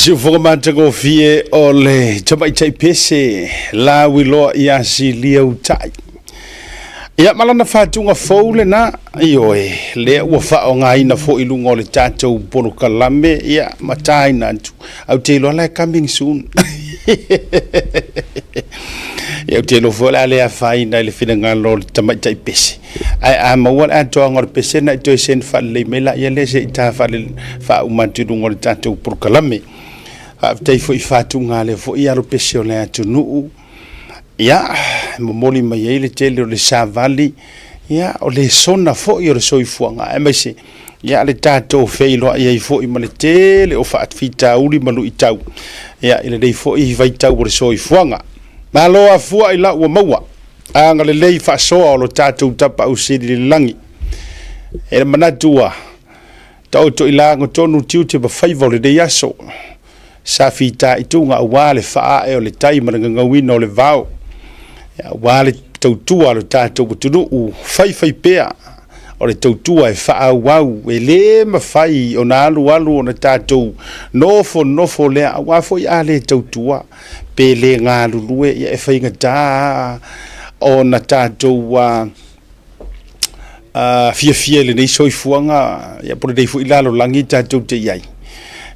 Siufoga matagofie o le tamaitai pese lauiloa ia Silia Utai. Ia ma lana faatuga fou lena, ioe, lea ua faaaogaina foi i luga o le tatou polokalame, ia ma taina atu. Au te iloa la e coming soon. Ia, ou te iloa foi o le a le afaina i le finagalo o le tamaitai pese. Ae a maua le atoaga o le pese na i toe send faalelei mai laia lea se i ta faauma atu i luga o le tatou polokalame. Faafetai foi i faatuga a lea foi alo pese o le atunuu. Ia, e momoli mai ai le tele o le savali, ia, o lesona foi o le soifuaga, aemaise, ia, le tatou feiloai ai foi ma le tele o faafitauli ma luitau, ia, i lenei foi vaitau o le soifuaga. Malo afua i lau ua maua, agalelei faasoa o lo tatou Tapaau Sili i le lagi. E le manatu ua taoto i lagotonu tiute ma faiva o lenei aso, sa fitaituga aua le faaae o le tai ma le gagauina o le vao, aua le tautua a lo tatou atunuu faifaipea o le tautua e faaauau, e le mafai ona alualu ona tatou nofonofo lea, aua foi a le tautua pe le galulue, ia e faigata ona tatou fiafia i lenei soifuaga, ia po o lenei foi lalolagi tatou te i ai.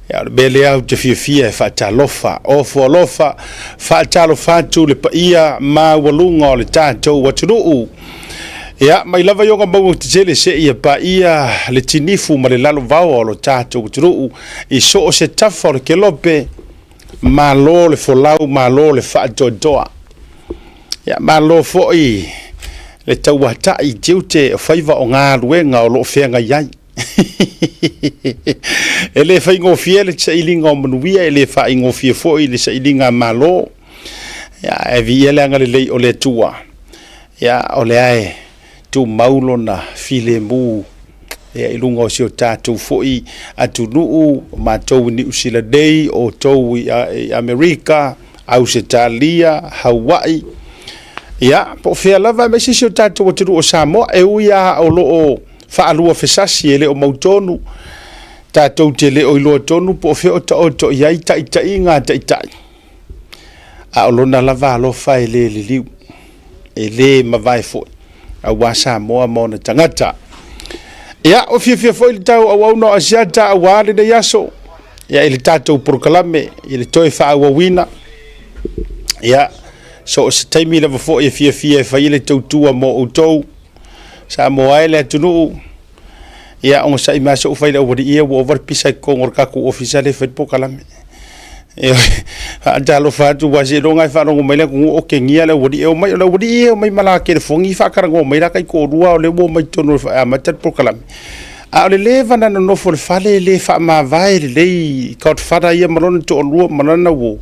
Ia, o le mea lea ou te fiafia e faatalofa, ofo alofa, faatalofa atu le paia maualuga o le tatou atunuu. Ia, mai lava i ona mauga tetele seia paia le tinifu ma le lalovaoa o lo tatou atunuu i so o se tafa o le kelope, malo le folau, malo le faatoatoa. Ia, malo foi le tauatai i tiute o faiva o galuega o lo o feagai ai. E le faigofie le sailiga o manuia, e le faaigofie foi le sailiga a malo. Ia, ae viia le agalelei o le Atua. Ia, o lea e tumau lona filemu. ia i luga o si o tatou foi atunuu, o matou i Niu Sila nei, o outou i Amerika, Ausetalia, Hawaii, ia, po o fea lava, aemaise si o tatou atunuu o Samoa, e ui lava o lo o faaluafesasi e le o mautonu, tatou te le o iloa tonu po o fea o taoto i ai taitaiga a taitai, a o lona lava alofa e le liliu, e le mavae foi, aua Samoa ma ona tagata. Ia, ua fiafia foi le tau auauna o Asiata aua lenei aso, ia, i le tatou polokalame, i le toe faaauauina. Ia, so o se taimi lava foi e fiafia e fai ai le tautua mo outou, Samoa e le atunuu, ia onosai mai sou fai le aualii ia ua ova le pisa i totonu o le tatou ofisa lea e fai le polokalame. Faatalofa atu aua seiloga e faalogo mai le atunuu o otegia le aualii e omai, o le aualii e omai ma la telefoni faatalanoa mai la taitoalua o lea ua omai i totonu e amata le polokalame. A o le leva ona nonofo i le fale e le faamavae lelei Godfather ia ma lona toalua ma lana uo,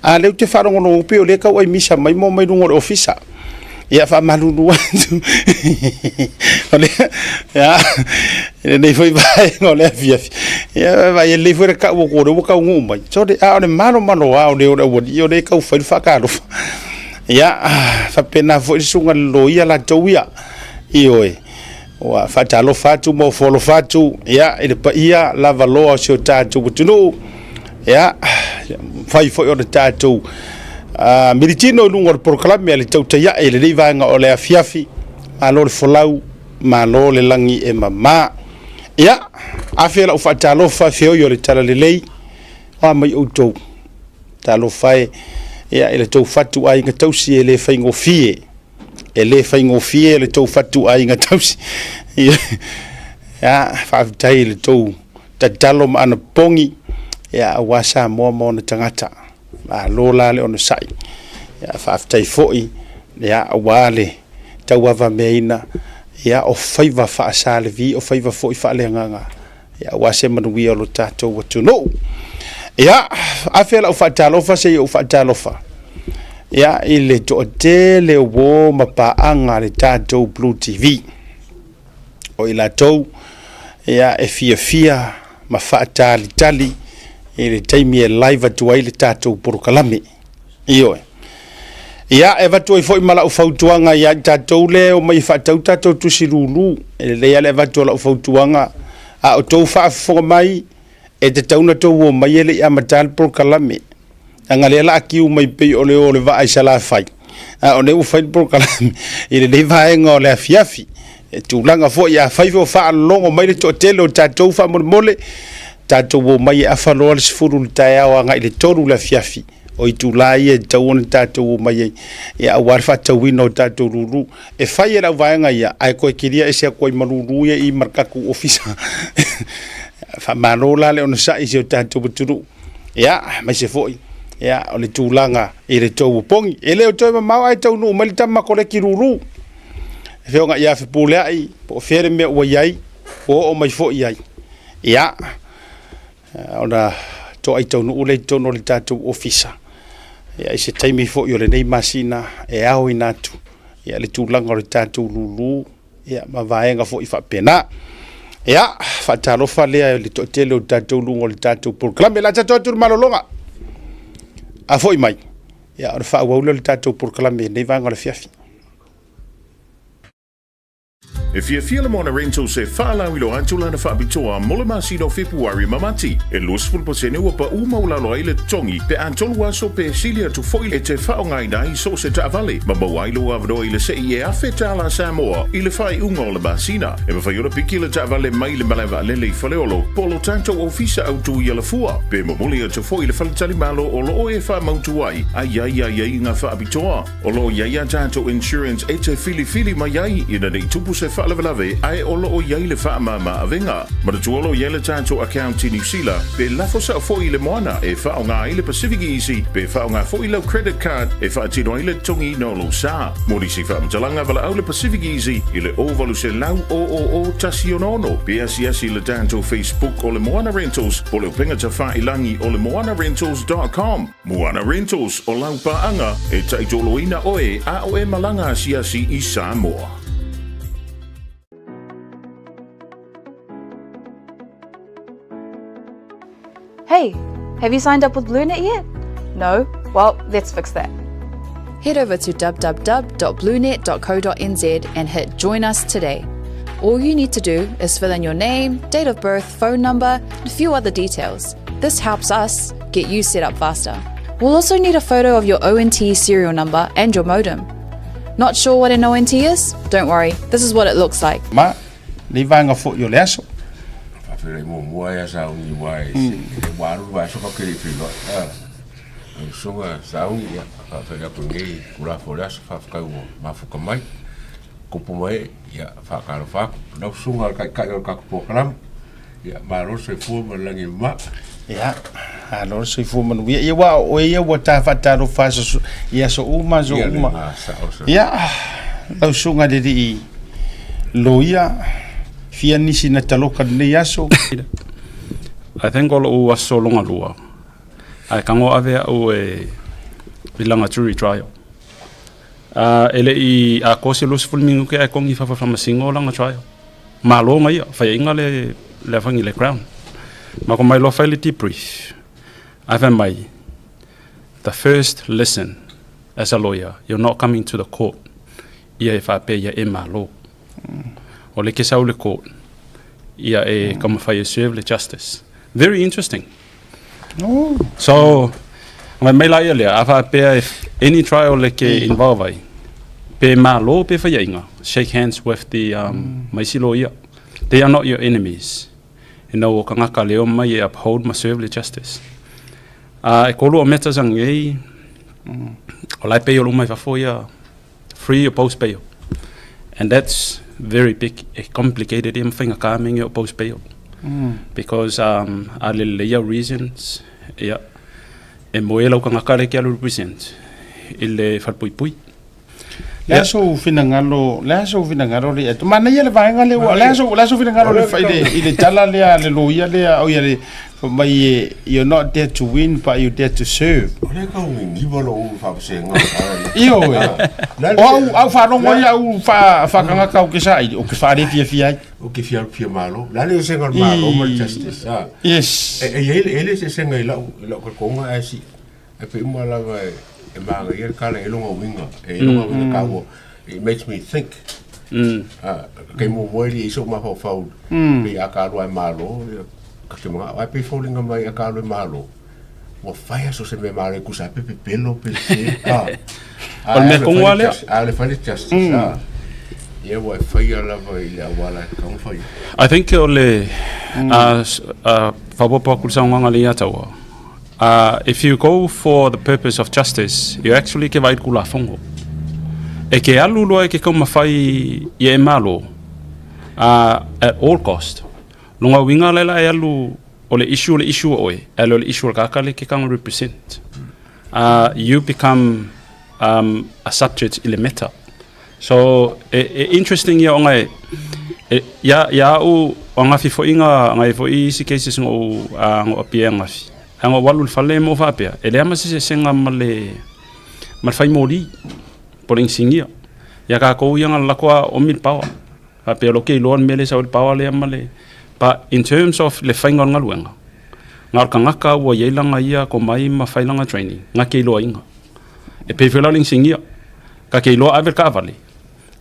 a o lea ou te faalogologo pei o lea e tau aimisa mai ma omai i luga o le ofisa. Ia faamalulu atu o lea, ia, i lenei foi vaega o le afiafi, ia vaai lelei foi le tau atu o lea ua taunuu mai. Sole, a o le malomaloa o le o le aualii o lea e tau fai le faatalofa. Ia, faapena foi le susuga i le loia latou ia. Ioe. Ua faatalofa atu ma ofo alofa atu ia, i le paia lavaloa o si o tatou atunuu. Ia, mafai foi ona tatou militino i luga o le polokalame a le Tautai Ae i lenei vaega o le afiafi. Malo le folau, malo le lagi e mama. Ia, afe lau faatalofa feoi o le talalelei, o a mai outou. Talofa e, ia, i le tou fatuaiga tausi e le faigofie. E le faigofie le tou fatuaiga tausi. Ia, faafetai i le tou tatalo ma anapogi, ia, aua Samoa ma ona tagata. Malo la le onosai. Ia, faafetai foi, ia, aua le tauavameaina, ia, o faiva faa-Sa Levi, o faiva foi faaleagaga, ia, aua se manuia o lo tatou atunuu. Ia, afe lau faatalofa se i ou faatalofa, ia, i le toatele o uo ma paaga a le tatou Blue TV. O i latou, ia, e fiafia ma faatalitali i le taimi e live atu ai le tatou polokalame. Ioe. Ia, e avatu ai foi ma lau fautuaga ia i tatou lea e omai e faatau tatou tusi lulu. E lelei lava le avatu o lau fautuaga, a o outou faafofoga mai, e tatau ona outou omai e le i amata le polokalame. Leaga lea o le a kiu mai pei o le o o le vaa i Salafai, a o lea ua fai le polokalame i lenei vaega o le afiafi. E tulaga foi, afai foi o faalologo mai le toatele o tatou faamolemole, tatou omai e afa loa le 10 i le taeao agai i le 3 i le afiafi. O itula ia e tatau ona tatou omai ai, ia, aua le faatauina o tatou lulu. E fai e le auvaega ia, ae toe kilia ese atu ai ma lulu ia i ma le tatou ofisa. Faamalo la le onosai i si o tatou atunuu. Ia, aemaise foi, ia, o le tulaga i le tou opogi. E le o toe mamao ae taunuu mai le tama koleki lulu. E feoga ia Fepuleai, po o fea le mea ua i ai, ua oo mai foi i ai. Ia, ona toai taunuu lea i totonu o le tatou ofisa. Ia, i se taimi foi o lenei masina e aoina atu, ia, le tulaga o le tatou lulu, ia, ma vaega foi faapena. Ia, faatalofa lea i le toatele o tatou luga o le tatou polokalame. O le a tatou atu i le malologa. A foi mai, ia, ona faaauau lea o le tatou polokalame i lenei vaega o le afiafi. E fiafia le Moana Rentals e faalauiloa atu lana faapitoa mo le masina o Fepuari ma Mati. E 20% ua paʻu maualalo ai le totogi pe a tolu aso pe sili atu foi e te faaaogaina ai so o se taavale ma maua ai lou avanoa i le sei e $1,000 Samoa i le faaiuga o le masina. E mafai ona piki le taavale mai le malae vaalele i Faleolo po o lo tatou ofisa autu i Alafua pe momoli atu foi i le faletalimalo o lo o e faamautu ai a i ai aiaiga faapitoa. O lo o i ai a tatou insurance e te filifili mai ai ina ne i tupu se faalavelave ae o lo o i ai le faamama avega. Manatua o lo o i ai le tatou account i Niu Sila pe lafo sao foi i le moana e faaaoga ai le Pacific Easy pe faaaoga foi lau credit card e faatino ai le totogiina o lou sa. Mo nisi faamatalaga valaau le Pacific Easy i le 0800 000 166 pe asiasi i le tatou Facebook o le Moana Rentals po o le upega tafailangi o le moanarentals.com. Moana Rentals, o lau paaga e taitoloina oe a o e malaga asiasi i Samoa. Hey, have you signed up with BlueNet yet? No? Well, let's fix that. Head over to www.bluenet.co.nz and hit Join Us today. All you need to do is fill in your name, date of birth, phone number, and a few other details. This helps us get you set up faster. We'll also need a photo of your ONT serial number and your modem. Not sure what an ONT is? Don't worry, this is what it looks like. Ma le vaega foi o le aso. Faafetai muamua ia Sauni aua e ua alu le vaiaso tatou te le i feiloai. Lau Susuga Sauni, ia, faafetai atu i lenei itula o le aso, faafetai ua mafuta mai, tupu ma ee, ia, faatalofa atu. Lau Susuga i le Taitai o le tatou polokalame, ia, malo le soifua ma le lagi e mama. Ia, malo le soifua manuia. Ia, aua o oe ia ua ta faatalofa aso, i aso uma aso Ia, le uma. na sao sa. Ia, lau Susuga i le Alii Loia, fia nisi na taloka lenei aso. I think o lou aso longa lua, ae tago ave au e i langa jury trial. E le i atoa se 20 minute ae togi fafo faamasino lana trial. Malo na ia, faiaina le le afangi le crown. Ma ko mai loa fai le debrief. Ae fai mai, the first lesson as a lawyer, you're not coming to the court ia e faapea ia e malo. O le ke sau le court, ia e taumafai e serve le justice. Very interesting. Oh. So, mai mai la ia lea, a faapea if any trial le ke involve ai, pe malo pe faiainga, shake hands with the ma isi loia. They are not your enemies. Ina ua kangaka leo mai e uphold ma serve le justice. E kolu o matters angei, o la e pay o luma i fafo ia, free or post bail. And that's very big, e complicated ia mawhainga kā me o post bail. Because a le leia reasons, ia, e moe lau kangaka le ke alu represent, i le whalpuipui. Le a sou finagalo, le a sou finagalo le atu. Manaia le vaega lea ua, le a sou, le a sou finagalo le fai le, i le tala lea a le loia lea, o ia le, fai mai e, you're not there to win, but you're there to serve. O lea e tau niniva lou faavasega o le tala lea. Ioe. O au, au faalogo ai au wha, whakangaka o ke saili, o ke whare fiafia ai. O ke fia fia malo. O le a le eseesega o le malo ma le justice, a? Yes. E, e i ai le, e i ai le eseesega i lau, i lau talitonuga ae si, Ae pei uma lava e manaia le tala e lona uiga, e lona uiga taua. It makes me think. Kei muamua e le i ai sou mafaufau pei a ta alu a e malo, ta te manao ae pei e foliga mai a ta alu e malo, ua fai a so se mea malo e tusa ai pe pepelo pe se, a. O le mea tonu lava lea. A o le fai le justice, a. Ia ua e faia lava i le auala e tatau ona faia. I think o le, a faaopoopo atu i le saunoaga lea ia Taua, If you go for the purpose of justice, you actually ke vaai i le Tulafono. E ke alu loa e ke taumafai ia e malo, at all cost. Lona uiga laila e alu, o le issue o le issue o oe, ae le o le issue o le tagata lea e ke tago represent. You become a subject i le matter. So, e, e interesting ia ona e, e, ia, ia au, o angafi foi nga, ngai foi isi cases ngo u, a, ngo apia angafi. A ngo walu le fale mo faapea, e lea ma se sesenga ma le, ma le whai moli, po le insingia. Ia ka kou ia nga lako a omi le pawa. Faapea lo ke iloa le mea le sau le pawa lea ma le, but in terms of le whainga o le ngaluenga, nga o le kangaka ua iai langa ia ko mai ma whai langa training, nga ke iloa inga. E pei foi la o le insingia, Ka ke iloa ave le kaavale,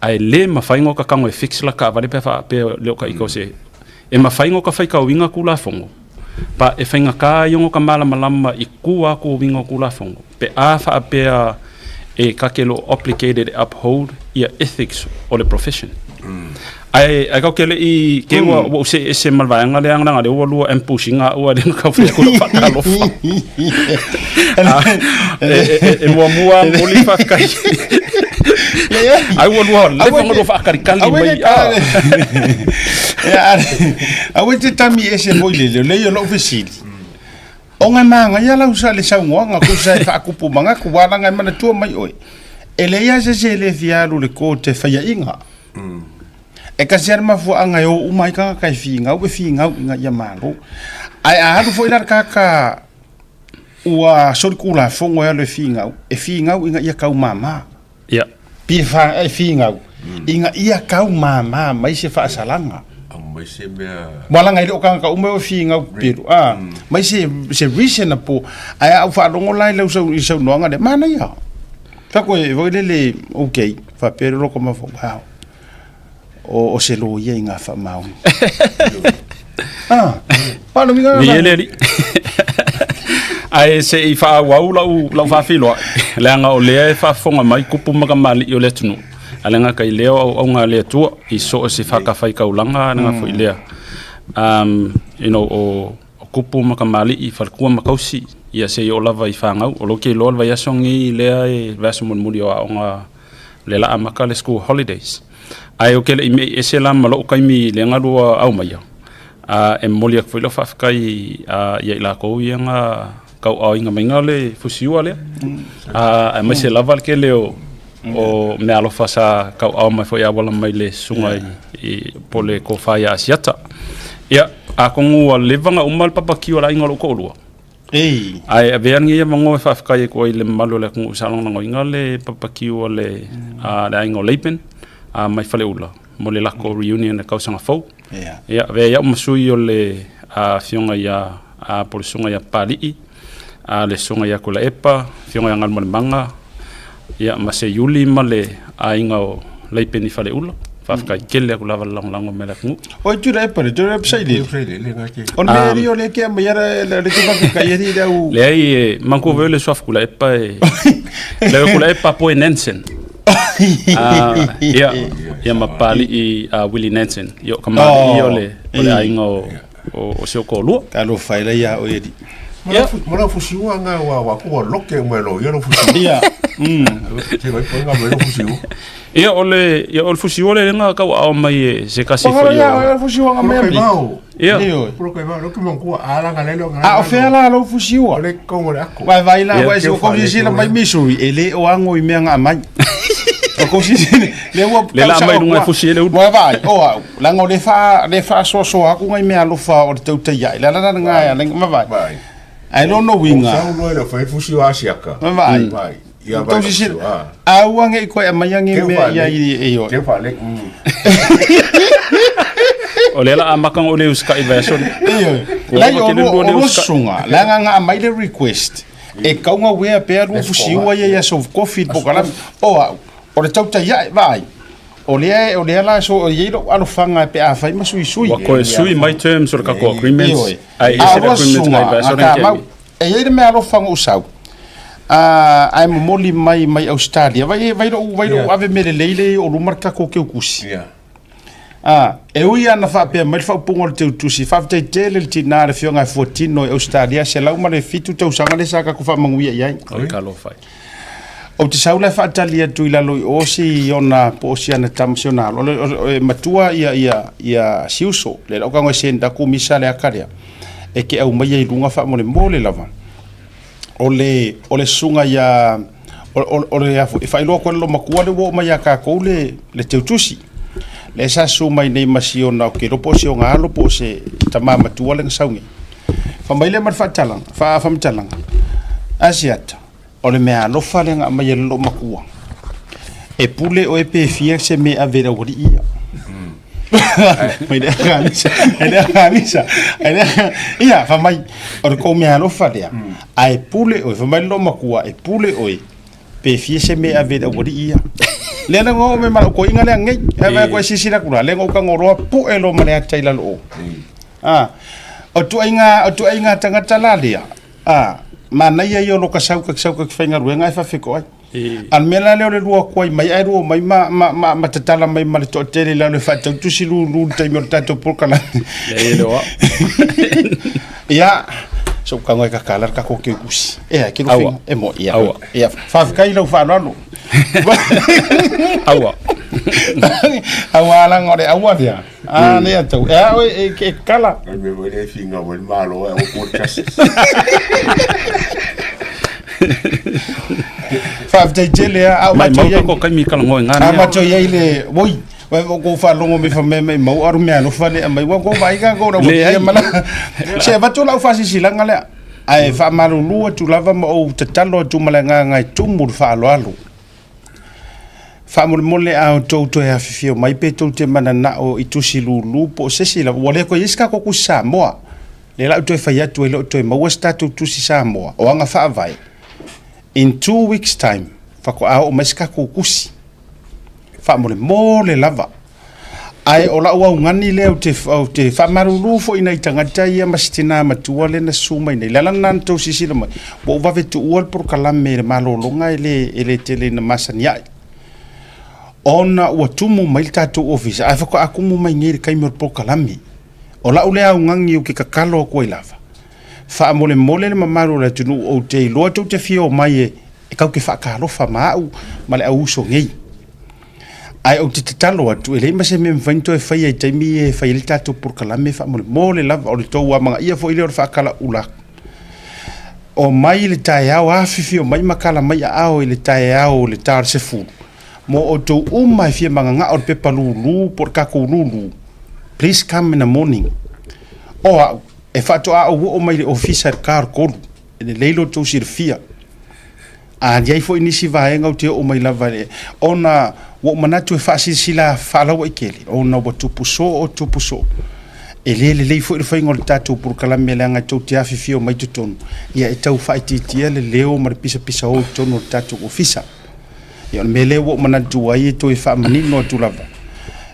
ae le mafai ona ka tago e fix la kaavale pe a faapea le o ka ika o se e mafai ona ka faitauina Tulafono pa e faigata ai ona ka malamalama i tua atu o uiga o Tulafono pe a faapea e ka ke lo obligated e uphold ia ethics o le profession. Ae ae kau ke le i ke ua ua ou see ese ma le vaega lea leaga lea ua lua ambush-ina au ae le na tau fai atu lau faatalofa. E muamua momoli faafetai. Ai ua lua leva ona lua faakalikali mai. Aua e te tami ese foi le leo, lei o lou fesili. Ona e manaia lau sa le saunoaga tusa e faakupu manatu, ua laga e manatua mai oe. E leai lava se isi e le fia alu i le court e faiaina. E tasi lava le mafuaaga e o uma ai tagata e finau, e finau ina ia malo. Ae a alu foi la le tagata ua solitulafono e alu e finau, e finau ina ia taumama. Ia. Pe e finau ina ia taumama mai se faasalaga. Aumai se mea. Ua laga e le o tagata uma e figau pelu a mai se se reasonable ae a ou faalogo la i lau sau i saunoaga lea manaia. Fai e foi lele okay faapea le loko mafaufau wow o se loia i ngā faamaoni. Ah, paano mi Ni ele ali. Ae se i faaauau lau, lau faafiloa, leaga o lea e faafofoga mai kupu ma kamali'i o le atunuu, a leaga kai lea o auauga a le Atua i so o se faatafaitaulaga leaga foi lea. You know, o, o kupu ma kamali'i, faletua ma tausi, ia se i oo lava i fanau. O lou ke iloa le vaiaso lenei lea e vaiaso mulimuli o aoga le la amata le school holidays. Ae ou te le i me'i ese la ma lou taimi i le galua aumaia, a e momoli atu foi lau faafetai ia i latou ia na tauaaoina maiga le fusiua lea, a aemaise lava le tele o o meaalofa sa tauaao mai foi e auala mai le susuga i po o le tofa ia Asiata. Ia, atonu ua leva ona uma le papakiu a le aiga o lou toalua, Ei. Ae avea lenei avanoa e faafetai atu ai i le mamalu o le atunuu sa lagolagoina le papakiu a le, a le aiga o Laban a mai Faleula mo le latou reunion i le tausaga fou. Yeah. Ia, avea ai au ma sui o le afioga ia a, po o le susuga ia Papali'i, a, le susuga ia Tuilaepa, afioga ia Galumalemana, ia ma Seiuli ma le aiga o Laban i Faleula. Faafetai tele atu lava le lagolago mai le atunuu. Oi Tuilaepa le Tuilaepa sailele. Sailele nga ke. O le mea eri o le ke mai ara le ke pa kai eri le au. Leai e manatua foi le suafa Tuilaepa e le Tuilaepa Poe Nansen. Ia ia ma Papali'i Willie Nansen. Ia o kamali'i ia o le o le aiga o o si ou toalua. Talofa e la ia oe alii. Ia. Ma lau fusiua nga ua ua ku loke mai lo ia lo fusiua. Ia. Te vai po nga mai lo fusiua. Ia o le ia o le fusiua le lenga kau ao mai e se kasi foi o. Ia o fusiua nga mai. Ia. Pro kai mau, ke mangua ala nga lelo nga. A o fea la lo fusiua. Le kongo le ako. Vai vai la vai se ko si la mai Missouri e le o ango i mea nga mai. O ko si le ua Le la mai lunga fusi e le ulu. Vai vai o au langa o le fa le fa so so aku ngai mea alofa o le tautai ai. La la la nga la ma vai. Vai. Ai lo no winga. Sau lo le fai fusiua asiaka. Vai. Vai. Ia vai. Tau sisi a ua nge i koe a mai ange mea ia i e o. Te whale. O le la amaka o le uskai vai aso. Lai o lo sunga, la nga nga mai le request. E kaunga wea pea lu fusiua ia ia so coffee po kala. O au, o le tautai ai vai. O lea o lea la so o iei lo alofanga pe a fai ma sui sui. Ua koe sui mai terms o le kako agreements. Ai A ese o agreements sunga, ngai vai aso nga ka mau. ne. E iei le mea alofanga o sau. Ae momoli mai mai Australia. Vai vai lo vai lo ave mele leile o luma le kako ke ukusi. Ia. A, e ui ana faapea mai le faaupuga o le teutusi, faafetai tele le tinā le afioga e fuatino i Australia, 107 tausaga lea sa tatou faamanuia i ai. O le talofa. Ou te sau la e faatali atu i lalo i o si ona po o si ana tama si ona alo. O le matua ia ia ia Siuso, le lau kago e send aku misa le aka lea. E ke aumaia i luga faamolemole lava. O le o le susuga ia o le e faailoa atu ai le lomatua le ua oo mai ia tatou le le teutusi. Le sa susu mai nei ma si ona o ke iloa po o si ona alo po o se tama matua le na sau nei. Fai mai lea ma le faatalaga, faamatalaga, Asiata, o le mea alofa lea na aumai e le loomatua. E pule oe pe fia se mea ave i le aualii ia. Mai le agalisa, mai le agalisa, mai le ia, fai mai, o le kou mea alofa lea, ae pule oe, fai mai le loomatua, e pule oe, pe fia se mea ave i le aualii ia. Lea la ua oo mai ma lau toeaina lea nei, e vaai atu ai silasila atu la, lea na ou tago loa pue loa ma le ata i lalo o. A, o tuaiga, o tuaiga tagata la lea, a, manaia ia o lo ka sau ka sau ka faigaluega ae faafetoai. A o le mea la lea o le lua kuai mai ae lua mai ma, ma, ma, ma tatala mai ma le toatele i lalo e faatautusi lulu le taimi o le tatou polokalame. Leai e le o au. Ia, so tago e kakala le tatou keukusi. Ea, ke Aua. lufinga. E mo, ia. Aua. Ia, faafetai i lau faaaloalo. Aua. Aua langa o le aua lea. A lea tau. E a oe e, e kala. Ai me wele e finga o le malo e o court justice. Faafetai tele a au Mai matou mau iai. kako kaimi kala ngoi ngā A nea. matou iai le oi. Wai o kou faalogo mai fa mai mai mau aru mea alofa lea mai ua kou vaai ka kou na Leai. wakia mana. Se avatu lau faasisilaga lea. Ae faamalulu atu lava ma ou tatalo atu ma le agaga e tumu le faaaloalo. Faamolemole a outou toe afifio mai pe tou te mananao i tusi lulu po o se isi lava, ua le toe i ai se tatou tusi Samoa. Lea la ou toe fai atu e le o toe maua se tatou tusi Samoa o aga faavae. In 2 weeks time faatoa oo mai se tatou tusi. Faamolemole lava. Ae o lau augani lea ou te faamalulu foi i nai tagata ia ma si tina matua lea na susu mai nei. Le ala lena na tou silasila mai, ua ou vave tuua le polokalame i le malologa e le tele ina masani ai. Ona ua tumu mai le tatou ofisa, ae faatoa tumu mai nei i le taimi o le polokalame. O lau lea augani ou te tatalo atu ai lava. Faamolemole le mamalu o le atunuu ou te iloa tou te fia o mai e tatou te faatalofa ma au ma le au uso nei. Ae ou te tatalo atu, e leai ma se mea e mafai ona toe faia i taimi e fai ai le tatou polokalame faamolemole lava, o le tou amanaia foi lea o le faatalaula atu. Omai i le taeao, afifio mai ma tala mai aao i le taeao i le ta o le 10, mo outou uma e fia mananao i le pepa lulu po o le tatou lulu, please come in the morning. O au, e faatoa ou oo mai i le ofisa i le ta o le 3, e lelei lo outou silafia. A i ai foi nisi vaega ou te oo mai lava ona ua ou manatu e faasilasila faalauaitele ona ua tupu soo, tupu soo. E le lelei foi le faiga o le tatou polokalame leaga e tou te afifio mai totonu, ia e tau faaitiitia le leo ma le pisapisa o i totonu o le tatou ofisa. Ia o le mea lea ua ou manatu ai e toe faamanino atu lava.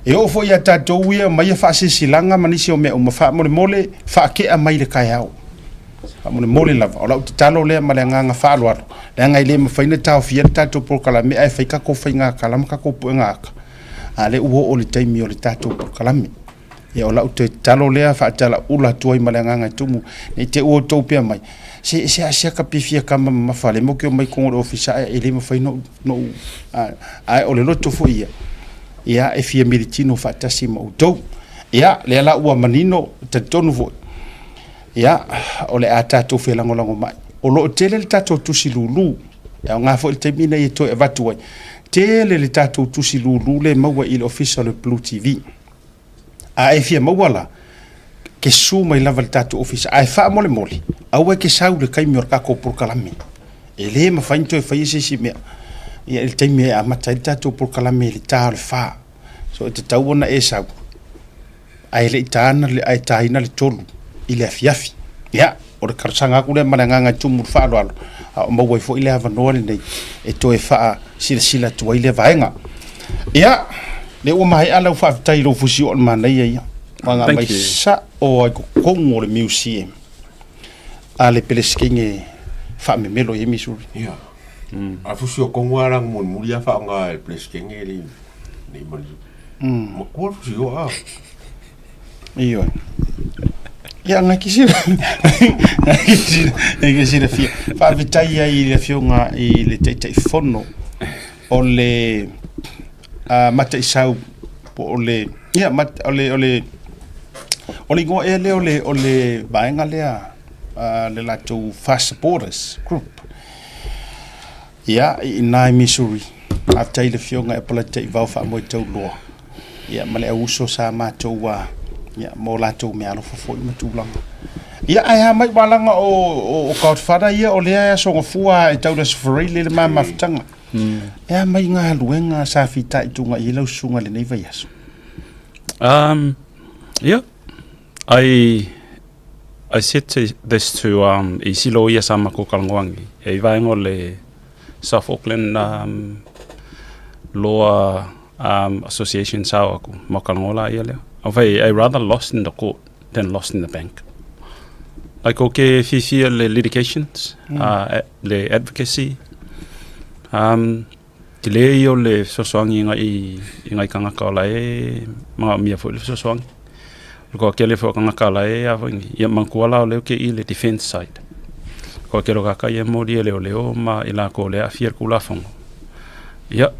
E oo foi ia tatou ia mai ia faasilasilaga ma nisi o mea uma faamolemole faakea mai le taeao. Faamolemole lava, o lau tatalo lea ma le agaga faaaloalo, leaga e le mafai ona taofia le tatou polokalame ae fai tatou faiga tala ma tatou puega ata, a lea ua oo i le taimi o le tatou polokalame. Ia o lau toe tatalo lea faatalaula atu ai ma le agaga e tumu, ne i te i ua outou pea mai, se se asiaka pe fia kama mamafa lea mo ke omai totonu o le ofisa ae e le mafai ona ou, ae o le loto foi ia, ia e fia militino faatasi ma outou. Ia, lea la ua manino, talitonu foi, ia, o le a tatou felagolagomai. O lo o tele le tatou tusi lulu, e aoga foi le taimi lenei e toe avatu ai. Tele le tatou tusi lulu le maua i le ofisa o le Blue TV. A e fia maua la, ke susu mai lava i le tatou ofisa, ae faamolemole, aua e ke sau i le taimi o le tatou polokalame. E le mafai ona toe faia se isi mea. Ia, i le taimi e amata ai le tatou polokalame i le ta o le 4. So e tatau ona e sau, ae le i taina ae taina le 3 i le afiafi. Ia, o le talosaga atu lea ma le agaga e tumu i le faaaloalo, a o maua ai foi le avanoa lenei e toe faasilasila atu ai lea vaega. Ia, lea ua maea lau faafetai i lou fusi o le manaia ia. Ua mai sao ai totonu o le museum a le Peresetene faamemelo i ai Missouri. Ia. A fusi o kongu a rangu mulimuli a whaonga e le Peresetene le nei mali. Makua fusi o a. Ioe. Ia, ngai ki sila. Ngai ki silafia. Faafetai ai i le afioga i le Taitaifono o le Mataisau po o le ia mat, o le o le o le igoa ea lea o le vaega lea le latou Fast Supporters Group. Ia, i ina i Missouri. Faafetai i le afioga ia Apalati Taivao Faamoetauloa ia ma le auuso sa matou ia, mo latou meaalofa foi ma tulaga. Ia, ae a mai walaga o Godfather ia o lea e aso gafua e tau le Aso Faraile le ma mafutaga. E a mai galuega sa fitaituga i ai lau susuga i lenei vaiaso? Yeah, I said to this to i silo ia sa matou talanoa e i vaega o le South Auckland Law Association sa o aku ma talanoa la ia lea. Au fai, I rather lost in the court than lost in the bank. Like o ke fiafia le litigations, le advocacy, tele ia o le fesoasoani i ngai i ngai tagata o la e manaomia foi le fesoasoani. O le toatele foi o tagata la e a foi nei, ia manatua la o lea ou te i le defense side. O le toatele o tagata ia e moli e leoleo ma i latou o lea e aafia i le Tulafono. Ia,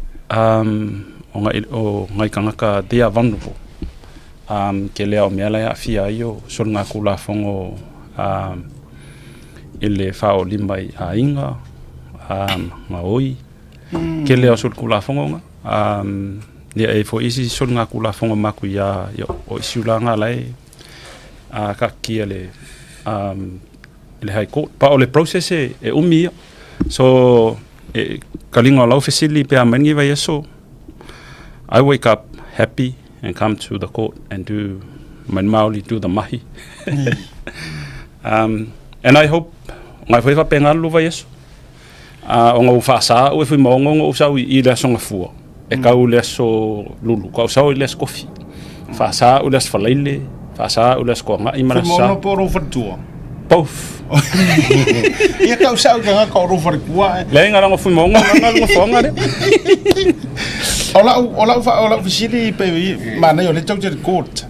o nai tagata they are vulnerable. Tele lava o mea la e aafia ai o soligatulafono i le faaoolima i aiga, gaoi, tele lava o solitulafono na. Ia e i ai foi isi soligatulafono matuia o isi tulaga la e taatia i le High Court. Pa o le process e umi ia. So, e kaliga o lau fesili pe a mai lenei vaiaso. I wake up happy and come to the court and do my Maoli, do the mahi. um, and I hope ngai foi faapena le lua vaiaso. Uh, ona ua faasa au e fui maonga ona ou sau i i le aso gafua e kau i le aso lulu ka ou sau i le aso kofi. Faasa au i le aso falaile, faasa au i le aso koangai ma le aso sa. po o lou faletua? Both. Ia kau sau i tagata o lou faletua. Leai na laga fui maonga na le nofoaga lea. O lau o lau o lau fesili pe manaia o lea tou te record.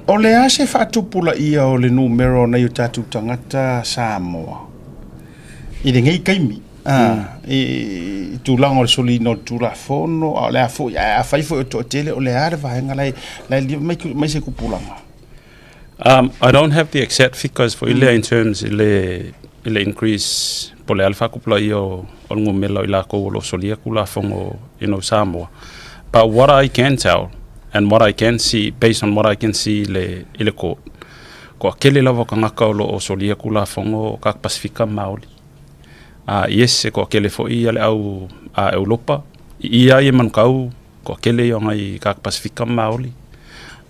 O le a se faatupulaia o le numera o nai o tatou tagata Samoa i lenei taimi i tulaga o le soliina o le Tulafono, a o le a foi, ae afai foi o toatele, o le a le vaega la e la e mai, mai se kupulaga? I don't have the exact figures foi lea in terms i le i le increase po o le a le faatupulaia o o le numera o i latou o lo o solia Tulafono you know Samoa. But what I can tell and what I can see based on what I can see i le i le court, Toatele lava o tagata o lo o solia Tulafono o tagata Pasefika Maoli. A yes, e toatele foi ia le au a Europa, i ia ia Manukau, toatele ia o nai tagata Pasefika Maoli.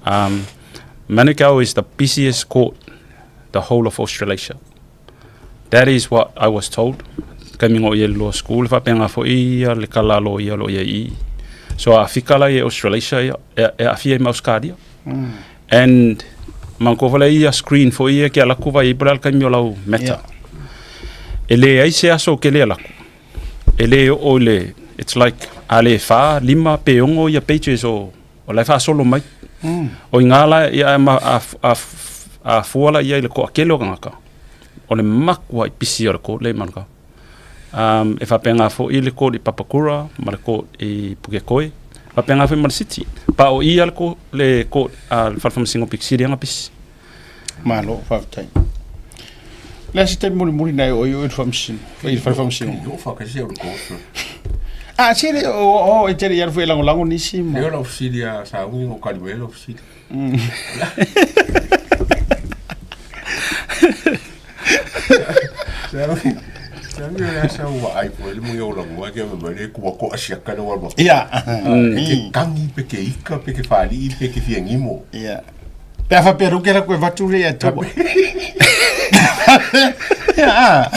Um, Manukau is the busiest court the whole of Australasia. That is what I was told. Taimi na oo i ai i le law school, e faapena foi ia le tala a loia o lo o i ai i i. So a fika la i Australasia, ia, e, e aafia ai ma Ausekaria. And manatua foi lea ia screen foi ia ke alu atu vaai ai po o le a le taimi o lau matter. E leai se aso ou te le alu atu. E le oo i le, it's like a le fa, lima pe ono ia pages o, o la e faasolo mai. O i ina la, ia a, a, a, a fua la ia i le toatele o tagata, o le matuai pisi o le court lea i Manukau. Um, e faapena foi le court i Papakura ma le court i Pukekohe, faapena foi ma le City. Pa o i lava le court, le court a le Fale Faamasino o Big City aga pisi. Malo, faafetai. Le a se taimi mulimuli na e oo ai oe i le faamasino, i le fale faamasino? O faakasi au le court. Ah, se le, o, o, e te le i alu foi e lagolago nisi ma. Lea o lau fesili a Sauni o kali mai lau fesili. Sauni o le asa ua ai po le mo yola mo ke me le ku ko asia ka le wa. Ia. Ke kangi pe ke ika pe ke fali pe ke fiangimo. Ia. Pe a faapea ruke la koe vatu le ia taua. Ia a.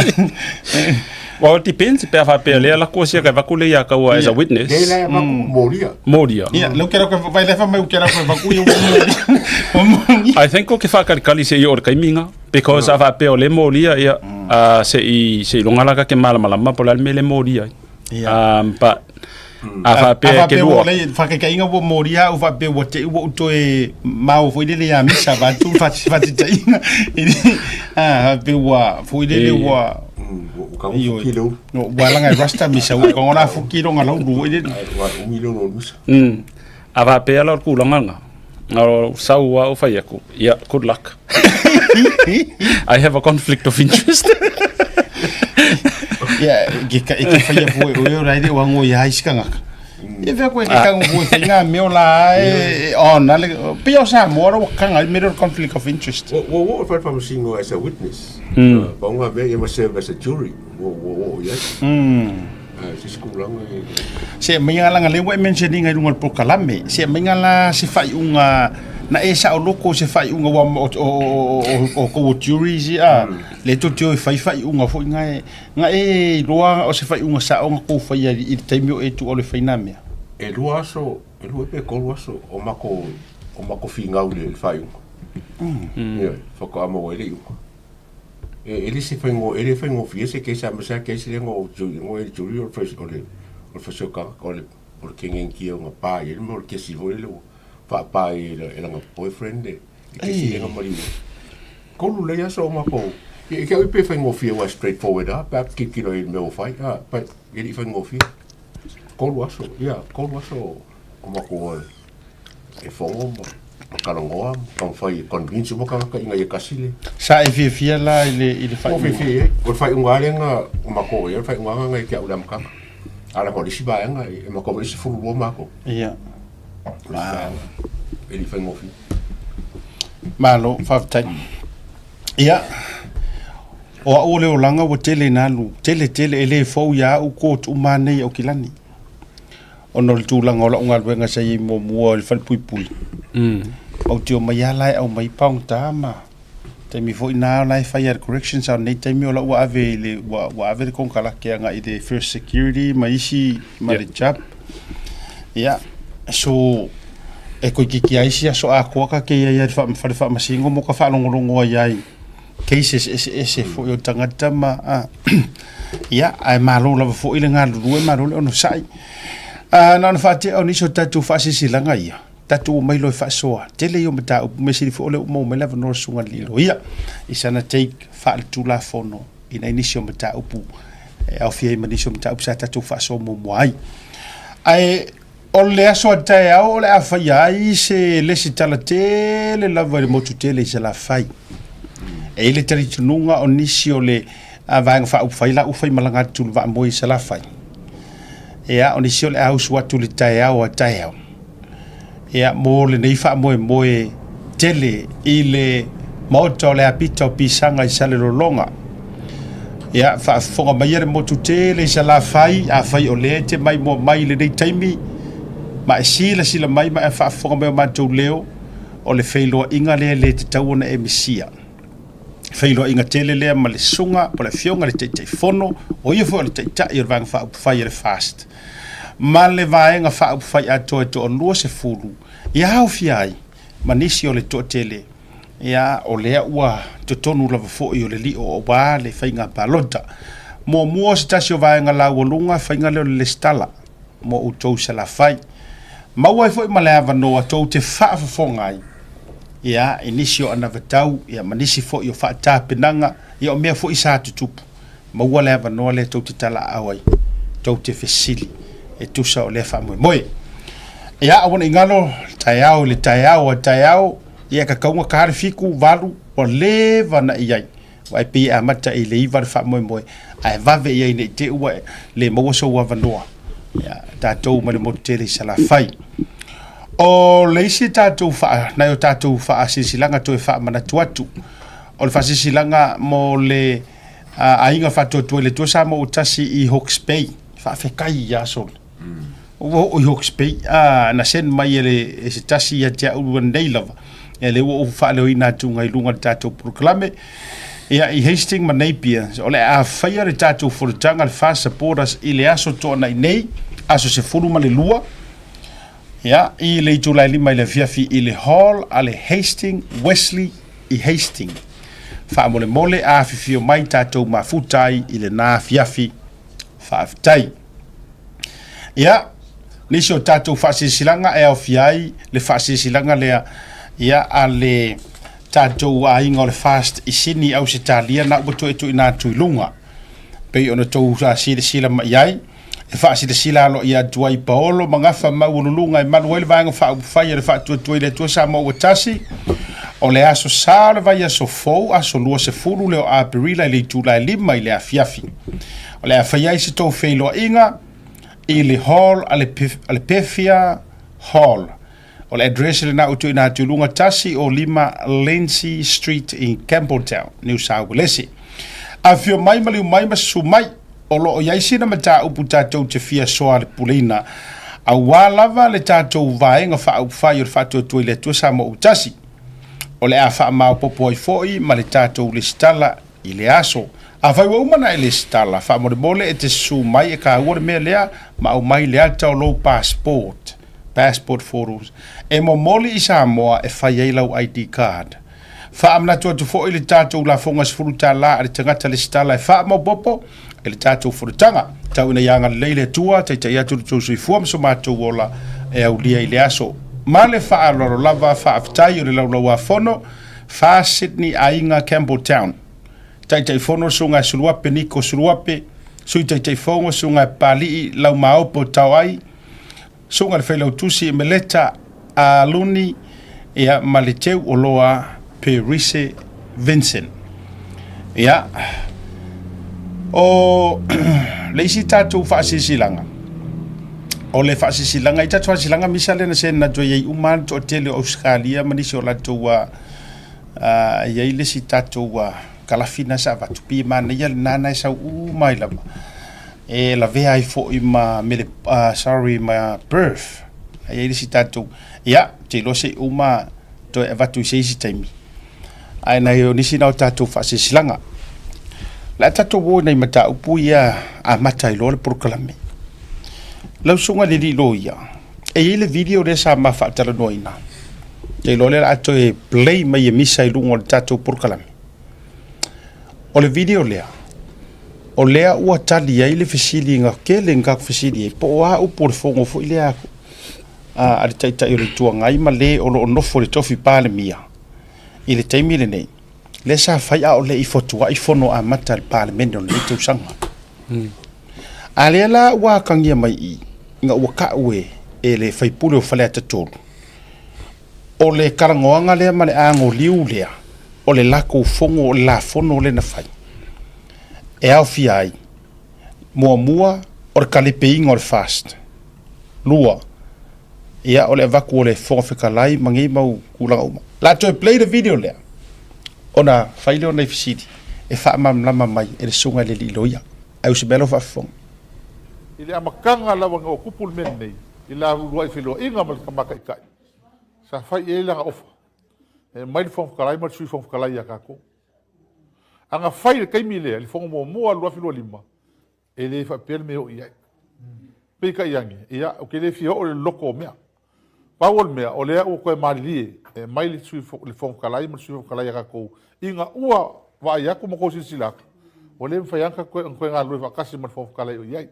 Well, it depends pe a faapea lea la koe sia kai vaku le ia kaua as a witness. Le la vaku moria. Moria. Ia, leu ke rau koe vai lefa mai u ke rau koe vaku ia ua moria. I think o ke whakalikali se i o le kaiminga because a faapea o le moria ia se i se i longa la ka ke malamalama po o le a le mea le moria ai. Ia. But A faapea ke lua. Le whakakainga ua moria au faapea ua te ua utoe mau foi lele ia misa vatu whatitainga. Ah, faapea ua foi lele ua No, ua langa e rasta misa ua konga la fuki longa lau lua i lele. Ua umi lolo misa. A faapea la o le tulaga lena, na o sau lava ou fai atu, ia, good luck. I have a conflict of interest. Ia, e ke e ke whaia fue o eo raire o ango i hai sikangaka. Ia whea koe ke kango koe whai ngā meo la e, o na le, pia o Samoa rawa kanga i mere conflict of interest. Wo wo wo whai whamasingo as a witness. Paunga mea ia ma serve as a jury. Wo wo wo ia. Se sikulanga e. Se mai nga langa le ua e mentioninga i lunga o le polokalame, se mai nga la se faaiuga na e saoloko se faaiuga ua o o o kou o juries ia, le tou te o e fai faaiuga foi nga e nga e iloa o se faaiuga sao nga kou faia i le taimi o e tuu o le fai na mea. E lua aso, e lua pe tolu aso o mako o mako finau le faaiuga. Ioe, faatoa maua ai le iuga. E le se faingo, e le faigofie se kesi a mese a kesi le ngo ngo e juri o le o le o le fasioka o le o le kengenkia o nga pa i le mo le kesi foi le fa pa i le e langa boyfriend le kesi le nga maliu. Kolu le aso o mako e ke au pe faigofie wa straight forward a pa ki ki i me o fai a pa e li faigofie. Kolu aso, ia, kolu aso o mako e fongo ma ma talanoa ma taumafai e convince uma tagata ina ia tasi le Sa e fiafia la i le i le faaiuga. Ua fiafia i ai. O le faaiuga lava lea na o matou i ai, o le faaiuga lena na ia te au i le amataga. A leaga o le isi vaega e matou foi e 12 matou. Ia. O le isi vaega e le i faigofie. Malo, faafetai. Ia, o au o le olaga ua tele ina alu, tele tele, e le fou ia au court uma nei i Aukilani. Ona o le tulaga o lau galuega sa i ai muamua i le falepuipui, ou te omai lava la e aumai paogata ma taimi foi na la e fai lava i le corrections, a o lenei taimi o la ua ave i le, ua, ua ave le konekarate agai i le first security ma isi ma le job. Ia, so e toeitiiti lava isi aso atoa ta te i ai lava i le fale faamasino mo ta faalogologo ai ai cases eseese foi o tagata ma a ia ae malo lava foi le galulue malo le onosai. Ah, na ona faatea o nisi o tatou faasilasilaga ia tatou omai loa e faasoa tele ia o mataupu mea sili foi o lea ua maua mai le avanoa o le susuga i le loia i sana take faaletulafono i nai nisi o mataupu e aofia ai ma nisi o mataupu sa tatou faasoa muamua ai. Ae o le aso a taeao o le a faia ai se lesitala tele lava i le motu tele i Salafai. E i ai le talitonuga o nisi o le vaega faaupufai la ua faimalaga atu i le vaamoe i Salafai. Ia, o nisi o le a usu atu i le taeao a taeao. Ia, mo lenei faamoemoe tele i le maota o le apita o Pisaga i Salelologa. Ia, faafofoga maia le motu tele i Salafai, afai o lea e te maimoa mai i lenei taimi, ma e silasila mai ma e faafofoga mai o matou leo, o le feiloaiga lea e le tatau ona e misia. Feiloaiga tele lea ma le susuga po o le afioga i le Taitaifono, o ia foi o le Taitai o le Vaega Faaupufai a le FAST, ma le Vaega Faaupufai atoa e toalua sefulu ia aofia ai ma nisi o le toatele, ia o lea ua totonu lava foi o le lio aua le faiga palota. Muamua o se tasi o vaega laualuga, faiga lea o le lesitala mo outou i Salafai. Maua ai foi ma le avanoa tou te faafofoga ai ia, i nisi o anavatau ia, ma nisi foi o faatapenaga, ia, o mea foi sa tutupu. Maua le avanoa lea tou te talaaao ai, tou te fesili e tusa o lea faamoemoe. Ia, aua ne i galo le taeao i le taeao a taeao, ia, e tatau ona ta le 7, 8, ua leva ona e i ai. Aua e pei e amata i le 9 le faamoemoe, ae vave i ai ne i te i ua le maua sou avanoa. Ia, tatou mai le motu tele i Salafai. O le isi tatou faa, nai o tatou faasilasilaga toe faamanatu atu, o le faasilasilaga mo le aiga faatuatua i le Atua sa maua tasi i Hawke's Bay. Faafetai ia Sole. Ua oo i Hawke's Bay, na send mai e, le, e se tasi ia te au nei lava. Ia lea ua ou faaleoina atu i luga o le tatou polokalame. Ia i Hastings ma Napier, o le a faia le tatou fonotaga le FAST Supporters i le aso Toonai nei, aso 12, ia, i le itula e 5 i le afiafi i le Hall a le Hastings Wesley i Hastings. Faamolemole a afifio mai tatou mafuta ai i lena afiafi. Faafetai. Ia, nisi o tatou faasilasilaga e aofia ai le faasilasilaga lea ia a le tatou aiga o le FAST i Sini, Ausetalia, na ua toe tuuina atu i luga. Pei ona outou silasila mai ai, e faasilasila aloaia atu ai Paolo ma Gafa maualuluga e malu ai le Vaega Faaupufai a le Faatuatua i le Atua Samoa ua tasi, o le aso Sa o le vaiaso fou, aso 20 lea o Aperila i le itula e 5 i le afiafi. O le a faia ai se tou feiloaiga i le hall a le, a le Pefia Hall. O le address lena ua tuuina atu i luga 105 Lindsay Street i Campbelltown, New South Wales. Afifio mai, maliu mai ma susu mai. O lo o i ai sina mataupu tatou te fia soalepuleina aua lava le tatou Vaega Faaupufai o le Faatuatua i le Atua Samoa ua tasi. O le a faamaopoopo ai foi ma le tatou lesitala i le aso. Afai ua uma ona e lesitala, faamolemole e te susu mai e kāua le mea lea ma aumai le ata o lou passport, passport photos, e momoli i Samoa e fai ai lau ID card. Faamanatu atu foi le tatou lafoga $10 a le tagata lesitala e faamaopoopo i le tatou fonotaga. Tau ina ia agalelei le Atua, taitai atu lo outou soifua ma so matou ola e aulia i le aso. Ma le faaaloalo lava, faafetai o le Laulau-a-Fono. 4 Sydney Aiga Campbelltown, Taitaifono Susuga e Suluape Niko Suluape, Sui Taitaifono Susuga e Papali'i Laumaopo Taoai, Susuga i le Failautusi Emeleta Aluni ia ma le Teu Oloa Perise Vincent. Ia, o le isi tatou faasilasilaga, o le faasilasilaga, i tatou faasilasilaga misa lea na send atu ai uma lava le toatele o Ausetalia ma nisi o latou e i ai le isi tatou kalafi na sa avatu, pei e manaia lena na e sau uma ai lava. E lavea ai foi ma mele, sorry, ma Perth. E i ai le isi tatou, ia, ou te iloa se i uma toe avatu i se isi taimi. Ae nai o nisi na o tatou faasilasilaga. O le a tatou o i nai mataupu ia amata ai loa le polokalame. Lau Susuga i le Alii Loia, e i ai le video lea sa ma faatalanoaina. Ou te iloa lea o le a toe play mai e misa i luga o le tatou polokalame. O le video lea, o lea ua tali ai le fesili na tele na tatou fesili ai, po o a upu o le fono foi lea a le Taitai o le Itu Agai ma le o lo o nofo i le tofi Palemia i le taimi lenei, lea sa fai a o le i fotuai fono amata a le Palemene o lenei tausaga. A lea la ua atagia mai i ina ua tau e le faipule o Faleata 3, o le talanoaga lea ma le agoliu lea o le latou fono o le lafono lea na fai, e aofia ai, muamua, o le talepeiga o le FAST, 2, ia, o le avatu o le Fofoga Fetalai ma nei mau tulaga uma. O le a toe play le video lea, ona fai lea o nai fesili e faamalamalama mai e le susuga i le alii loia. Ae o se mea lau faafofoga. I le amataga lava ina ua tupu le mea lenei, i la uluai feiloaiga ma le Tama Taitai, sa fai i ai lana ofa e aumai le Fofoga Fetalai ma le Sui Fofoga Fetalai ia tatou. A na fai i le taimi lea, i le fono muamua 2025, e le faapea le mea e oo i ai. Peitai ane, ia, ou te le fia oo i le loloto o mea. Pau o le mea, o lea ua toe malilie e aumai le Sui le Fofoga Fetalai ma le Sui Fofoga Fetalai ia tatou, ina ua vaai atu ma outou silasila atu, ua le mafai lava ona toe galulue faatasi ma le Fofoga Fetalai o i ai,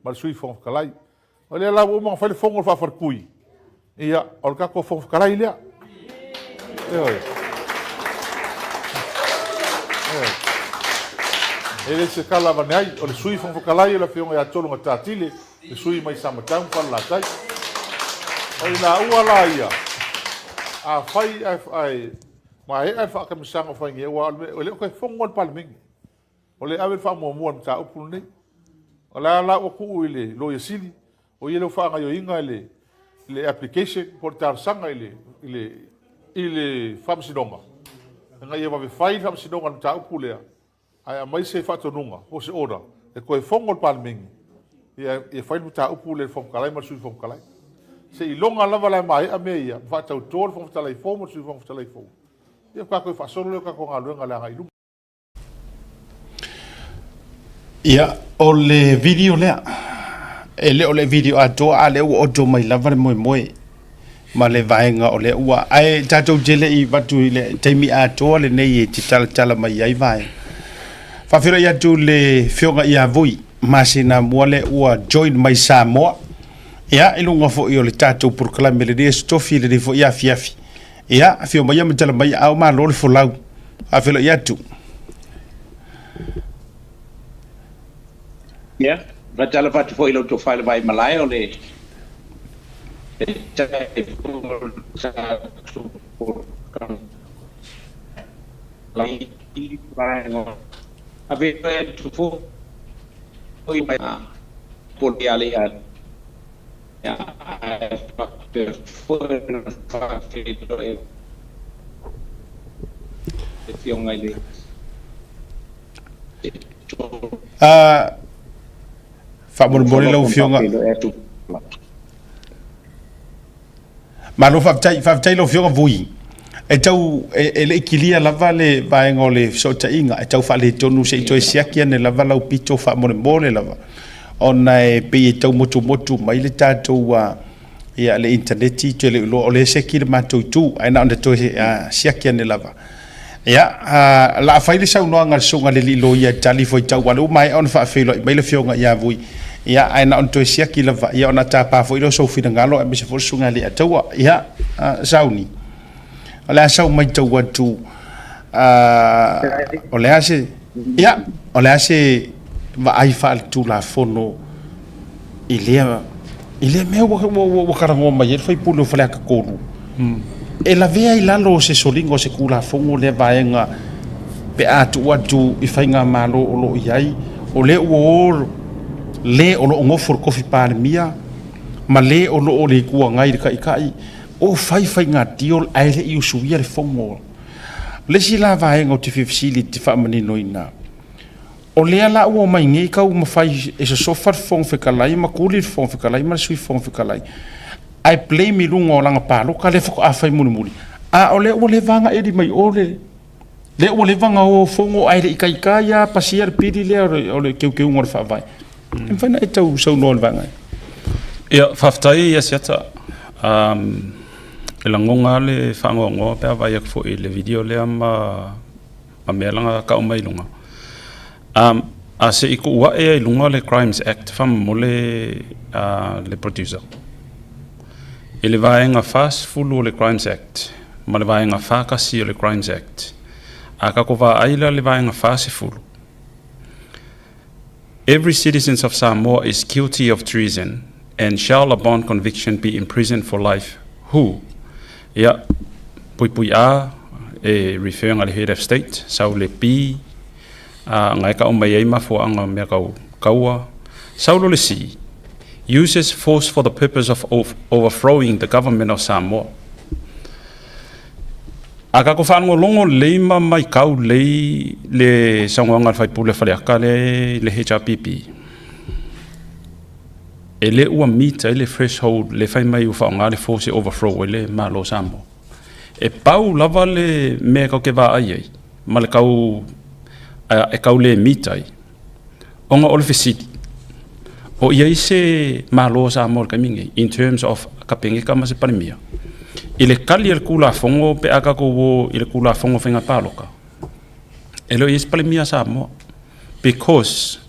ma le Sui Fofoga Fetalai. O lea la ua uma ona fai le fono faafaletui, ia, o le tatou Fofoga Fetalai lea. Ioe. Ioe. E le se tala avane ai, o le Sui Fofoga Fetalai o le Afioga ia Tolu Gatile, le sui mai Samatau ma Falelatai. O i laua la ia, afai ae maea le faakamisaga o fai nei, aua e le o toe fono lava le Palemene. O lea e ave le faamuamua i le mataupu lenei. O la la ua tuu i le Loia Sili, o ia lea ua faagaoioiga le le application po o le talosaga i le i le i le Faamasinoga, ina ia vave fai le Faamasinoga i le mataupu lea, ae aumai se faatonuga po o se order e toe fono le Palemene ia ia fai le mataupu lea i le Fofoga Fetalai ma le Sui Fofoga Fetalai. Seiloga lava la e maea mea ia ma faatauto le Fofoga Fetalai fou ma le Sui Fofoga Fetalai fou, ia faatoa toe faasolo lea o tatou galuega i le agai i luma. Ia, o le video lea, e le o le video atoa, a lea ua oto mai lava le moemoe ma le vaega o lea ua... Ae tatou te le i avatu i le taimi atoa lenei e te talatala mai ai vaega. Faafeiloai atu le Afioga ia Vui Masina Mua lea ua join mai Samoa. Ia, i luga foi o le tatou polokalame lenei Aso Tofi lenei foi afiafi. Ia, afio mai ma tala mai, ao malo le folau. Faafeiloai atu. Ia, faatalofa atu foi i lo outou fale-vaimalae o le Taitai foi o le tatou polokalame i vaega o Ave atu foi po o le a Ae faapea foi ona faafeiloai le Afioga i le Faamolemole lau Afioga. Malo faafetai, faafetai lau Afioga Vui. E tau e le i kilia lava le vaega o le fesootaiga, e tau faaletonu se i toe siaki ane lava lau pito faamolemole lava, ona e pei e tau motumotu mai le tatou ia le initaneti, ou te le iloa o lea e seki le matou itu, ae na ona toe siaki ane lava. Ia, o le a fai le saunoaga a le Susuga i le Alii Loia e tali fuaitau, aua o lea ua maea ona faafeiloai mai le Afioga ia Vui, ia, ae na ona toe siaki lava, ia ona tapa foi lea o sou finagalo aemaise foi le Susuga ia Leiataua. Ia, Sauni, o le a sau matau atu, o le a se, ia, o le a se vaai faaletulafono i lea, i lea mea ua, ua, ua, ua talanoa mai ai le sui usufono o Faleata 3, e lavea i lalo o se soliga o se Tulafono lea vaega pe a tuu atu i faigamalo o lo o i ai, o lea ua o le o lo o nofo i le tofi Palemia ma le o lo o le Itu Agai i le Taitai, o fai faiga deal ae le i usuia le fono. O le isi la vaega ou te fia fesili e te faamaninoina, O lea la ua omai nei taumafai e sosofa le Fofoga Fetalai ma tuli le Fofoga Fetalai ma le Sui Fofoga Fetalai ae blame i luga o lana palota lea faatoa fai mulimuli, a o lea ua leva ona eli mai o le lea ua leva ona o fono ae le i taitai lava pasia le pili lea o le teuteuga o le Faavae. E mafai ona e tau saunoa i le vaega lea? Ia, faafetai Asiata. E lagona lava le faanoanoa pe a vaai atu foi i le video lea ma ma mea la tau mai luga. A se i tuu ae ai luga le Crimes Act faamolemole le producer. I le vaega 40 o le Crimes Act ma le vaega 41 o le Crimes Act, a tatou vaai la i le vaega 40, Every citizens of Samoa is guilty of treason and shall upon conviction be imprisoned for life who, ia, puipui A, e referring a le Head of State, sau le B, a nga e kau mai ai mafuaanga o mea kau kaua, sau lo le C, uses force for the purpose of overthrowing the government of Samoa. A tatou faalogologo lelei ma maitau lelei le saunoaga a le faipule o Faleata lea i le HRPP, e le ua meet ai le threshold le fai mai ua faaaoga le force e overthrow ai le Malo o Samoa. E pau lava le mea tatou te vaai ai ma le tau e tau le meet ai, ona o le fesili, o i ai se Malo o Samoa i le taimi lenei in terms of Kapeneta ma se Palemia i le tali a le Tulafono pe a tatou o i le Tulafono o Faiga Palota, e le o i ai se Palemia a Samoa because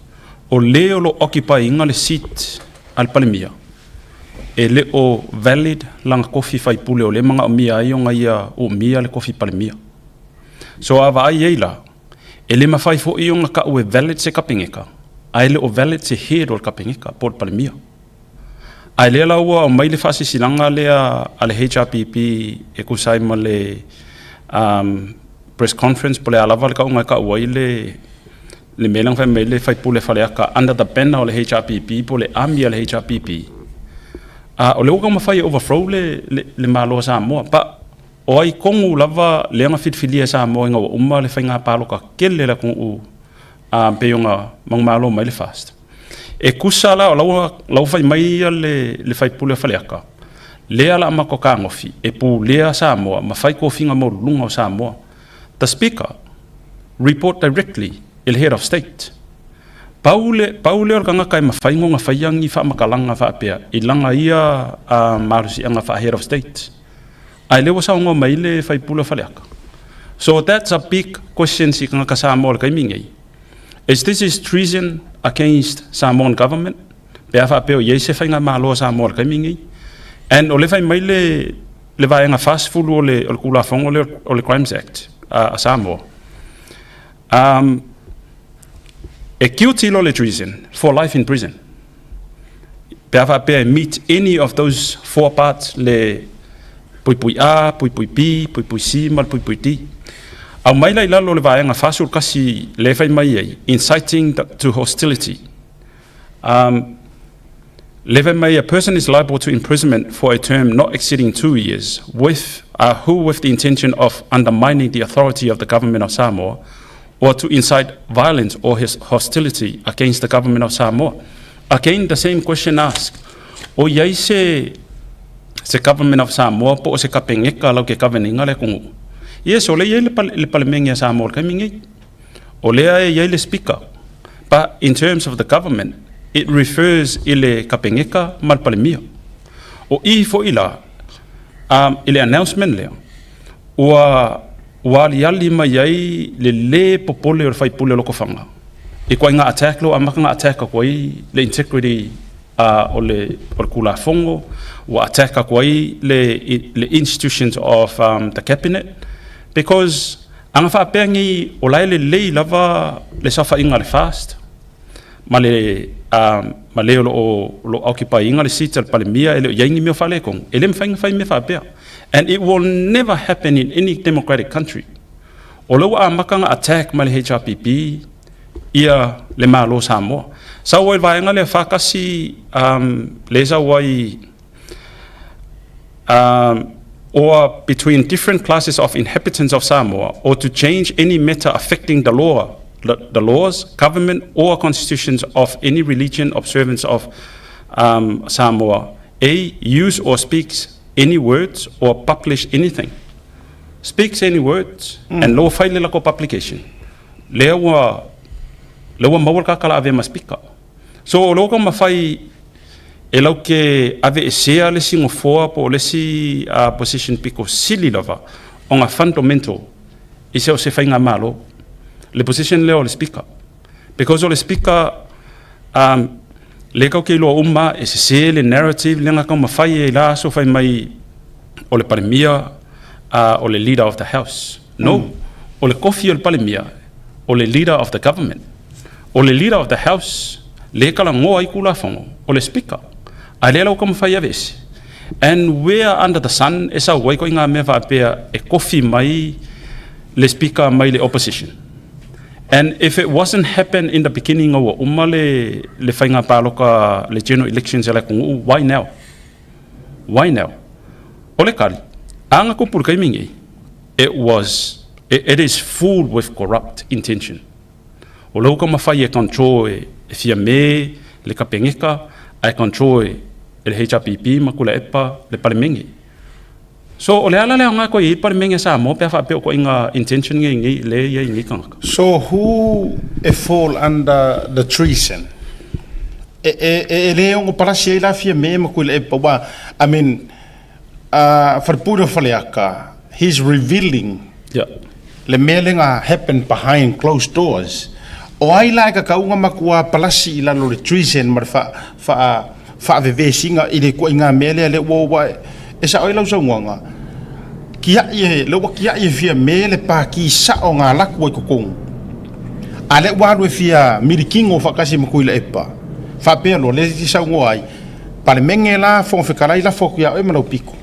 o le o lo o occupy ina le seat a le Palemia e le o valid lana tofi faipule o lea e manaomia ai ona ia uumia le tofi Palemia. So a vaai ai la, E le mafai foi ona tau e valid se Kapeneta, ae le o valid se head o le Kapeneta po o le Palemia. Ae lea la ua aumai le faasilasilaga lea a le HRPP e tusa ai ma le um, press conference po o le a lava le tauga e tau ai le le mea lea na fai mai le faipule Faleata under the banner o le HRPP po o le army a le HRPP. A o lea ua taumafai e overthrow le, le, le Malo o Samoa. But O ai tonu lava lea na filifilia e Samoa ina ua uma le faiga palota tele a le atunuu a pei ona manumalo mai le FAST. E tusa la o la ua la ua fai mai ia le le faipule o Faleata, lea la a matou tagofi e pulea Samoa ma fai tofiga maualuluga o Samoa. The Speaker report directly i le Head of State. Pau le pau lea o le tagata e mafai ona faia ni faamatalaga faapea i lana ia malosiaga faa-Head of State. Ae lea ua saunoa mai le faipule o Faleata. So that's a big question i tagata Samoa i le taimi nei. Is this is treason against Samoan government? Pe a faapea o i ai se faigamalo a Samoa i le taimi nei? And o lea fai mai le, le vaega 40 o le, o le Tulafono lea o le Crimes Act a, a Samoa. Um, e guilty loa le treason for life in prison. Pe a faapea e meet any of those four parts le puipui A, puipui B, puipui C ma le puipui D. Aumai la i lalo o le vaega 41 le fai mai ai, inciting to hostility. Um, le fai mai, a person is liable to imprisonment for a term not exceeding 2 years with, who with the intention of undermining the authority of the government of Samoa or to incite violence or his hostility against the government of Samoa. Again, the same question asked. O i ai se, se government of Samoa po o se Kapeneta lau ke governing le atunuu. Yes, o lea i ai le, le palemene a Samoa i le taimi nei. O lea e i ai le speaker. But in terms of the government, it refers i le Kapeneta ma le Palemia. O i foi la, i le announcement lea, ua ua aliali mai ai le lē popole o le faipule o Lotofaga i koaiga attack lea ua amata ona attack atu ai le integrity o le o le Tulafono, ua attack atu ai le le institutions of the cabinet because ana faapea nei o la e lelei lava le saofaiga a le FAST ma le ma le o lo o lo o occupy ina le seat a le Palemia e le o i ai ni mea o faaletonu, e le mafai ona fai mea faapea. And it will never happen in any democratic country. O lea ua amata ona attack mai le HRPP ia le Malo o Samoa. Sau ai le vaega lea 41 lea e sau ai or between different classes of inhabitants of Samoa or to change any matter affecting the law, the laws, government or constitutions of any religion, observance of Samoa. A, use or speaks any words or publish anything. Speaks any words and lo fai le lako publication. Lea ua lea ua maua le kaka la ave ma speaker. So o lo ka mafai e lau ke ave e sea le si ngofoa po o le si position piko sili lava o nga fundamental i se o se whainga malo le position lea o le speaker. Because o le speaker le kau ke iloa uma e sese le narrative le nga kau mafai e la aso fai mai o le palemia o le leader of the house. No, o le kofi o le palemia o le leader of the government. O le leader of the house le kala ngoa i kula fongo o le speaker. A le lau ka mafai ave ese. And where under the sun e sa wai ko inga mea whaapea e kofi mai le speaker mai le opposition. And if it wasn't happen in the beginning o uma le whainga pāloka le general elections e le kongu, why now? Why now? O le kari, anga ko puru kai mingi, it is full with corrupt intention. O lau ka mawhai e control e fia me, le kapengeka, a e control e le HRPP, ma kula epa, le palemenge. So, o le ala lea ngā koe i palemenge sa mo, pea whaapeo ko inga intention nge ngi, le ia i ngi kangaka. So who e fall under the treason? E le ongo palasi e la fia me ma kula epa wa. I mean, Wharepura Whaleaka, he's revealing le mea lenga happen behind closed doors. O ai la e ka kaunga makua palasi i lalo le treason ma le wha, wha, wha singa i le kua i ngā mea lea le ua ua e sa oi lau saungoanga. Kia i e, le ua kia i e fia me le pā ki sa o ngā laku ai kokongu. A le ua alu e fia mirikingo whakasi ma kui le epa. Whapea lo le ti saungoa ai. Pale menge la fo whekalai la fo kuia oe ma lau piko.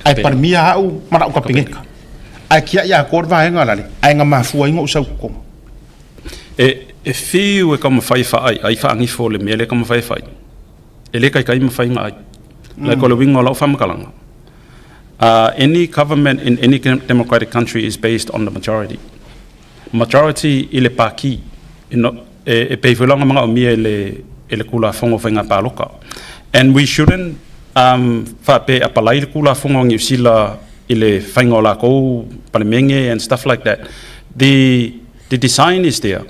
Ai pale mia au mana o kapengeka. Ai kia ia kor vaenga lale. Ai ngā mafua ingo usau kokongu. E whiu e ka mawhai whaai, ai whaangifo le mea le ka mawhai whai. E le kai kai mawhai ngā ai. Like o le winga o lau whamakalanga. Any government in any democratic country is based on the majority. Majority i le pāki, no, e peiwhelanga mga o mia e le kula whongo whainga pāloka. And we shouldn't whape apalai le kula whongo ngi usila i le whainga o lākou, palemenge and stuff like that. The design is there.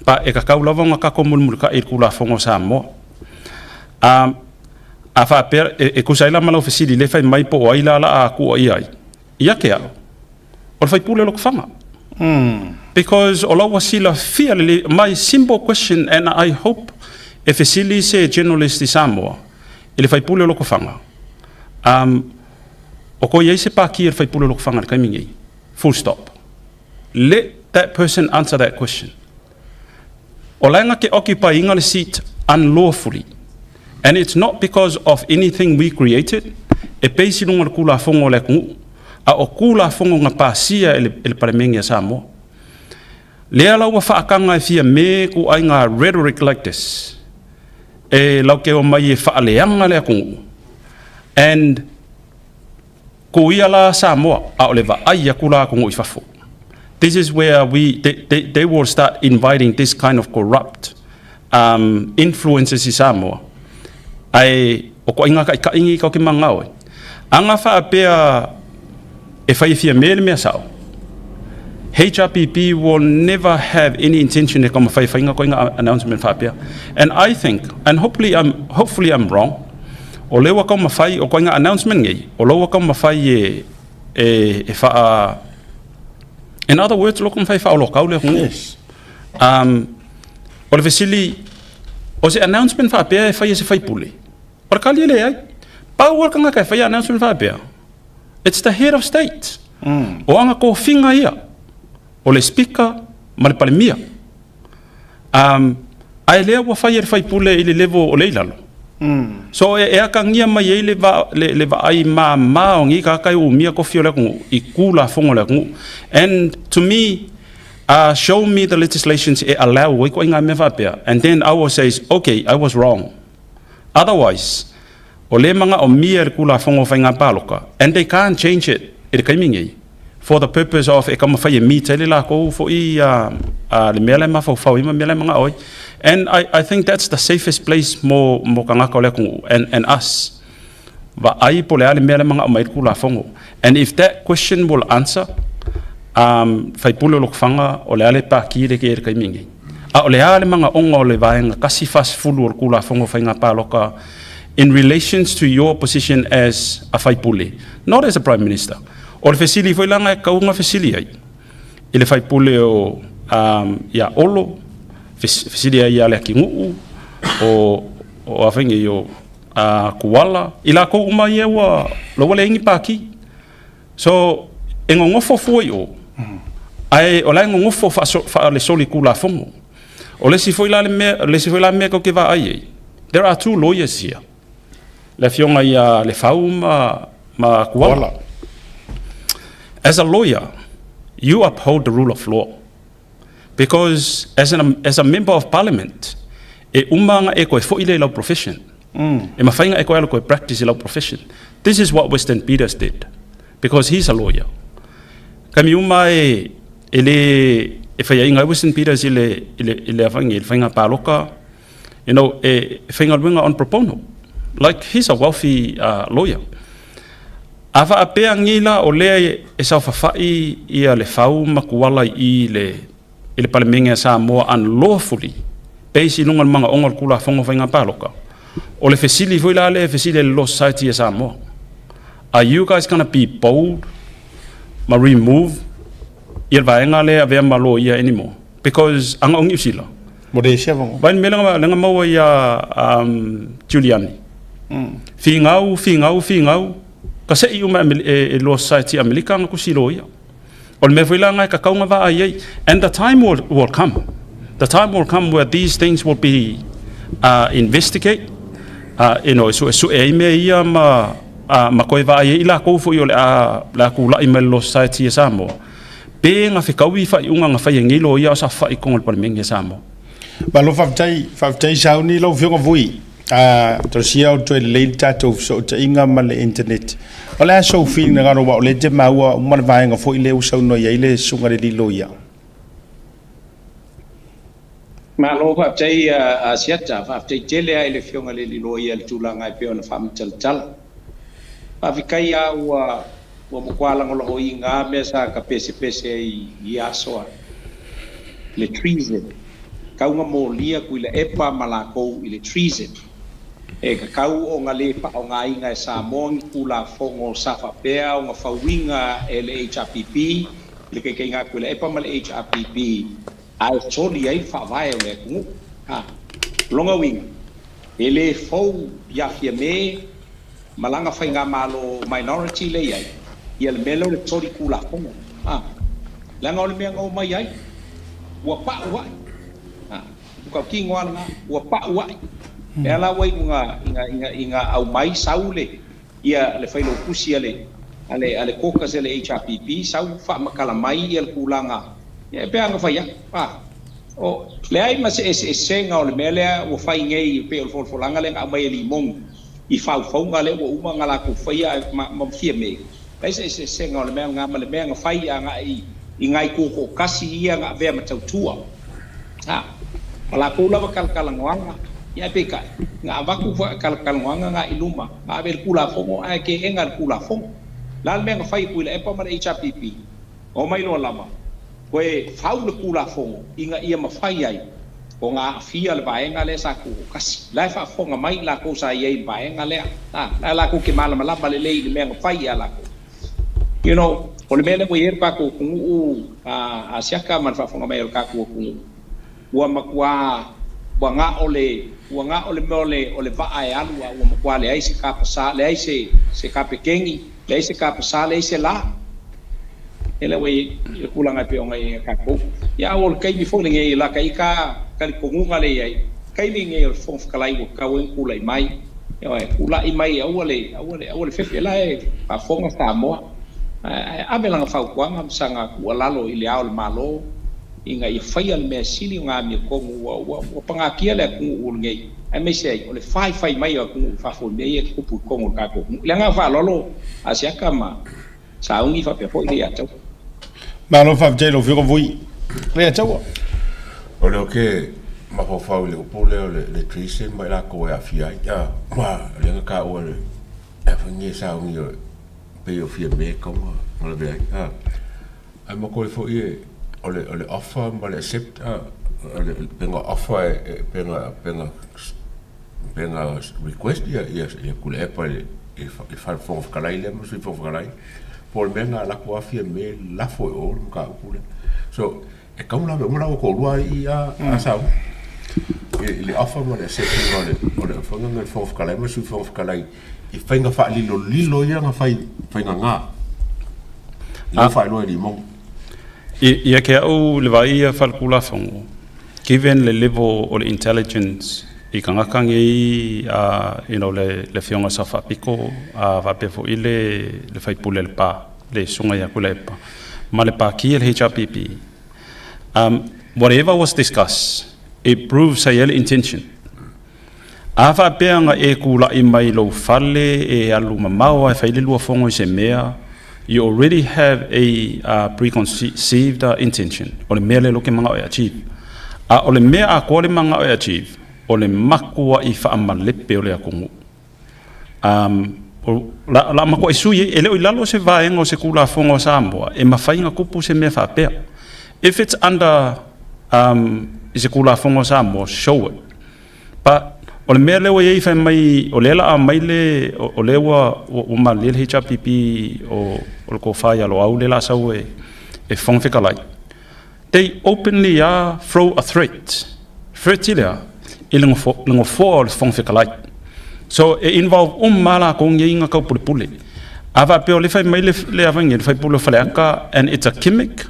Pa e kakau lava ngā kako mulumulu ka i le kula whongo sa moa. A whaapea, e kusa ila malau fesili le whai mai po o ai la la a kua i ai. Ia ke au. O le whai pule loko whanga. Because o lau wasila fia lele, my simple question, and I hope e fesili se generalist i Samoa, i le whai pule loko whanga. O ko iei se pāki e le whai pule loko whanga le kaimingi. Full stop. Let that person answer that question. O laenga ke occupy inga le seat unlawfully. And it's not because of anything we created. E peisi lunga le kula fongo le kungu. A o kula fongo nga pasia e le palemenge a Samoa. Lea lau wa whaakanga e fia me ku ai ngā rhetoric like this. E lau ke o mai e whaaleanga le akungu. And ko ia la Samoa a o le va ai aku la akungu i fafo. This is where they will start inviting this kind of corrupt influences i Samoa. Ai, o ko inga kai kai ka ke mangao. Anga whaapea e whai fia me le mea sao. HRPP will never have any intention e kama whai whainga ko inga announcement whaapea. And I think, and hopefully I'm wrong, o lewa kau mawhai o ko inga announcement ngai, o lewa kau mawhai e whaa. In other words, lo kau mawhai whaa o lo kau le hungu. O le vesili, o se announcement whaapea e whai e se whai pule. O le kali le ai. Pau o kanga kai whai announcement whaapea. It's the head of state. O anga ko finga ia. O le speaker ma le palemia. Ai lea ua whai e le whai pule i le level o le ilalo. So e akangia mai ei le va ai ma ma o ngi ka kai u mia ko fio le kungu i kula fongo le kungu. And to me, show me the legislations e allow wai ko inga mea whapea. And then I will say, okay, I was wrong. Otherwise, o le manga o mia le kula fongo whainga pāloka. And they can't change it i le kaimingi. For the purpose of e taumafai e meet ai le lakou foi le mea la e mafaufau ai ma mea la e manao ai. And I think that's the safest place mo tagata o le atunuu and us. Vaai po o le a le mea la e manao mai ai le Tulafono. And if that question will answer, um, faipule o Lotofaga o le a le pati le ke i ai i le taimi nei. A o le a le manaoga o le Vaega 140 o le Tulafono o Faiga Palota in relations to your position as a faipule, not as a Prime Minister. O le fesili foi la e tatau ona fesili ai i le faipule o um, ia Olo, fesili ai ia Leatinuu, o a nei o Kuala, i lakou uma ia ua ua leai ni pati. So, e nonofo fua i o, ae o la e nonofo faale Tulafono. O le isi foi la le mea, le isi foi la mea tou te vaai ai, there are two lawyers here. Le afioga ia Lefau ma Kuala. As a lawyer, you uphold the rule of law. Because as a member of parliament, e uma nga e koe foi le lau profession. E mawhai nga e koe alu koe practice i lau profession. This is what Weston Peters did. Because he's a lawyer. Kami uma e le e whai ai ngai Weston Peters i le awangi, i le whainga pāloka, e whainga luenga on pro bono. Like, he's a wealthy lawyer. A whaapea ngi la o lea e saofafai ia Lefau ma Kuala i le Palemene a Samoa unlawfully base i luga o le magaoga o le Tulafono o Faiga Palota. O le fesili foi la lea e fesili e le Law Society a Samoa. Are you guys gonna be bold ma remove ia le vaega lea avea ma loia anymore? Because anga o Niu Sila. Mo le sia vongo. Vai me lenga maua ia Giuliani. Fingau, fingau, fingau. Ka se i uma e Law Society Amerika nga kusi loia. O le mea foi la ngai ka kaunga va ai ai. And the time will come. The time will come where these things will be investigate. So e ai mea ia ma koe va ai i la kou foi o le a kula'i mai le Law Society e Samoa. Pe nga fekaui fai unga nga fai e ngilo ia o sa fai kongo le Palemene e Samoa. Malo faafetai, faafetai sauni lau Afioga Vui. A talosia o toe lelei le tatou fesootaiga ma le internet. O le a sou finagalo aua o lea e te maua uma le vaega foi lea ua saunoa i ai le susuga i le loia. Malo faafetai a Siata, faafetai tele ai le afioga i le loia i le tulaga e pei ona faamatalatala. Faafetai a ua matua lagolagoina mea sa ka pesepese ai i aso a. Le treason. Kauga molia Tuilaepa ma lakou i le treason. E kakau o nga le whaongainga e Samoa ni Tulafono sa faapea o nga fauiga e le HRPP, le kaikaiga Tuilaepa ma le HRPP, a e soli ai le faavae o le atunuu. Ha. Longa uiga, e le fou ia Fiame malaga faiga malo minority le iai, ia le mea lea o le soli Tulafono. Ha. Leaga o le mea na o mai ai, ua pau ai. Ha. Ua tino ala ua pau ai. E ala ua inga au mai sau le ia le failautusi a le caucus e le HRPP sau faamatala mai ia le tulaga ia pe aga fai atu. Ah. O leai ma se eseesega o le mea lea ua fai nei pei o le folafolaga lea na aumai e Limoni i faufauga lea ua uma ona latou faia ma Fiame. Leai se eseesega o le mea lena ma le mea na fai agai i nai toatasi ia na avea ma tautua. Ha. Ma latou lava talatalanoaga, ia peitai, na avatu talatalanoaga na i luma, na ave le Tulafono ae teena le Tulafono. La le mea na fai Tuilaepa ma le HRPP, o mai loa lava, toe fau le Tulafono ina ia mafai ai o ngā aafia le vaega lea sa tutoatasi. La e faafofoga mai latou sa i ai i le vaega lea. Ha, la latou ke malamalama lelei i le mea na fai ia latou. O le mea lea ua i ai le tatou atunuu a Siaka ma le faafofoga mai o le tatou atunuu, ua matua ua na o le mea o le vaa e alu a ua matua leai se kapasa, leai se kapekeni, leai se kapasa, leai se la. E le ua i le tulaga e pei ona i ai tatou. Ia o le taimi foi lenei la ka ika talitonuga le i ai. Taimi nei o le Fofoga Fetalai ua tatau ai ona tulai mai. Ioe, tulai mai aua le fefe la e faafofoga Samoa. Ae ave lana fautuaga ma saga tuualalo i le ao o le Malo ina ia faia le mea sili o ngā amiotonu ua pagatia le atunuu lenei. Aemaise ai o le faifai mai o atunuu i fafo i mea ia e tutupu i totonu o le tatou atunuu. I le agaga faaaloalo a Siaka ma Sauni faapea foi le ia tau. Malo faafetai i lau Afioga Vui. Leiataua. O lea ou te mafaufau i le upu lea o le treason ma i latou e aafia ai. Aua o lea na taua e le afai e sauni e pei o Fiame e tatau ona lavea ai. Ae manatua foi e o le offer ma le accept, o le pei na offer e pei na request ia Tuilaepa i le Fofoga Fetalai lea ma le Sui Fofoga Fetalai, po o le mea na alu atu lava Fiame lafo i o le mataupu lea. So, e tatau ona ave uma laua toalua i i a sauni i le offer ma le accept ina o le foi lea le Fofoga Fetalai ma le Sui Fofoga Fetalai i faiga faalilolilo ia na fai faigagā i lou faailoa e Limogi. Ia te au le vaai ia faaletulafono, given le level o le intelligence i tagata nei, le Afioga Sao Faapito faapea foi le sui usufono a Lepa, le Susuga ia Tuilaepa, ma le Pati a le HRPP, whatever was discussed, it proves sa i ai le intention. A faapea na e tulai mai lou fale e alu mamao e fai le lua fono i se mea, you already have a preconceived intention o le mea lea ke mangao e achieve. A o le mea atoa le mangao e achieve, o le matuai faamalepe o le atunuu. O la matuai sui e le o i lalo se vaega o se Tulafono a Samoa e mafai ona tupu se mea faapea. If it's under i se Tulafono a Samoa, show it. But o le mea lea ua i ai fai mai o lea la a mai le o lea ua malilie le HRPP o le tofa ia Loau lea la sau e Fofoga Fetalai. They openly throw a threat. Threat i lea i le nofoa o le Fofoga Fetalai. So e involve uma latou nei na taupulepule. A faapea o le fai mai le avangi le faipule o Faleata and it's a gimmick,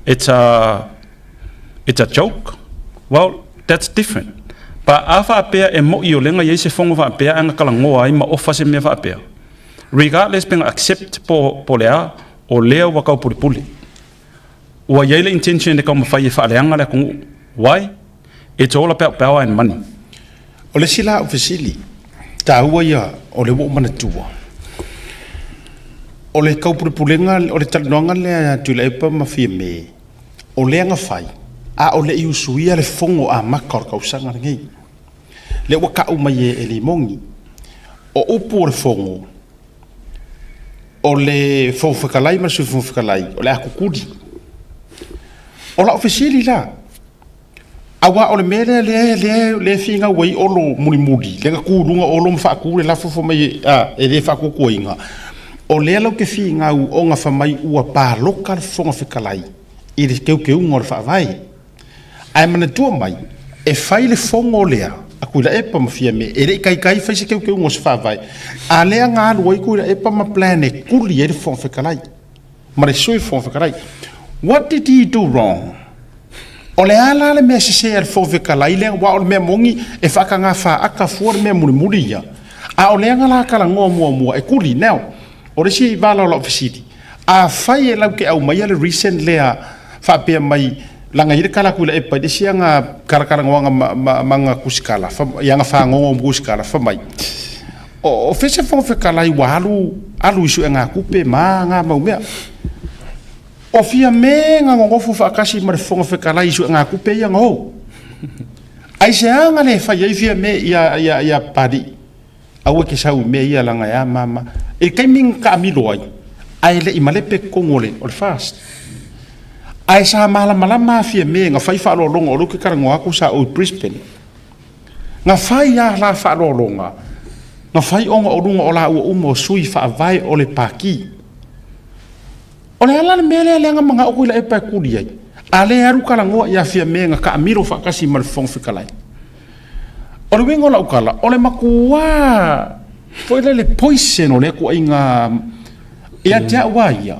it's a joke. Well, that's different. Pa a faapea e moi o lenga iai se fono faapea anga talanoa ai ma ofa se mea faapea. Regardless pe na accept po le a, o lea ua taupulepule. Ua iai le intention e taumafai e faaleaga le atunuu. Why? It's all about power and money. O le isi la au fesili, taua ia o le ua ou manatua. O le taupulepulega, o le talanoaga lea a Tuilaepa ma Fiame, o lea na fai, a o le i usuia le fono amata o le tausaga lenei. Lea ua tau mai e Limogi, o upu o le fono, o le Fofoga Fetalai ma le Sui Fofoga Fetalai, o le a kukuli. O lau fesili la, aua o le mea lea lea finau ai Olo mulimuli, lea na tu i luga o Olo ma faatu le lafo fai mai e le faatuatuaina, o lea latou te finau ona fai mai ua paloka le Fofoga Fetalai i le teuteuga o le Faavae. Ae manatua mai, e fai le fono lea a Tuilaepa ma Fiame, e le i taitai fai se teuteuga o se Faavae, a lea na alu ai Tuilaepa ma plan e tuli ai le Fofoga Fetalai ma le Sui Fofoga Fetalai. What did he do wrong? O le a la le mea sese a le Fofoga Fetalai lea, aua o le mea moni e faataga faata fua le mea mulimuli ia, a o lea na la talanoa muamua e tuli. Now, o le isi vala o lau fesili, afai e latou te aumaia le reason lea faapea mai laga i le tala a Tuilaepa i le isi aga talatalanoaga ma aga tusikala i aga fagogo ma tusikala fai mai o fea se Fofoga Fetalai ua alu alu i suegatupe ma aga mau mea. O Fiame na nonofo faatasi ma le Fofoga Fetalai i suegatupe ia na o. Aisea na le fai ai Fiame ia Papalii? Aua e te sau i mea ia laga e a ma ma. I le taimi na taamilo ai, ae le i malepe totonu o le o le FAST. Ae sa malamalama a Fiame na fai faaaloaloga o lea ou te talanoa atu sa ou i Brisbane. Na fai a la faaaloaloga, na fai ona o luga o laua uma o sui faavae o le Pati. O le a la le mea lea na manao Tuilaepa e tuli ai? A lea e alu talanoa ia Fiame na taamilo faatasi ma le Fofoga Fetalai. O le uiga o lau tala, o le matua foi lele poison o lea ituaiga ia te au a ia.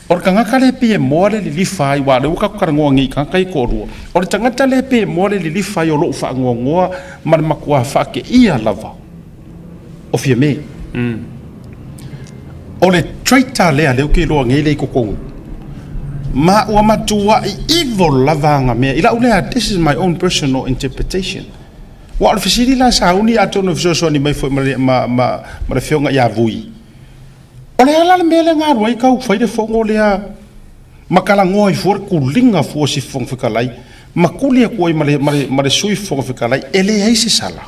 O le tagata lea pei e moa le lilifa ai, aua o lea ua tatou talanoa nei i tagata ia e toalua. O le tagata lea pei e moa le lilifa ai o lou faanoanoa ma le matua faateia lava o Fiame. O le traitor lea lea ou te iloa nei lea i totonu. Ma ua matuai evil lava ana mea. I lau lea, this is my own personal interpretation. Aua o le fesili la sauni atonu e fesoasoani mai foi ma le afioga ia Vui. O le a la le mea lea na alu ai tau fai le fono lea? Ma talanoa ai fua le kuliga fua o si Fofoga Fetalai ma tuli atu ai ma le, ma le, ma le Sui Fofoga Fetalai, e leai se sala.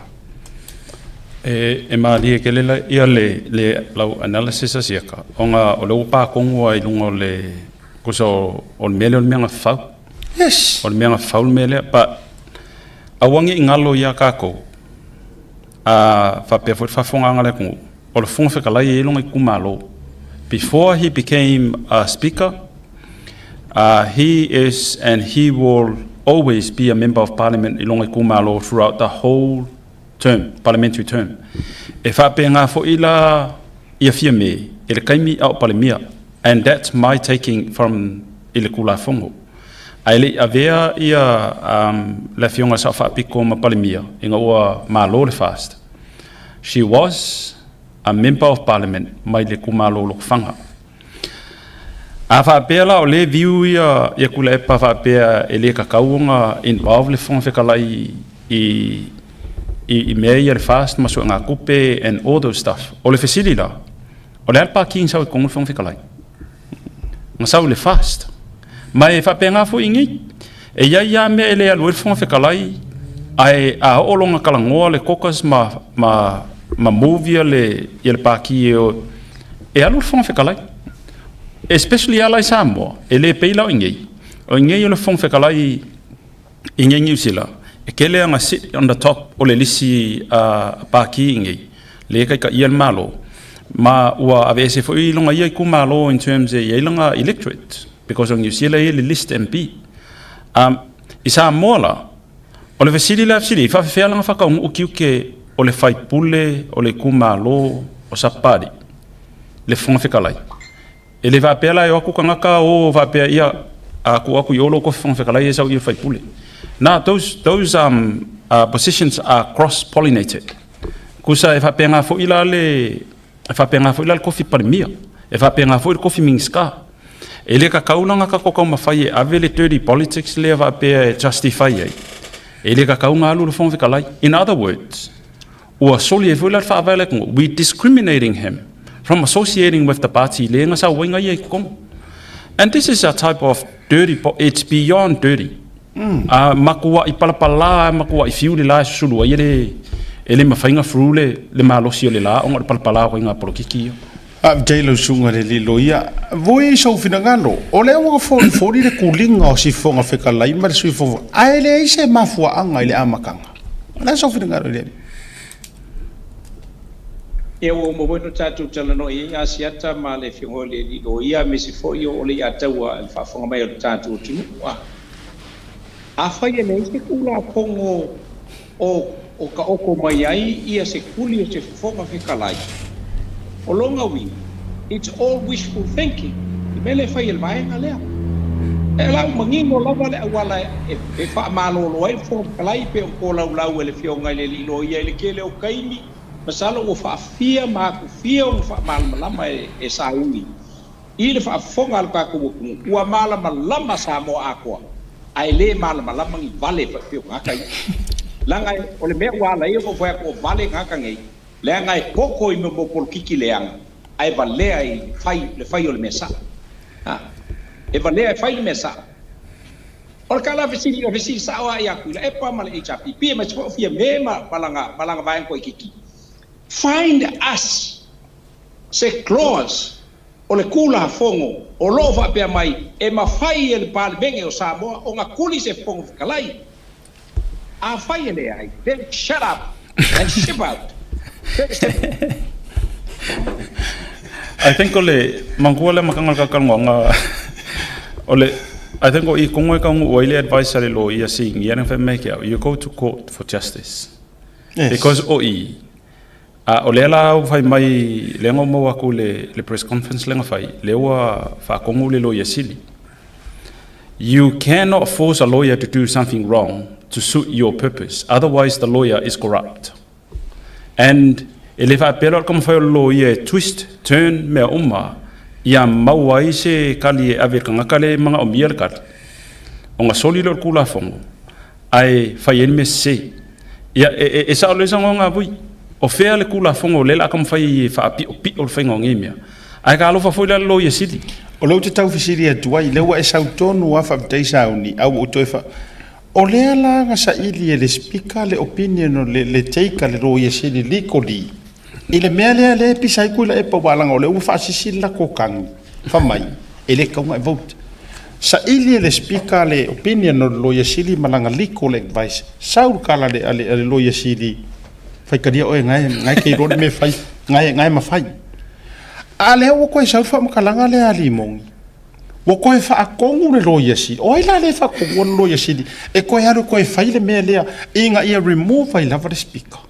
E, e malie tele la, ia le, le lau analysis a siaka, ona o le ua patonu lava i luga o le, tusa o, o le mea lea o le mea na fau. Yes. O le mea na fau le mea lea, but aua ne i galo ia tatou, a faapea foi le faafofogaaga a le atunuu, o le Fofoga Fetalai e i ai lona itumalo. Before he became a speaker, he is and he will always be a member of parliament i lona itumalo throughout the whole term, parliamentary term. E faapena foi la ia Fiame i le taimi a o Palemia and that's my taking from i le Tulafono. Ae le i avea ia le Afioga i le Sao Faapito ma Palemia ina ua malo le FAST. She was a Member of Parliament mai le itumalo o Lotofaga. A faapea la o lea e view ia ia Tuilaepa faapea e le tatau ona involve le Fofoga Fetalai i i mea ia le FAST ma suegatupe and all those stuff. O le fesili la, o le a le pākī na sau i totonu le Fofoga Fetalai? Na sau i le FAST. Ma e faapena foi i nei. E i ai lava mea e le alu ai le Fofoga Fetalai, ae a oo lona talanoa le caucus ma, ma, ma move ia le, ia le pākī e, e alu le Fofoga Fetalai. Especially lava la i Samoa, e le pei la o i nei. O i nei o le Fofoga Fetalai i nei Niu Sila, e tele ana sit on the top o le lisi a pākī i nei, le taitaia le Malo, ma ua aveese foi lona ia itumalo in terms e i ai lana electorate, because o Niu Sila e i ai le list MP. Um, i Samoa la, o le fesili lea fesili, e faafefea lana faataunuu tiute o le faipule o le itumalo o Sapapalii, le Fofoga Fetalai. E le faapea la e o atu tagata o faapea ia a tuu atu i o lou tofi Fofoga Fetalai e sau i le faipule. Na, those positions are cross pollinated. Tusa e faapena foi la le e faapena foi la le tofi Palemia, e faapena foi le tofi Minisita. E le tatau la ona tatou taumafai e ave le dirty politics lea faapea e justify ai. E le tatau ona alu le Fofoga Fetalai. In other words, Ua soli ai foi la le faavae le atunuu, we discriminating him from associating with the party le na sau ai na ia i totonu. And this is a type of dirty, it's beyond dirty. A matuai palapala, matuai fiu le la e susulu ai e le, e le mafai na through le, le malosi o le la ona o le palapala o faiga polokiki ia. Faafetai i lau susuga i le alii loia. Voi i sou finagalo, o lea ua folifoli le kuliga o si Fofoga Fetalai ma le Sui Fofoga, ae leai se mafuaaga i le amataga. O le a sou finagalo i lea mea? Ia, ua uma foi ona tatou talanoa i ai Asiata ma le Afioga i le alii loia aemaise foi o Leiataua i le faafofoga mai o le tatou atunuu. A Afai e leai se Tulafono o taoto mai ai ia se tuli o se Fofoga Fetalai, o lona uiga, it's all wishful thinking, le mea lea e fai e le vaega lea. E lau manino lava le auala e faamalolo ai le Fofoga Fetalai pei ona tolaulau e le Afioga i le Alii Loia i le tele o taimi, masalo ua faafia ma atufia ona faamalamalama e sauni I le faafofoga a lo tatou atunuu, ua malamalama Samoa atoa, ae le malamalama ni vale pei o tagata ia. Leaga o le mea ua ala ai ona ou fai atu o vale tagata nei, leaga e poto i mea mo polokiki leaga, ae valea i fai le fai o le mea sao. A, e valea e fai le mea sao. O le tala fesili, o le fesili sao lava ia Tuilaepa ma le HRPP aemaise foi o Fiame ma lana, ma lana vaega toaitiiti, find us se clause o le Tulafono o lo o faapea mai e mafai e le Palemene o Samoa ona tuli se Fofoga Fetalai. Afai e leai, then shut up and ship out. Very simple. I think o le manatua le amataga o le talatalanoaga o le I think o i kogo e taunuu ai le advice a le loia sinia lea na fai mai ia te au, you go to court for justice. Yes. Because o i A o lea la ua fai mai, lea na ou maua atu i le press conference lea na fai, lea ua faatonu le Loia Sili. You cannot force a lawyer to do something wrong to suit your purpose, otherwise the lawyer is corrupt. And e le faapea la o le taumafai o le loia e twist, turn mea uma ia maua ai se kali e ave i le tagata lea e manaomia le kali, ona soli lea o le Tulafono ae fai ai le mea sese. Ia, e sao lelei saunoaga a Vui. O fea le Tulafono o lea o le a taumafai e faapiopio le faiga o nei mea? Ae talofa foi la i le Loia Sili. O lea ou te tau fesili atu ai, lea ua e sau tonu lava faafetai sauni, a ua ou toe fa... O lea la na saili e le Speaker le opinion o le, le take a le Loia Sili legally i le mea lea lea e pisa ai Tuilaepa aua leaga o lea ua faasisi le latou tagi fai mai e le tatau ona e vote. Saili e le Speaker le opinion o le Loia Sili ma lana legal advice. Sau le tala a le, a le, a le Loia Sili, faitalia oe na e, na e te iloa le mea e fai, na e, na e mafai. A lea ua toe sau le faamatalaga lea a Limoni, ua toe faatonu le Loia Sili. O ai la lea e faatonuina le Loia Sili e toe alu e toe fai le mea lea ina ia remove ai lava le Speaker?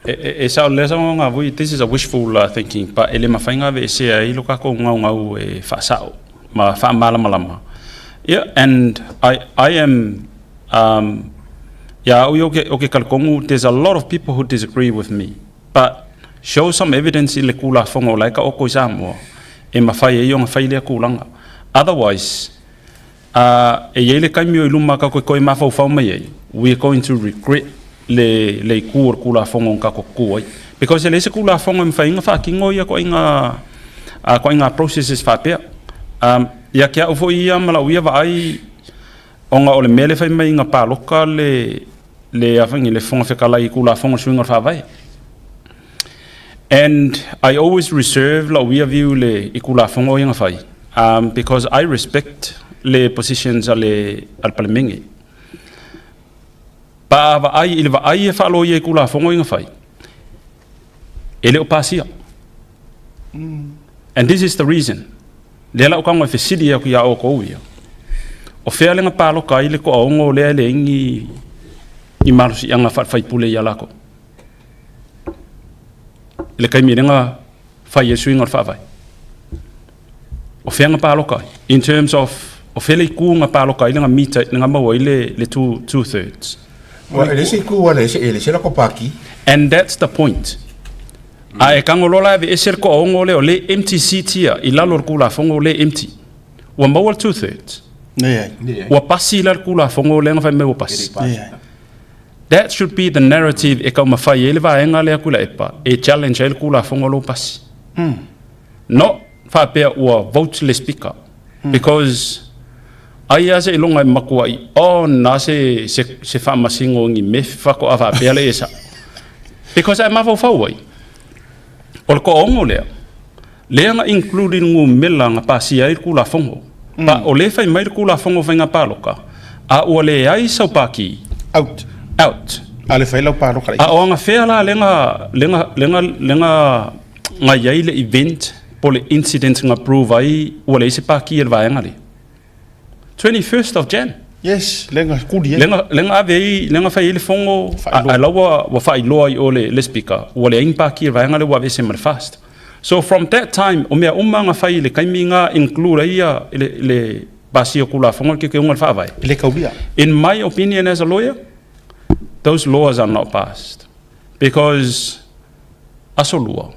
E sao lea saunoaga a Vui, this is a wishful thinking, but e le mafai ona aveesea ai lo tatou gaugau e faasao ma faamalamalama. Yeah, and I am, um, ia au ia ou te talitonu, there's a lot of people who disagree with me, but show some evidence i le Tulafono o la e taoto i Samoa e mafai ai ona fai lea tulaga. Otherwise, A e i ai le taimi o i luma tatou te toe mafaufau mai ai, we are going to regret le le itu o le Tulafono na tatou tutu ai. Because e leai se Tulafono e mafai ai ona faatino ia ituaiga a ituaiga processes faapea. Um, ia te au foi ia ma lau ia vaai, ona o le mea lea fai mai na palota le le a le Fofoga Fetalai i Tulafono o le Suiga o le Faavae. And I always reserve lau ia view le i Tulafono ia na fai, because I respect le positions a le a le Palemene. Pa a vaai i le vaai e faaloia i Tulafono ia na fai, e le o pasia. And this is the reason. Lea la ou tago e fesili atu iā outou ia, o fea le na paloka ai le toaono lea e leai ni ni malosiaga faale-faipule ia lakou? I le taimi lea na fai ai le suiga o le faavae. O fea na paloka ai? In terms of, o fea le itu na paloka ai le na mita, le na maua ai le 2/3. Ua e le isi itu a le isi, e le isi la ko paki. And that's the point. A e tago loa la e aveese le toaono lea o le empty seat ia i lalo o le Tulafono le empty. Ua maua le 2/3. Leai. Ua pasi la le Tulafono lea na fai mai ua pasi. Leai. That should be the narrative e taumafai ai le vaega lea Tuilaepa e challenge ai le Tulafono lea ua pasi. Not faapea ua vote le Speaker. Because ai lava seiloga e matuai on lava se, se, se faamasino i ni mea faatoa faapea lea e sao. Because a e mafaufau ai, o le toaono lea, lea na include i le numera na pasia ai le Tulafono. Pa o lea e fai mai le Tulafono o Faiga Palota, a ua leai sau paki, Out. Out. A le fai lau paloka A o agafea la lea na, lea na, lea na, lea na, na i ai le event po o le incident na prove ai ua leai se paki a le vaega lea? 21st of Jan. Yes, lea na kuli ai. Lea na ave ai, lea na fai ai le fono, a la ua faailoa i o le Speaker, ua leai ni paki a le vaega lea ua aveese ma le FAST. So from that time, o mea uma na fai i le taimi na include ai ia le pasia o Tulafono le teuteuga o le Faavae. E le taulia. In my opinion as a lawyer, those laws are not passed because aso lua,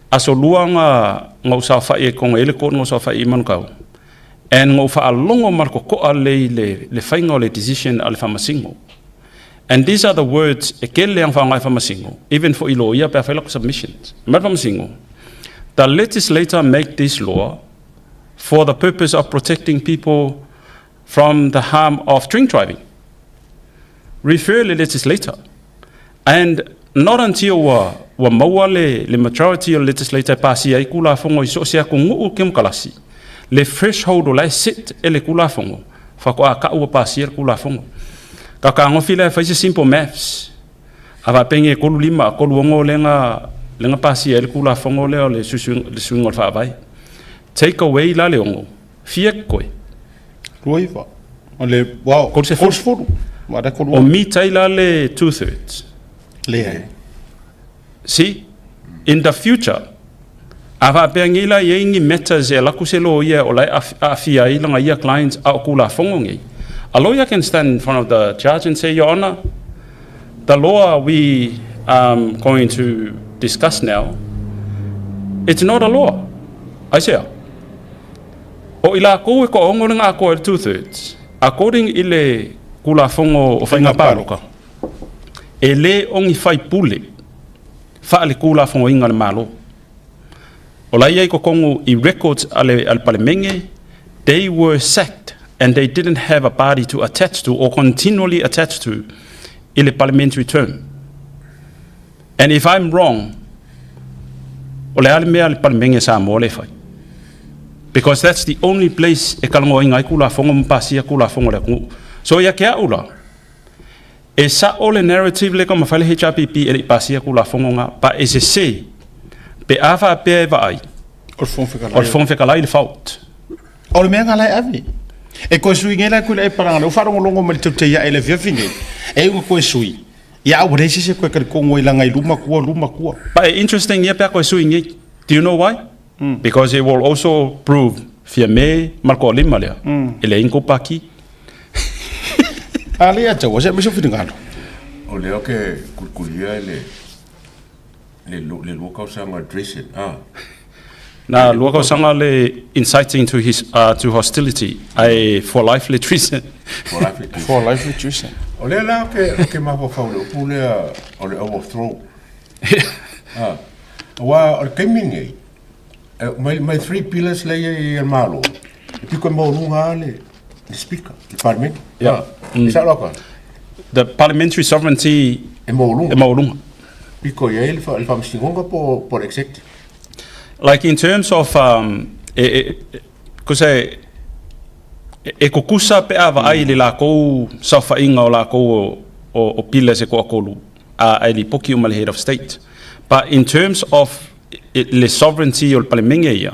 aso lua na ou saofai ai totonu e i ai le court na ou saofai ai i Manukau and na ou faalogo ma le totoa lelei i le faiga o le decision a le Faamasino. And these are the words e kele lava faaaoga e Faamasino, even for i loia pe a fai latou submissions. Fai mai le Faamasino, The legislator make this law for the purpose of protecting people from the harm of drink driving. Refer le legislator. And not until ua, ua maua le, le majority o le legislator e pasia ai Tulafono i so o se atunuu kemokalasi, le threshold o la e set e le Tulafono, faatoa tau ua pasia le Tulafono. Ka tagofi lea e fai se simple maths, a faapea e 35, 36 lea na, lea na pasia ai le Tulafono lea o le suisuiga, le suiga o le Faavae. Take away la le 6, fia koe? 29. O le, wow, 30. O mita ai la le 2/3. Leai. See, in the future, a faapea nei la e i ai ni matters e alu atu se loia o la e aafia ai lana ia clients a o Tulafono nei, a lawyer can stand in front of the judge and say, Your Honor, the law we um going to discuss now, it's not a law. Aisea? O i lakou e toaono le atoa i le 2/3, according i le Tulafono o Faiga Palota, e le o ni faipule faaletulafonoina le Malo. O la i ai i totonu i records a le, a le Palemene, they were sacked and they didn't have a party to attach to or continually attach to i le parliamentary term. And if I'm wrong, o le a le mea a le Palemene Samoa lea e fai? Because that's the only place e talanoaina ai Tulafono ma pasia Tulafono a le atunuu. So ia te au la, e sa'o le narrative lea e taumafai le HRPP e le i pasia Tulafono na, but e sese pe a faapea e vaai O le Fofoga Fetalai. o le Fofoga Fetalai le fault. O le mea lena la e ave. E toe sui nei la e kuila e paranga lea ua faalogologo mai le teutei ae i le afiafi nei, e iu ina toe sui, ia a ua leai se isi e toe talitonu ai leaga i luma tua, luma tua. But e interesting ia pe a toe sui nei. Do you know why? Because it will also prove Fiame ma le toalima lea, e leai ni tou paki. A lea tau, se aumai sou finagalo. O lea ou te kulikulia i le le le lua tausaga dressing a. Na lua tausaga le inciting to his to hostility ae for life le treason. For life le treason. For life le treason. O lea la ou te mafaufau i le upu lea o le overthrow. A, aua o le taimi lenei, my, my three pillars lea i ai e le Malo, e piko e maualuga lava le, le Speaker, le Palemene. Yeah. E sao lau The parliamentary sovereignty E maualuga. E maualuga. Piko i ai le, fa, le faamasinoga po, po le executive. Like in terms of um, e, e, e, kusa e, e kukusa pe a vaai i le lakou saofaiga o lakou o, o, o pillars e toatolu a e lipoki uma le head of state. But in terms of le sovereignty o le Palemene ia,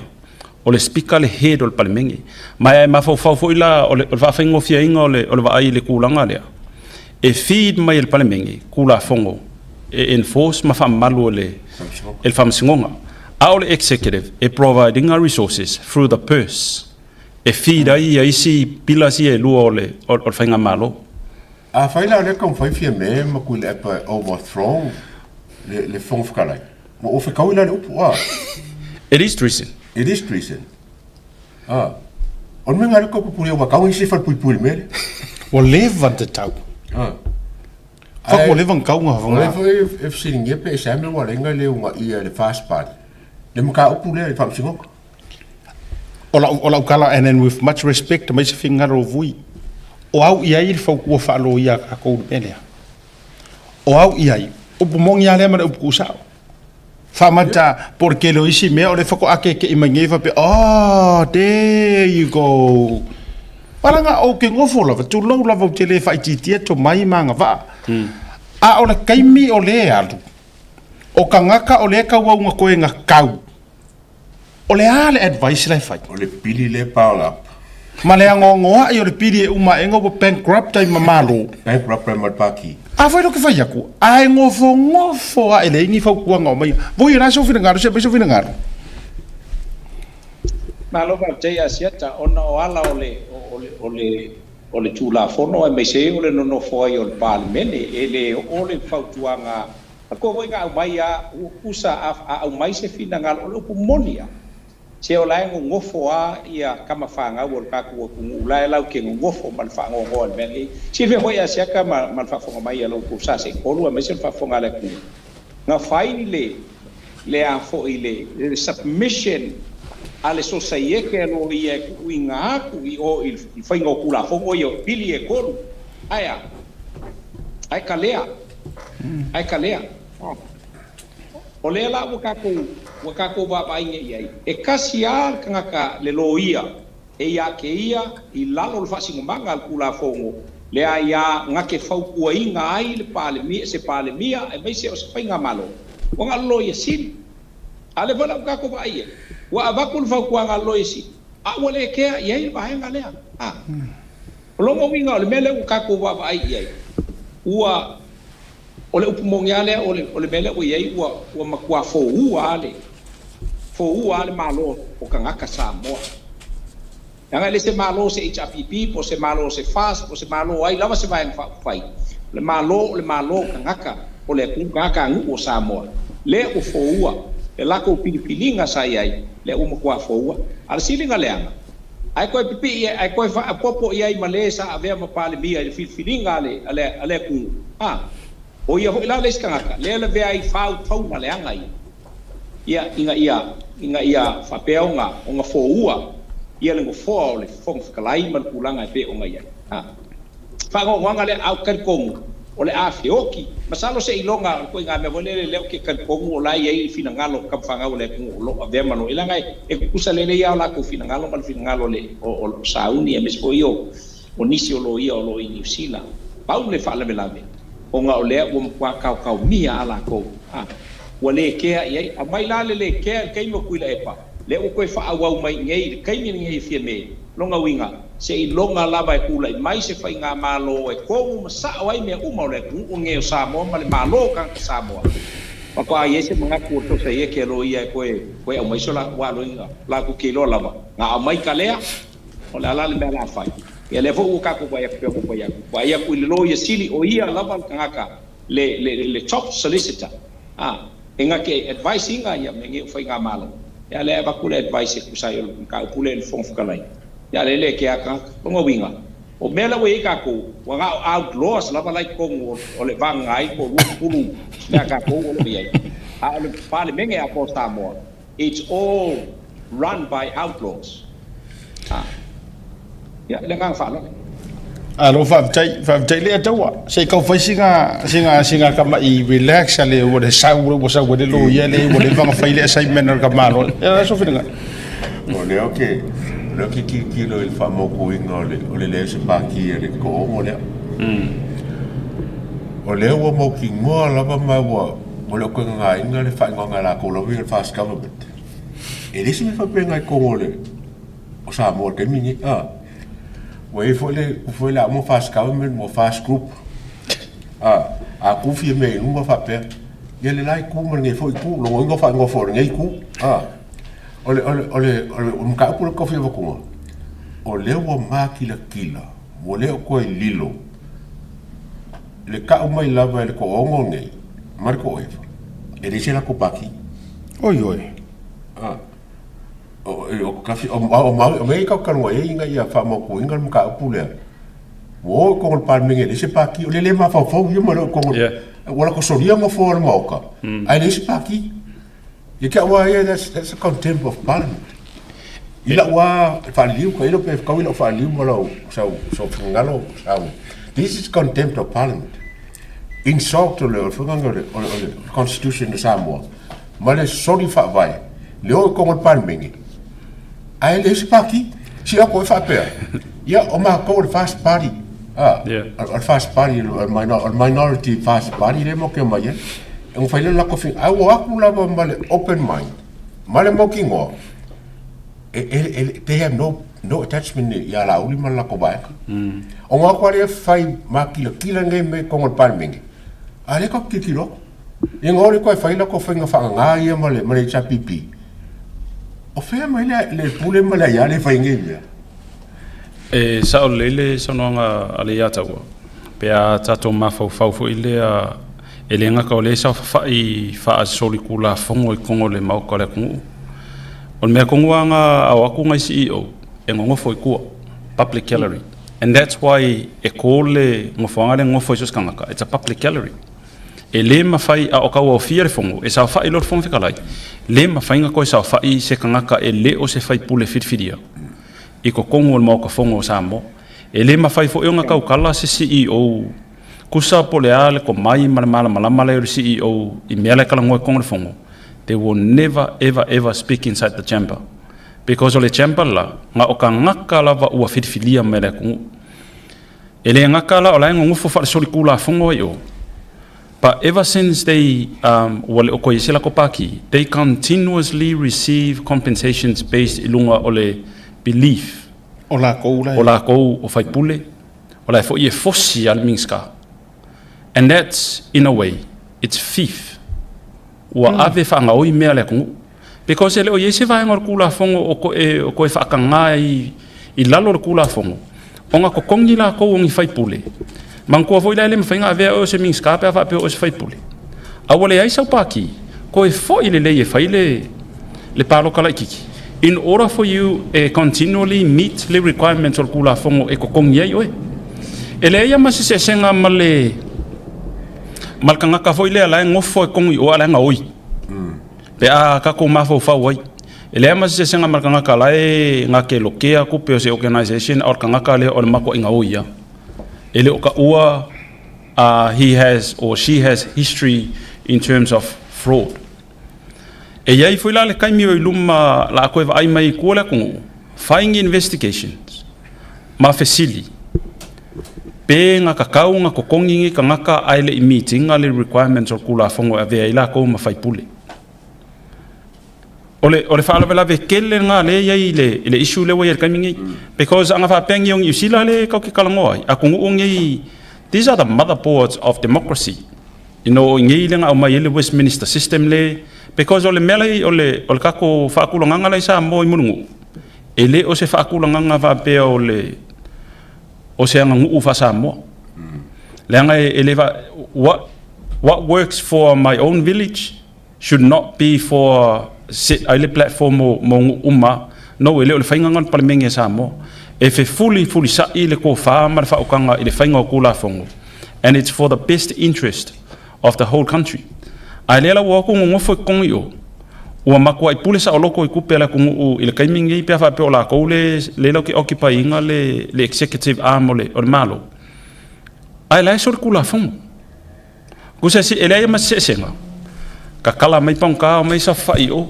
o le Speaker le head o le Palemene. Ma e mafaufau foi la o le, o le faafaigofieina o le, o le vaai i le tulaga lea, e feed mai e le Palemene Tulafono e enforce ma faamamalu e le, e le Faamasinoga. A o le Executive e provide ina resources through the purse e feed ai ia isi pillars ia e lua o le, o, o le Faigamalo. Afai la o lea e taumafai Fiame ma Tuilaepa e overthrow le, le Fofoga Fetalai, ua ua fetaui la le upu, a. It is treason. It is treason. A. O le mea lena lea tau pupuri ai, ua tau isi falepuipui i le mea lea. Ua leva ona tatau. A. Faku ua leva ona tau ona O lea foi e fesiligia pe e se a mea ua ala ai ona le uunaia e le First Party le mataupu lea i le Faamasinoga. O lau, o lau tala and then with much respect mai se finagalo o Vui, o au i ai le fautua faaloia a tatou i le mea lea. O au i ai, upu moni lava lea ma le upu tuusao. Faamata, po o le tele o isi mea o lea faatoa keke'i mai nei faapea, oh, there you go. Valaga ou te nofo lava, tulou lava ou te le faaitiitia tomai ma agavaa. A o le taimi o lea alu, o tagata o lea e tauau ina toe gakau, O le a le advice la e fai? O le pili lea e pile up. Ma le anoanoai o le pili e uma aʻega ua bankrupt ai ma Malo. Bankrupt ai ma le Paki. Afai loa ke fai aku, ae nofonofo aʻe leai ni fautuaga o maia. Voi e le a sou finagalo, se aumai sou finagalo. Malo faafetai Asiata, ona o ala o le, o le, o le, o le Tulafono aemaise ai o le nonofo ai o le Palemene, e le oo le fautuaga A koa foi na aumai a ua kusa a a aumai se finagalo o le upu moni a se o la e gogofo a ia tama fanau o le tatou atunuu la e lau te gogofo ma le faanoanoa i le mea lenei. Silafia foi e Asiata ma ma le faafofoga mai a lo outou sa seitolu aemaise o le faafofoga a le atunuu na fai le le a foi le le submission a le sosaiete a loia e tuuina atu i o i le faiga o Tulafono ia o pili e tolu ae a ae kalea. Ae ka lea. O lea la ua tatou, ua tatou vaavaai nei i ai, e kasi lava le tagata le loia e iā te ia i lalo o le faasinomaga a le Tulafono lea iā na te fautuaina ai le Palemia, se Palemia aemaise o se Faigamalo, ua na o le Loia Sili. A o lea foi la ua tatou vaai i ai, ua avatu le fautuaga a le Loia Sili, a ua le kea i ai le vaega lea. A. O lona uiga o le mea lea ua tatou vaavaai i ai, ua, o le upu moni lava lea, o le, o le mea lea ua i ai, ua, ua matua foua lava le, foua lava le Malo o tagata Samoa. Leaga e le se Malo o se HRPP, po o se Malo o se FAST, po o se Malo o ai lava se Vaega Faaupufai. O le Malo, o le Malo o tagata o le atunuu, tagata nuu o Samoa, lea ua foua le latou filifiliga sa i ai, lea ua matua foua. A o le siliga leaga, Ae toe pipii ae toe faaopoopo i ai ma le sa avea ma Palemia i le filifiliga a le, a le, a le atunuu. A, o ia foi la le isi tagata, lea e lavea ai faautauna leaga ia. Ia, ina ia, ina ia faapea ona, ona foua ia le nofoa o le Fofoga Fetalai ma le tulaga e pei ona i ai. A. Faanoanoaga lea, a ou te talitonu, o le a feoti, masalo seiloga o le ituaiga mea foi lele lea ou te talitonu o la e i ai finagalo o tama fanau a le atunuu o lo o avea ma loia, leaga e tutusa lelei lava o latou finagalo ma le finagalo o le o sauni aemaise foi o o nisi o loia o lo o i Niu Sila. Pau le faalavelave, ona o lea ua matua taotaomia a latou, a ua le kea i ai. Aumai la le le kea i le taimi o Tuilaepa, lea ua toe faaauau mai i inei i le taimi lenei e Fiame, lona uiga, seiloga lava e tulai mai se faigamalo e tonu ma sao ai mea uma o le atunuu lenei o Samoa ma le Malo o tagata Samoa, faatoa i ai se manatu o le Sosaiete a Loia e toe toe aumai so latou aloina, latou te iloa lava, na aumai kalea, o le a la le mea o le a fai? Ia lea foi ua tatou vaai atu pei ona ou fai atu, vaai atu i le Loia Sili o ia lava le tagata le le le top solicitor a e na te advice ina ia mea nei o faigamalo ia lea e avatu le advice e tusa ai o le mataupu lea i le Fofoga Fetalai ia lea e le kea tagata. Lona uiga o mea la ua i ai tatou ua na o outlaws lava la i totonu o le vagana ai po o 20 mea a tatou o lo o i ai a o le Palemene atoa o Samoa it's all run by outlaws. A. Ia, le agaga faaaloalo. Alo, faafetai, faafetai lea taua. Se i tau fai sina, sina, sina tama'i relax a le ua le sau, ua sau ai le loia le ua leva ona fai le assignment a le tamaloa. Ia, o le a sou finagalo? O lea ou te, o lea ou te tilotilo i le faamautuina o le, o le leai o se pati a le toaono lea. O lea ua mautinoa lava ma ua, ua le o toe gagaina le faaigoaga a latou lava ia o le Fast Government. E leai se mea faapena i totonu o le o Samoa i le taimi lenei. A, ua i ai foi le upu foi lea a uma Fast Government ua Fast Group. A, a tu Fiamē i luma faapea, ia le la itu ma lenei foi itu, lona uiga o faaigoa foi o lenei itu. A, o le, o le, o le, o le mataupu lea ou te tau fia avatua, o lea ua makilatila, ua le o toe lilo le tau mai lava e le toaono nei ma le toaeva, e leai se latou pati. Oi oi. A, o, o, o, o, o mea ia tatou te talanoa ai ina ia faamautuina le mataupu lea. Ua o i totonu o le Palemene e leai se pati, o lea e le mafaufau ia ma le o i totonu, ua latou solia nofoa o le Maota, ae leai se pati. Ia te au lava ia, that's a contempt of parliament. I lau lava faaliliu, tailo pe fetaui lau faaliliu ma lau sau sau finagalo sau. This is contempt of parliament. Insult o le o le foi o le o le constitution o Samoa ma le soli faavae le o i totonu o le Palemene ae leai se pati. Si au e faapea, ia o matou o le First Party. Ah, o le First Party, o le minority First Party lea matou te omai ai. E mafai lea ona latou finagalo, ae ua o atu lava ma le open mind, ma le mautinoa, they have no no attachment ia Laauli ma le latou vaega. Ona o atu lava lea fai makilatila nei mea i totonu o le Palemene, a o lea tatou te tilotilo atu. Ia ona o lea toe fai latou faiga faagaga ia ma le ma le HRPP. O fea mai le le pule ma le aia lea e fai ai nei mea? E sao lelei le saunoaga a le Iataua, pe a tatou mafaufau foi lea e le gata o lea e saofafai faasolitulafono i totonu o le Maota o le atunuu. O le mea tonu lava na ao atu nai CEO e nonofo i tua, public gallery. And that's why e ko le nofoaga lea e nonofo ai so o se tagata, it's a public gallery. E le mafai, a o tauaofia le Fono, e saofai loa le Fofoga Fetalai, le mafai ona toe saofai se tagata e le o se faipule filifilia i totonu o le Maota Fono o Samoa. E le mafai foi ona tautala se CEO tusa po o le a le tomai ma le malamalama la e i o le CEO i mea la e talanoa i totonu o le Fono, they will never ever ever speak inside the chamber because o le chamber le la, na o tagata lava ua filifilia mai e le atunuu. E le gata la o la e nonofo faalesolitulafono ai o, but ever since they um, ua le o toe i se latou pākī, they continuously receive compensations based i luga o le belief O lakou la o lakou o faipule, o la e foi e fosi a le Minisita. And that's, in a way, it's thief. Ua ave faagaoi mea a le atunuu. Because e le o i ai se vaega o le Tulafono o toe, o toe faatagā i, i lalo o le Tulafono, ona totogi latou o ni faipule. Manatua foi la e le mafai ona avea oe o se Minisita pe a faapea o oe o se faipule. A ua leai sau pākī, toe foi lelei e fai le, le palota laitiiti in order for you e continually meet le requirements o le Tulafono e totogi ai oe. E leai lava ma se eseesega ma le, ma le tagata foi lea la e nofo e togi i o a o la e gaoi. Pe a tatou mafaufau ai, e leai ma se sesega ma le tagata la e na te lokea tupe o se organisation a o le tagata lea o le matuaiga o ia. E le o taua he has or she has history in terms of fraud. E i ai foi la le taimi o i luma la a toe vaai mai i tua le atunuu, fai ni investigations ma fesili pe na tatau ona totogi nei tagata ae le i meet ina le requirements o le Tulafono e avea ai latou ma faipule. O le, o le faalavelave tele lena lea e i ai i le, i le issue lea ua i ai i le taimi nei. Because ana faapea nei o Niu Sila lea tatou te talanoa ai, atunuu nei, these are the motherboards of democracy. You know, o i inei lea na aumai ai le Westminster system le, because o le mea la i, o le, o le tatou faatulagaga la i Samoa i Mulinuu, e le o se faatulagaga faapea o le, o se aganuu faa-Samoa. Leaga e, e le va, what, what works for my own village should not be for set ai le platform mo, mo nuu uma. No, e le o le faiga lena o le Palemene a Samoa. E fefulifulisa'i le tofa ma le faautaga i le faiga o Tulafono and it's for the best interest of the whole country. A lea la ua o atu nonofo i totonu i o, ua matuai pule saoloto i tupe a le atunuu i le taimi lenei pe a faapea o latou le le latou te occupy ina le le executive arm o le o le Malo. Ae la e solitulafono. Tusa e leai ma se eseesega, tatala mai pagota omai saofafai i o.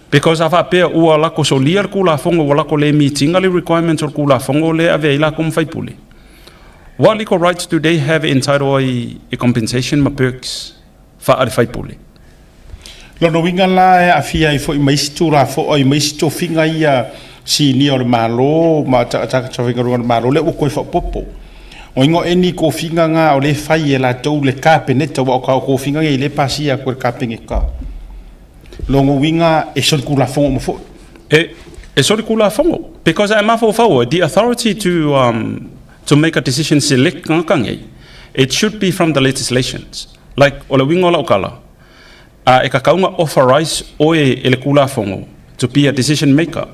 Because a faapea ua lako solia le Tulafono ua lako le meet ina le requirements o le Tulafono lea e ave ai latou ma faipule, what legal rights do they have e entitle ai i compensation ma perks faa le faipule? Lona uiga la e aafia ai foi ma isi Tulafono ai ma isi tofiga ia sinia o le Malo ma tagata faigaluega o le Malo lea ua toe faaopoopo. O igoa o eni tofiga na o lea e fai e latou le Kapeneta aua o tofiga nei lea e pasia atu e le Kapeneta. Lona uiga e solitulafono uma foi. E, e solitulafono because a e mafaufau oe, the authority to, um, to make a decision select tagata nei, it should be from the legislations. Like, o le uiga o lau tala, a e tatau ona authorise oe e le Tulafono to be a decision maker.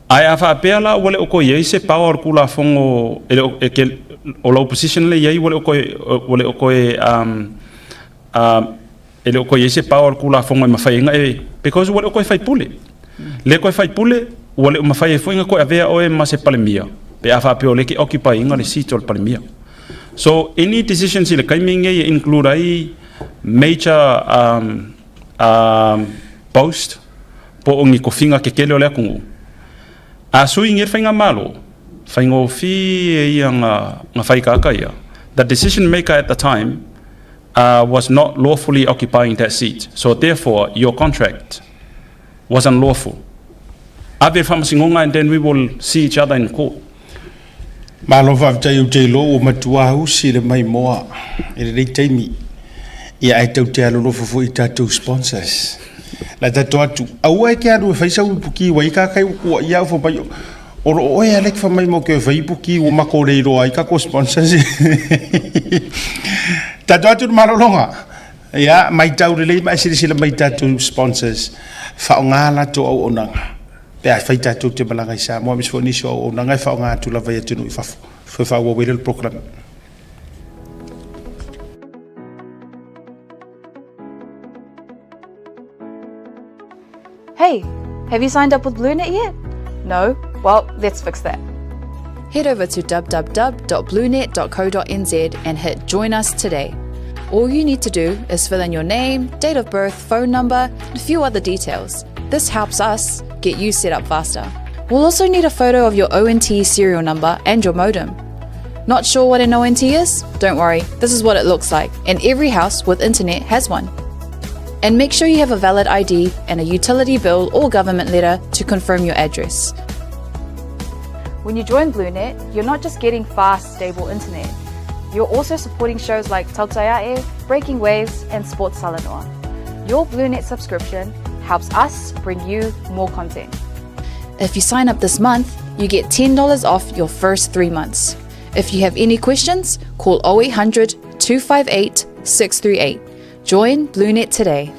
Ae a faapea la ua le o toe i ai se power o le Tulafono e le o, e ke, o lau position lea e i ai ua le o toe, ua le o toe um, um, e le o toe i ai se power o le Tulafono e mafai ai ona e, because ua le o toe faipule. Le toe faipule, ua le o mafai ai foi ona toe avea oe ma se Palemia pe a faapea o lea e te occupy ina le seat o le Palemia. So any decisions i le taimi lenei e include ai major um, um, post po o ni tofiga kekele o le atunuu, a sui nei le faigamalo, faigofie ia na, na fai kaka ia. The decision maker at the time uh, was not lawfully occupying that seat. So therefore, your contract was unlawful. Ave le faamasinoga and then we will see each other in court. Malo faafetai ou te iloa ua matua usi le maimoa i lenei taimi. Ia ae tau te alolofa foi i tatou sponsors. La tatou atu, aua e ke alu e fai sau ipuki ua i ka kai ua ia au fai o lo oe Alec fa mai mo ke fai ipuki ua mako le iloa ai kako sponsors. Tatou atu le malologa. Ia, matau lelei ma e silasila mai i tatou sponsors, faaaoga a latou auaunaga pe a fai tatou te malaga i Samoa aemaise foi o nisi o auaunaga e faaaoga atu lava i atunuu i fafo. Toe faaauau ai lea o le polokalame. Hey, have you signed up with BlueNet yet? No? Well, let's fix that. Head over to www.bluenet.co.nz and hit Join Us Today. All you need to do is fill in your name, date of birth, phone number, and a few other details. This helps us get you set up faster. We'll also need a photo of your ONT serial number and your modem. Not sure what an ONT is? Don't worry, this is what it looks like, and every house with internet has one. And make sure you have a valid ID and a utility bill or government letter to confirm your address. When you join BlueNet, you're not just getting fast, stable internet. You're also supporting shows like Tautaiae, Breaking Waves, and Sports Talanoa. Your BlueNet subscription helps us bring you more content. If you sign up this month, you get $10 off your first three months. If you have any questions, call 0800 258 638. Join BlueNet today.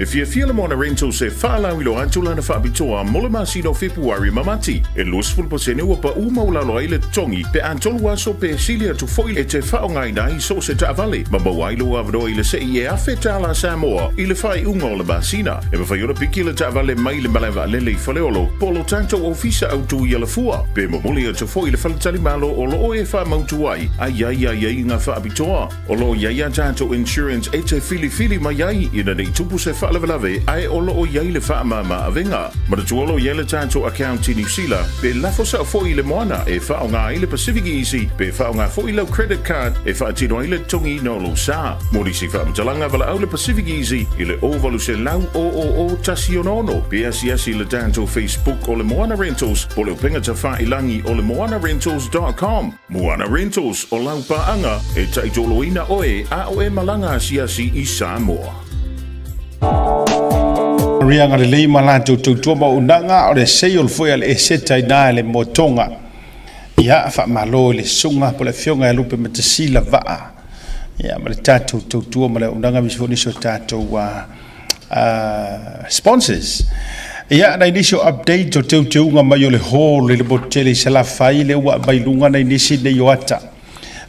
E fiafia le Moana Rentals e faalauiloa atu lana faapitoa mo le masina o Fepuari ma Mati. E 20% ua paʻu maualalo ai le totogi pe a tolu aso pe sili atu foi e te faaaogaina ai so o se taavale ma maua ai lou avanoa i le sei e $1,000 Samoa i le faaiuga o le masina. E mafai ona piki le taavale mai le malae vaalele i Faleolo po o lo tatou ofisa autu i Alafua pe momoli atu foi i le faletalimalo o lo o e faamautu ai a i ai aiaiga faapitoa. O lo o i ai a tatou insurance e te filifili mai ai ina ne i tupu se faalavelave ae o lo o i ai le faamama avega. Manatua o lo o i ai le tatou account i Niu Sila pe lafo sao foi i le moana e faaaoga ai le Pacific Easy pe faaaoga foi lau credit card e faatino ai le totogiina o lou sa. Mo nisi faamatalaga valaau le Pacific Easy i le 0800 000 166 pe asiasi i le tatou Facebook o le Moana Rentals po o le upega tafailangi o le moanarentals.com. Moana Rentals, o lau paaga e taitoloina oe a o e malaga asiasi i Samoa. Riaga lelei ma latou tautua ma auaunaga, o le sei o le foe a le eseta i na le motoga. Ia, faamalo i le susuga po o le afioga ia Lupe Matasila Vaa, ia, ma le tatou tautua ma le auaunaga, aemaise foi nisi o tatou sponsors. Ia, nai nisi o update o teuteuga mai o le hall i le motu tele i Salafai, lea ua aumai luga nai nisi nei o ata.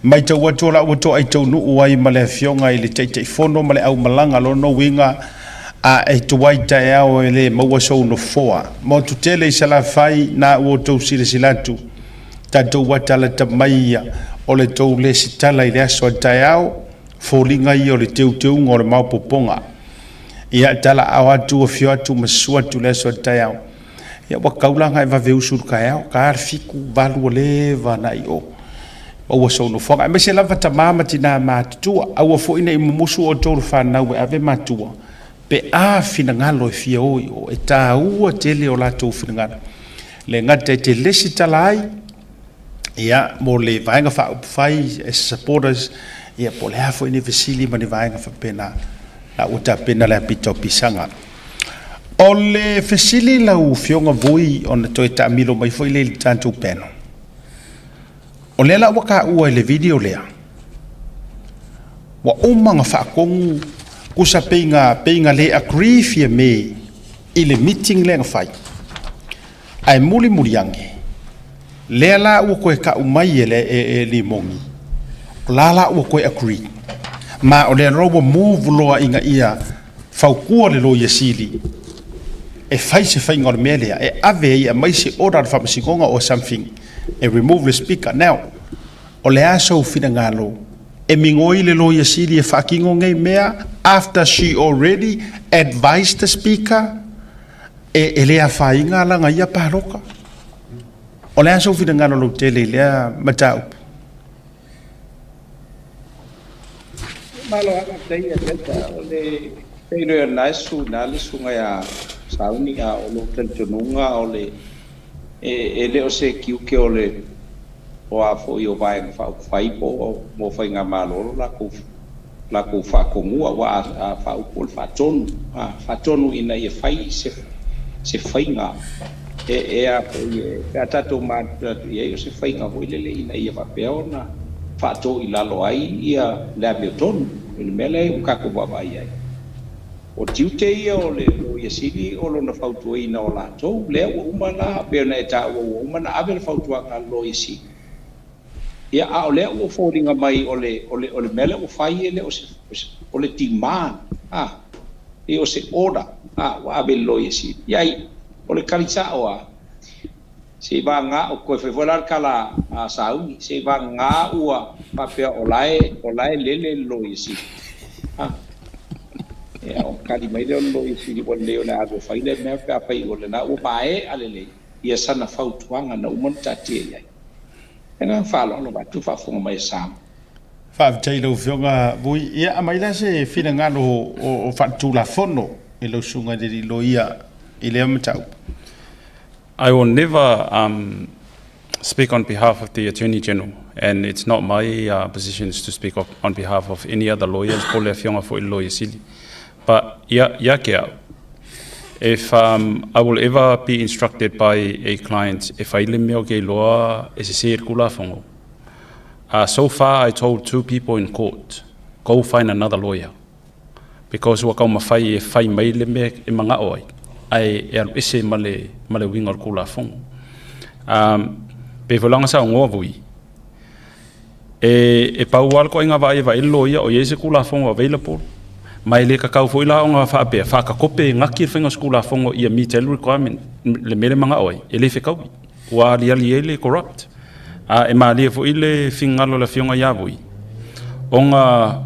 Matau atu o la ua toai taunuu ai ma le afioga i le Taitaifono ma le aumalaga, lona uiga a e tuai taeao e le maua sou nofoa. Motu tele i Salafai, na ua outou silasila atu, tatou ata lata mai ia o le tou lesitala i le aso a taeao, foliga ia o le teuteuga o le maopoopoga. Ia, talaao atu, afio atu ma susu atu i le aso a taeao. Ia, ua tau la ona e vave usu i le taeao, ta le 7, 8 ua leva ona i o. Maua sou nofoaga. Aemaise lava tama ma tina matutua. Aua foi ne i mumusu outou le fanau e ave matua, pe a finagalo e fia o i o. E taua tele o latou finagalo. Le gata e te lesitala ai, ia, mo le Vaega Faaupufai as supporters, ia, po o le a foi ni fesili ma ni vaega faapena, la ua tapena le apita o pisaga. O le fesili lau Afioga Vui ona toe taamilo mai foi lea i le tatou panel. O lea la ua taua i le video lea, ua uma ona faatonu tusa pei na, pei na le agree Fiame i le meeting lea na fai. Ae mulimuli ane, lea la ua toe tau mai e, le, e, e Limoni, o la la ua toe agree. Ma o lea loa ua move loa ina ia fautua le Loia Sili e fai se faiga o le mea lea, e ave ai e aumai se order a le Faamasinoga or something e remove le Speaker. Now, o le a sou finagalo e migoi le Loia Sili e faatino nei mea after she already advised the Speaker? E, e le afaina lana ia palota. O le a sou finagalo lautele i lea mataupu? Malo lava faafetai ia Delta. O le pei loa na e su na le susuga ia Sauni a o lou talitonuga o le e, e le o se tiute o le o a foi o Vaega Faaupufai po o mo Faigamalo lo latou latou faatonua, aua a faaupu o le faatonu, a faatonu ina ia fai se se faiga e e a foi e pe a tatou manatunatu i ai o se faiga foi lele ina ia faapea ona faatō i lalo ai ia le amiotonu i le mea lea ua tatou vaavaai ai. O tiute ia o le Loia Sili o lona fautuaina o latou, lea ua uma la, pei ona e taua ua uma ona ave le fautuaga a le Loia Sili. Ia, a o lea ua foliga mai o le, o le, o le mea lea ua fai e le o se, o le demand, a, e o se order, a, ua ave i le Loia Sili. Ia, ai, o le tali sa'o a, seivagana, o toe fai foi la le tala a Sauni, seivagana ua faapea o la e, o la e lele le Loia Sili, a. Ia, ona tali mai lea o le Loia Sili ua lelei o le a alu e fai lea mea pe afai o lena ua maea lelei ia sana fautuaga na uma ona taatia i ai. Le agaga faaaloalo vaeatu faafofoga mai a Samoa. Faafetai i lau Afioga Vui. Ia, aumai la se finagalo o faaletulafono i lau Susuga i le Alii Loia i lea mataupu. I will never um, speak on behalf of the Attorney General and it's not my uh, positions to speak of, on behalf of any other lawyers po le afioga foi i le Loia Sili. But ia, ia ke au, If um, I will ever be instructed by a client e fai le mea o ke iloa e sese i le Tulafono, uh, so far I told two people in court, go find another lawyer. Because ua taumafai e fai mai le mea e manao ai, ae e alu ese ma le, ma le uiga o le Tulafono. Um, pei foi la ona saunoa Vui, e, e pau lava le toaiga vaai e vaai le loia o i ai se Tulafono available, ma e le tatau foi la ona faapea, faatakope e gati le faiga o se Tulafono ia meet ai le requirement, le mea lea e manao ai, e le fetaui. Ua aliali ai le corrupt. A e malie foi le finagalo o le Afioga ia Vui, ona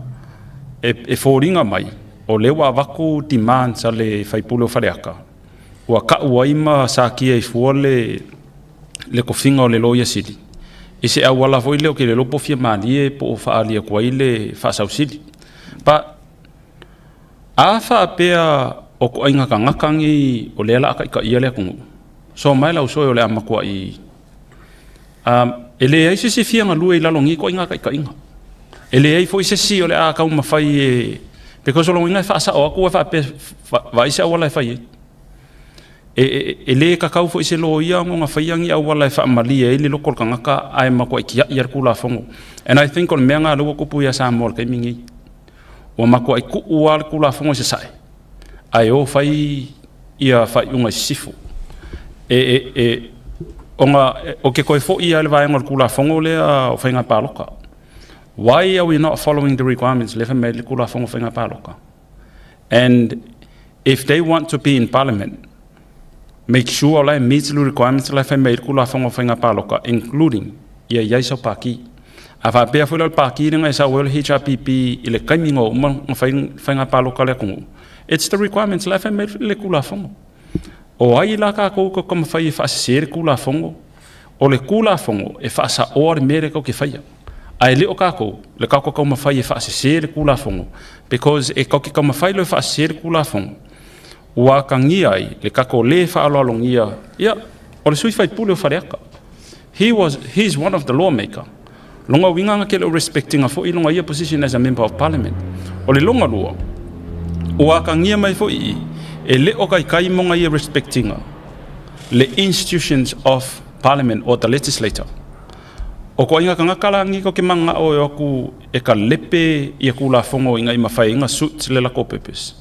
e, e foliga mai o lea ua avatu demands a le faipule o Faleata, ua tau ai ma satia ai fua le, le tofiga o le Loia Sili, i se auala foi lea ou te le iloa po o fia malie po o faaali atu ai le faasausili. But, a faapea o toaiga tagata nei o lea o le a taitaia le atunuu, soa mai lau soe o le a matuai E leai se isi e fia galue i lalo o nei ituaiga taitaiga. E leai foi se isi o le a taumafai e... because o lona uiga e faasao atu ae faapea vaai se auala e fai ai. E, e, e le kakau foi se loia ona faia ni auala e faamalie ai le loto o le tagata ae matuai tiai le Tulafono. And I think o le mea lena lea ua tupu ia Samoa i le taimi lenei. Ua matuai tuu lava le Tulafono i sasae ae o fai ia faaiuga i sisifo. E, e, e, ona o ke toe fo'i lava i le vaega o le Tulafono lea o Faiga Palota. Why are we not following the requirements lea fai mai le Tulafono o Faiga Palota? And if they want to be in parliament, make sure o la e meet le requirements la e fai mai le Tulafono o Faiga Palota, including ia i ai sau pākī. A faapea foi la o le pākī lena e sau ai o le HRPP i le taimi na uma ona fai faiga palota a le atunuu, it's the requirements la e fai mai le Tulafono. O ai la tatou e taumafai e faasese le Tulafono? O le Tulafono e faasaoa le mea lea tatou te faia. Ae le o tatou le tatou taumafai e faasese le Tulafono because e tatou te taumafai loa e faasese le Tulafono, ua atagia ai le tatou le faaaloalogia, ia, o le sui faipule o Faleata. He was, he is one of the lawmaker. Lona uiga na te le o respect ina foi lona ia position as a member of parliament. O le lona lua, ua atagia mai foi i i, e le o taitai mona ia respect ina le institutions of parliament or the legislator. O koaiga tagata la ni ko ke manga'o e o atu e kalepe ia Tulafono ina i mafai ai na suit le lako purpose.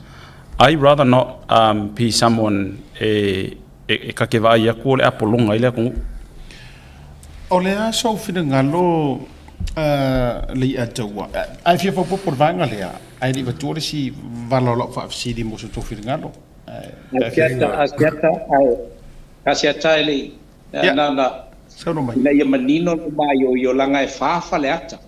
I rather not um, be someone e, e, e kake vaai atu o le apologa ai le atunuu. O le a sou finagalo uh, Leiataua? Ae fia faaopoopo le vaega lea, ae le i avatua le isi vala o lau faafesili mo so outou finagalo. Asiata, asiata, ae asiata e le i, na na, Saunoa mai. ina ia manino le maioio, leaga e fa Faleata.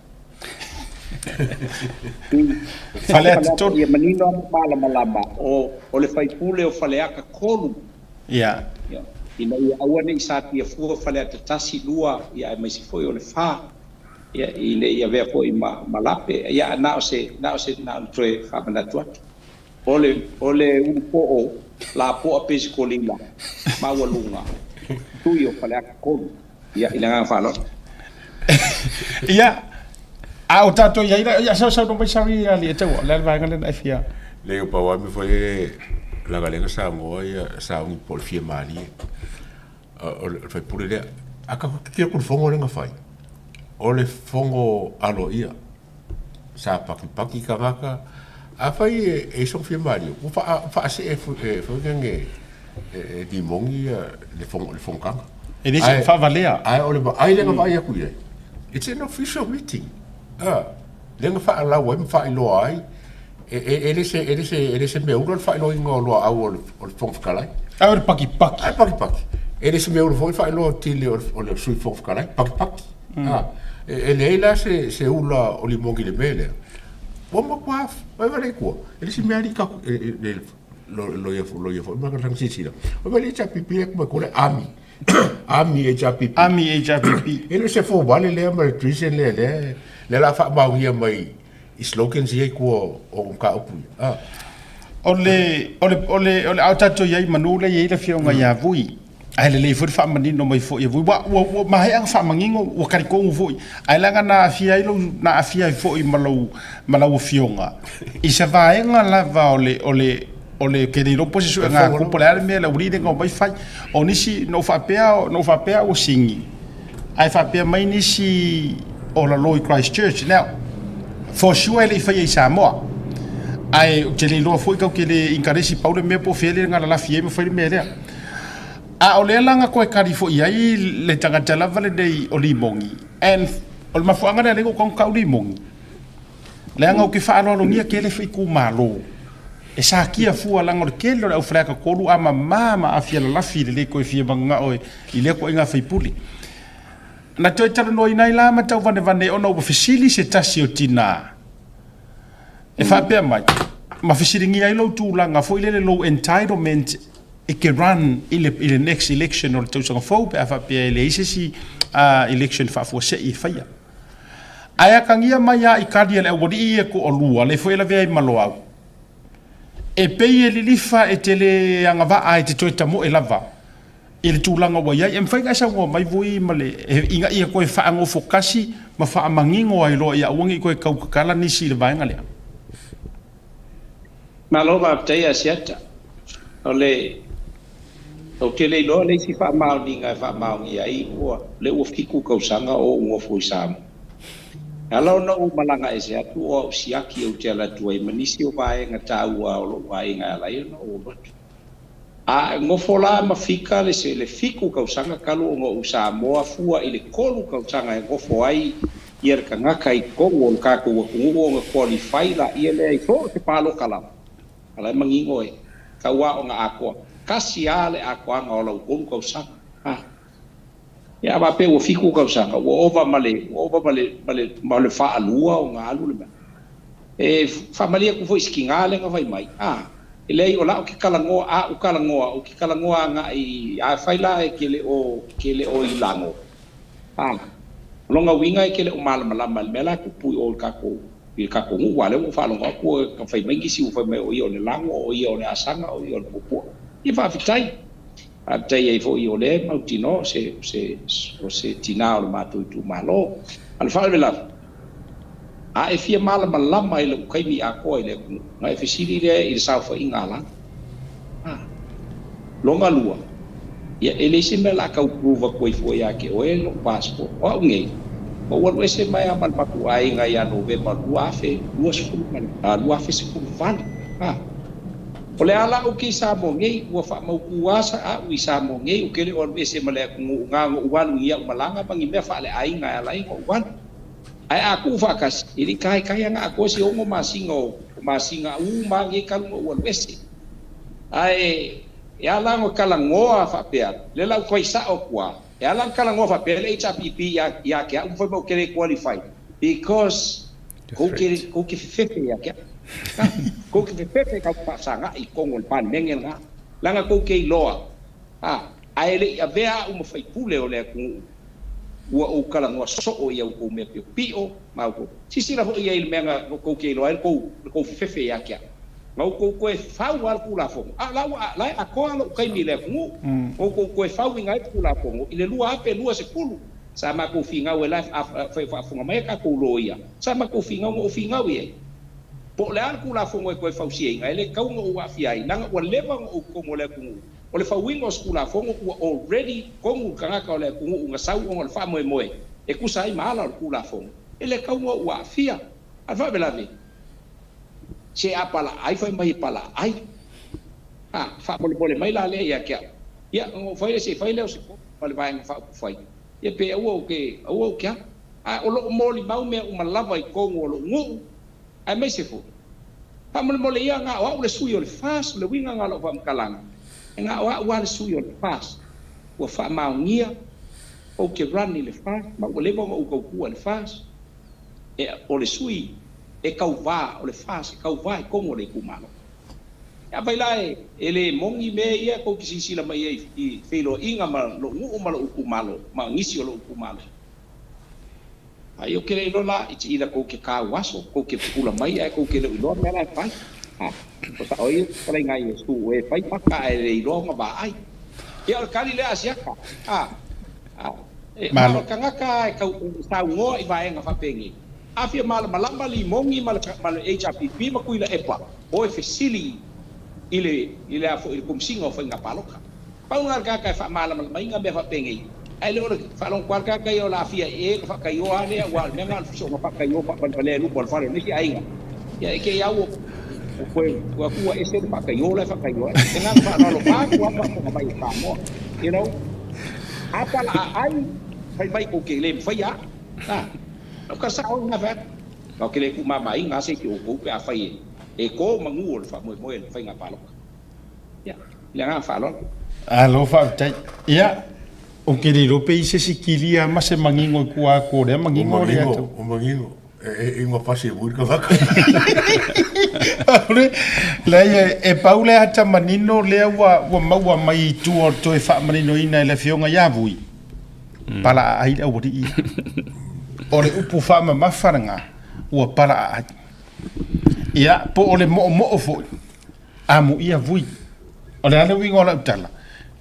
Faleata tolu. Ia manino ma malamalama o le faipule o Faleata 3. Ia, ina ia aua ne i satia fua Faleata 1, 2, ia aemaise foi o le 4. Ia, ina ia avea foi ma lape. Ia, na o se, na o se, na o le toe faamanatu atu. O le ulupo'o lapoa pesikolila maualuga tui o Faleata 3. Ia, i le agaga faaaloalo. Ia, a o tatou i ai la, ia saunoa mai Sari Leiataua, o le a le vaega lea na e fia. Le o pau lava mea foi lele leaga lea na saunoa ia sauni po o le fia malie o le faipule lea. A ka tilotilo atu i le fono lea na fai, o le fono aloaia sa pakipaki tagata. Afai e i ai sona fia malie, ua faasee foi lele e limoni le fonotaga. E le se faavalea. Ae o le vaai lea na vaai atu i ai, it's an official meeting. Lea na faalau ai ma faailoa ai, e le se mea ula le faailoaina o loaau o le Fofoga Fetalai. Ae o le pakipaki. Ae pakipaki. E le se mea ula foi le faailoa tele o le Sui Fofoga Fetalai, pakipaki. E leai la se ula o limoni i le mea lea. Ua matua vaevale i tua. E le se mea alii tatou, loia foi ma ka silasila. O le HRPP e kuma kore AMI. AMI HRPP. AMI HRPP. E le se fomale lea ma le treason lea lea lea la faamaonia mai i slogans ia i tua o mataupu ia. O le a o tatou i ai manu lea e i ai le afioga ia Vui. Ae lelei foi le faamanino mai foi e Vui. Ua maea ona faamanino, ua talitonu foi. Ae leaga na aafia ai lou, na aafia ai foi ma lau afioga i se vaega lava o le ke le iloa po o se suega po o le a le mea le aualii lea na omai fai. O nisi, na ou faapea ua sigi, ae faapea mai nisi o lalo i Christchurch. Now, for sure e le i faia i Samoa. Ae ou te le iloa foi tatou te le inkaresi pau le mea po o fea le galalafi ai ma fai le mea lea. A o lea la na toe kali foi i ai le tagata lava lenei o Limogi, and o le mafuaaga lea lea na ou tago tau Limogi, leaga ou te faaaloalogia tele itumalo e satia fua leaga o le tele o le au Faleata 3 a mama ma aafia lalafi i le le toe fia mananao i lea ituaiga sui usufono. Na toe talanoaina ai la ma tauvanevane ona ua fesili se tasi o tina e faapea mai, ma fesiligia ai lou tulaga foi lele lou entitlement e te run i le, i le next election o le tausaga fou pe a faapea e leai se isi election faafuasei e faia. Ae atagia mai lava i tali a le aualii ia e toalua, lea foi e lavea ai ma Loau, e pei e lilifa e te le agavaa e te toe tamoe lava i le tulaga ua i ai. E mafai ona e saunoa mai Vui ma le, ina ia toe faanofotasi ma faamanino ai loa ia aua ne i toe tautatala nisi i le vaega lea. Malo faafetai Asiata. O le, ou te le iloa le isi faamaoniga e faamaonia ai ua, lea ua 7 tausaga o ou nofo i Samoa. E ala ona ou malaga ese atu o au siaki ou te alu atu ai ma nisi o vaega taua o lou aiga e ala ai ona ou alu atu. A nofo la ma fika le se le 7 tausaga talu ona ou Samoa fua i le 3 tausaga e nofo ai ia le tagata i totonu o le tatou atunuu ona qualify laia lea i so o se paloka lava. A la e manino e tau aoga atoa. Tasi a le atoaga o lau 3 tausaga. A. Ia a faapea ua 7 tausaga ua ova ma le ua ova ma le ma le ma le faalua ona alu le mea. E faamalie atu foi i si tina lea na fai mai, a, e leai o la ou te talanoa, a ou talanoa, ou te talanoa agai i, afai la e te le o, te le o i lago, a, o lona uiga e te le o malamalama i le mea la e tupu i o i le tatou, i le tatou nuu, aua o lea ua ou faalogo atu ua fai mai nisi ua fai mai o ia o le lago, o ia o le asaga, o ia o le puapua. Ia faafetai. Faafetai ai foi o lea e mautinoa o se, o se, o se tina o le matou itumalo. A o le faalavelave, a e fia malamalama i lou taimi atoa i le atunuu, ona e fesili lea i le saofaiga a Lana. A. Lona lua, ia e leai se mea o le a tau prove atu ai fua ia te oe lou passport. O au nei, na ou alu ese mai lava ma le matou aiga ia Novema 2020, A. O le a la ou te i Samoa nei, ua faamautu lava sa a'u i Samoa nei, ou te le o alu ese ma le atunuu na ona ou alu i ni a'u malaga ma ni mea faaleaiga e ala ai ona ou alu. Ae a tuu faatasi, e le i taetae ana atoa se 6 masina o masina uma lava nei talu ona ou alu ese. Ae e ala ona talanoa faapea, lea la ou fai sa'o atu lava, e ala ona talanoa faapea le HRPP ia te a'u ma fai mai ou te le qualify because Kou te, kou te fefefe ia te au. Ha? Kou te fefefe kau te faafesagaʻi i totonu o le Palemene lena. Leaga kou te iloa, ha, a e le i avea a'u ma faipule o le atunuu, ua ou talanoa soo i a outou mea piopio ma outou. Sisila foi i ai i le mea na kou te iloa ai le kou, le kou fefefe ia te au. Na outou toe fau lava le Tulafono, a o la ua, la e atoa lou taimi i le atunuu, na outou toe fauina ai le Tulafono i le 2020. Sa matou finau e la e faafofoga mai a tatou loia, sa matou finau na ou finau i ai. Po o le a le Tulafono e toe fausiaina, e le tatau ona ou aafia ai, leaga ua leva ona ou totonu o le atunuu. O le fauina o se Tulafono ua already tonu le tagata o le atunuu na sau ona o le faamoemoe e tusa ai ma ala o le Tulafono, e le tatau ona ou aafia. A o le faalavelave, se a palaai fai mai e palaai. A, faamolemole mai la lea ia te au. Ia, ona ou fai lea, se i fai lea o se kopi ma le Vaega Faaupufai, ia pe aua ou te, aua ou te alu. Ae o lo o molimau mea uma lava i totonu o lou nuu, aemaise foi, faamolemole ia, na o au le sui o le FAST, o le uiga lena o lau faamatalaga, na o au lava le sui o le FAST, ua faamaonia, ou te run i le FAST, ma ua leva ona ou tautua i le FAST, e, o le sui e tauva, o le FAST e tauva i totonu o le itumalo. Afai la e le moni mea ia tou te silasila mai ai i feiloaiga ma lou nuu ma lou itumalo ma nisi o lou itumalo, ai ou te le iloa la, it's either tou te tau aso, tou te pupula mai ae tou te le o iloa mea la e fai. Ha, o sao ai le fetalaiga a Iesu, o e fai maka ae le iloa ona vaai. Ia o le tali lea a Asiata. Ha, ha, e, ma o le tagata e tau saunoa i vaega faapenei, a fia malamalama Limogi ma le, ma le HRPP ma Tuilaepa, o e fesili i le, i le a foi, i le Komesina o Faiga Palota. Pau lena o le tagata e faamalamalamaina mea faapenei, ae le o le faalogo atu lava le tagata ia o le a fia e ona faataioa lava lea, aua o le mea lena o le soona faataioa faavalevalea i luma o le fale o le isi aiga, ia e te i au o. Ua koe ua atu ua ese le faataio la e faataio ai. Le agaga faaaloalo vaeatu lava le faafofoga mai a Samoa. You know? A pala aai, fai mai tou te le mafaia a. A, lau tala sao lena fai atu. Ma ou te le tuumamaina lava se isi o outou pe afai e to manu o le faamoemoe o le faiga palota. Ia, le agaga faaaloalo. Malo faafetai. Ia, ou te le iloa pe i ai se isi kilia ma se manino i tua atu o lea manino o lea O manino, e ingoa pasi e vui le tagata. Leai, e pau le ata manino lea ua maua mai i tua o le toe faamaninoina e le Afioga ia Vui, pala aai le aualii ia. O le upu faamamafa lena, ua pala aai. Ia, po o le moomoo foi, amuia Vui. O le a le uiga o lau tala?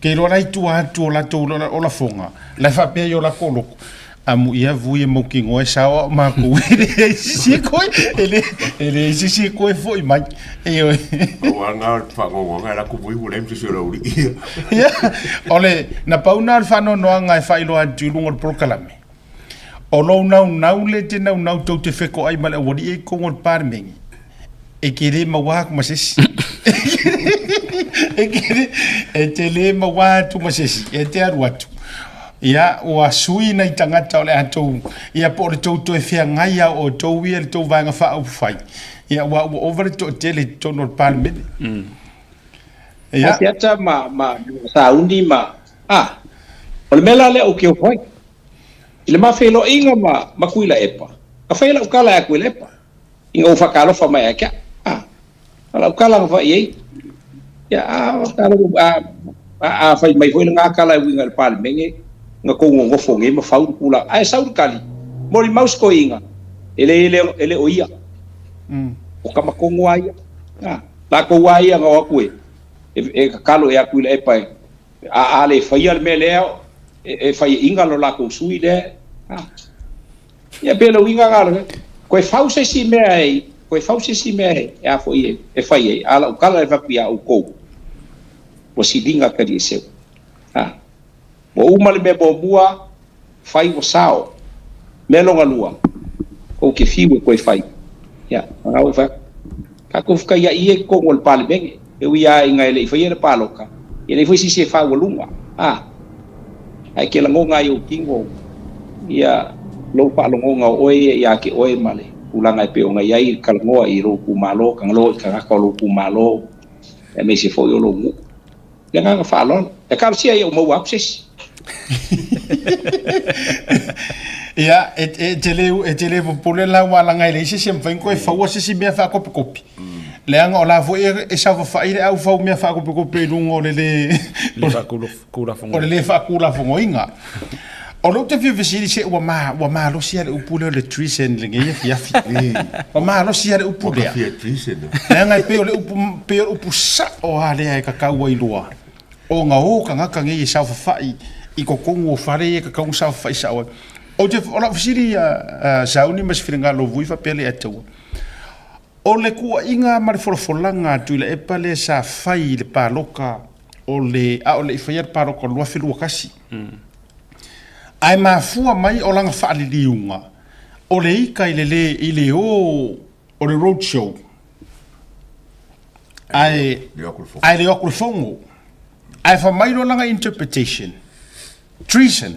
Ke iloa la i tua atu o latou o lafoga, la e faapea i o lakou loko, amuia Vui e mautinoa e sao ao makou e leai se isi e koe, e le, e leai se isi e koe foi mai. Ioe. Pau lava lena o le faanoanoaga e alu atu Vui ua leai ma se isi o le aualii ia. Ia, o le, na pau lena o le faanoanoaga e faailoa atu i luga o le polokalame. O lou naunau le te naunau tou te fetoai ma le aualii i totonu o le Palemene, e te le maua atu ma se isi. E te le, e te le maua atu ma se isi, e te alu atu. Ia, ua sui nai tagata o le a tou, ia po o le tou toe feagai lava o outou ia i le tou Vaega Faaupufai, ia aua ua ova le toatele i totonu o le Palemene. Ia. Asiata ma, ma sauni ma, a, o le mea la lea ou te ofo ai. I le ma feiloaiga ma, ma Tuilaepa, na fai lau tala ia Tuilaepa, ina ua faatalofa mai ia te au. A, o lau tala na fai i ai, ia, a, a, a, a fai mai foi lena tala e uiga i le Palemene, na tou nonofo nei ma fau le tulaga. Ae sau le tali, molimau se toeaina, e le, e le, e le o ia. O tama tonu lava ia. A, latou lava ia na o atu e, e, e tatalo ia Tuilaepa e, A a le faia le mea lea, e faiaina lo latou sui lea. Ia pe le uiga na le koe fau se isi mea e koe fau se isi mea e a foi e fai ai. A lau tala e fai atu ia outou, ua siliga talieseu. A ua uma le mea muamua, fai ua sao. Mea lona lua, tou te fiu e toe fai. Ia, na ou fai atu, tatou fetaiai ia i totonu o le Palemene, e ui lava ina e le i faia le palota, e leai foi se isi e faualuga, a, ae te lagona ai i ou tino ia lou faalogoga o oe ia ia te oe ma le tulaga e pei ona i ai le talanoa i lou itumalo, talanoa i tagata o lou itumalo, aemaise foi o lou nuu. Le agaga faaaloalo. E talosia ia ua maua atu se isi. Ia, e, e, te le, e te le popole la ua laga e leai se isi e mafai ona toe faua se isi mea faakopekope. Leaga o la foi e, e saofafai le au fau mea faakopekope i luga o le le, Le faatulafonoina. o le le faatulafonoina. O lea ou te fia fesili se ua, ma, ua malosi lava le upu lea o le treason i lenei afiafi. Ua malosi lava le upu lea. Leaga e pei o le upu, pei o le upu sao lava lea e tatau ai loa ona o tagata nei e saofafai i totonu o fale ia e tatau ona saofafai sao ai. Ou te, o lau fesili ia Sauni ma se finagalo o Vui faapea le Ataua, o le tuuaiga ma le folafolaga a Tuilaepa lea sa fai i le palota o le, a o le i faia le palota o le 2021, ae mafua mai o lana faaliliuga o le ita i le le i le o o le road show ae ae le o atu le fono ae fai mai loa lana interpretation treason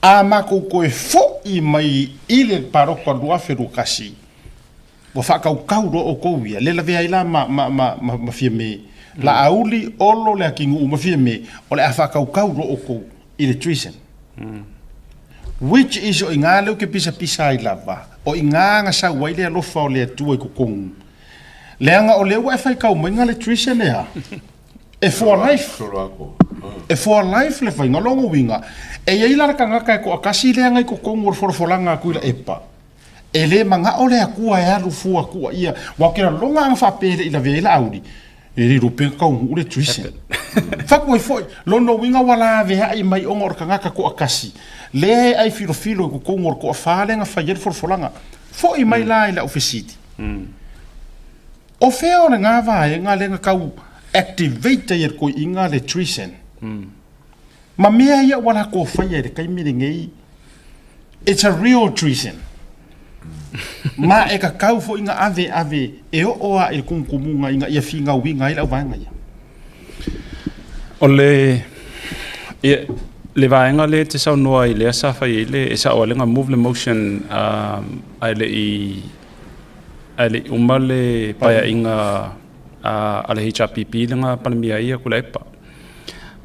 a matou toe foi mai i le palota 2021 Ua faatautau loa outou ia, le lavea ai la ma, ma, ma, ma, ma Fiame. Laauli, Olo, Leatinuu ma Fiame, o le a faatautau loa outou i le treason. Which is o i ina lea ou te pisapisa ai lava, o i ina na sau ai le alofa o le Atua i totonu. Leaga o lea ua e faitau mai na le treason ea, e for life. E for life le faiga. O lona uiga, e i ai la le tagata e toatasi lea na i totonu o le folafolaga a Tuilaepa, E le manao le Atua e alu fua kua ia, ua ke lona anga faapea e le i lavea ai Laauli, e le iloa pe taunuu le treason. Fatu ai foi, lona uiga ua laveai mai ona o le tagata toatasi, lea e ai filofilo i totonu o le toafa lea na fai ai le folafolaga. Foi mai la i lau fesili, o fea o lena vaega lea na tau activate ai e le toeaina le treason? Ma mea ia ua latou faia i le taimi lenei, it's a real treason. Ma e tatau foi na ave ave e oo lava i le tumutumuga ina ia finauina ai le auvaega ia. O le ia, le vaega lea e te saunoa ai lea sa fai ai le e sao ai le move le motion ae le i ae le i uma le paeaiga a le HRPP le na Palemia ai ia Tuilaepa.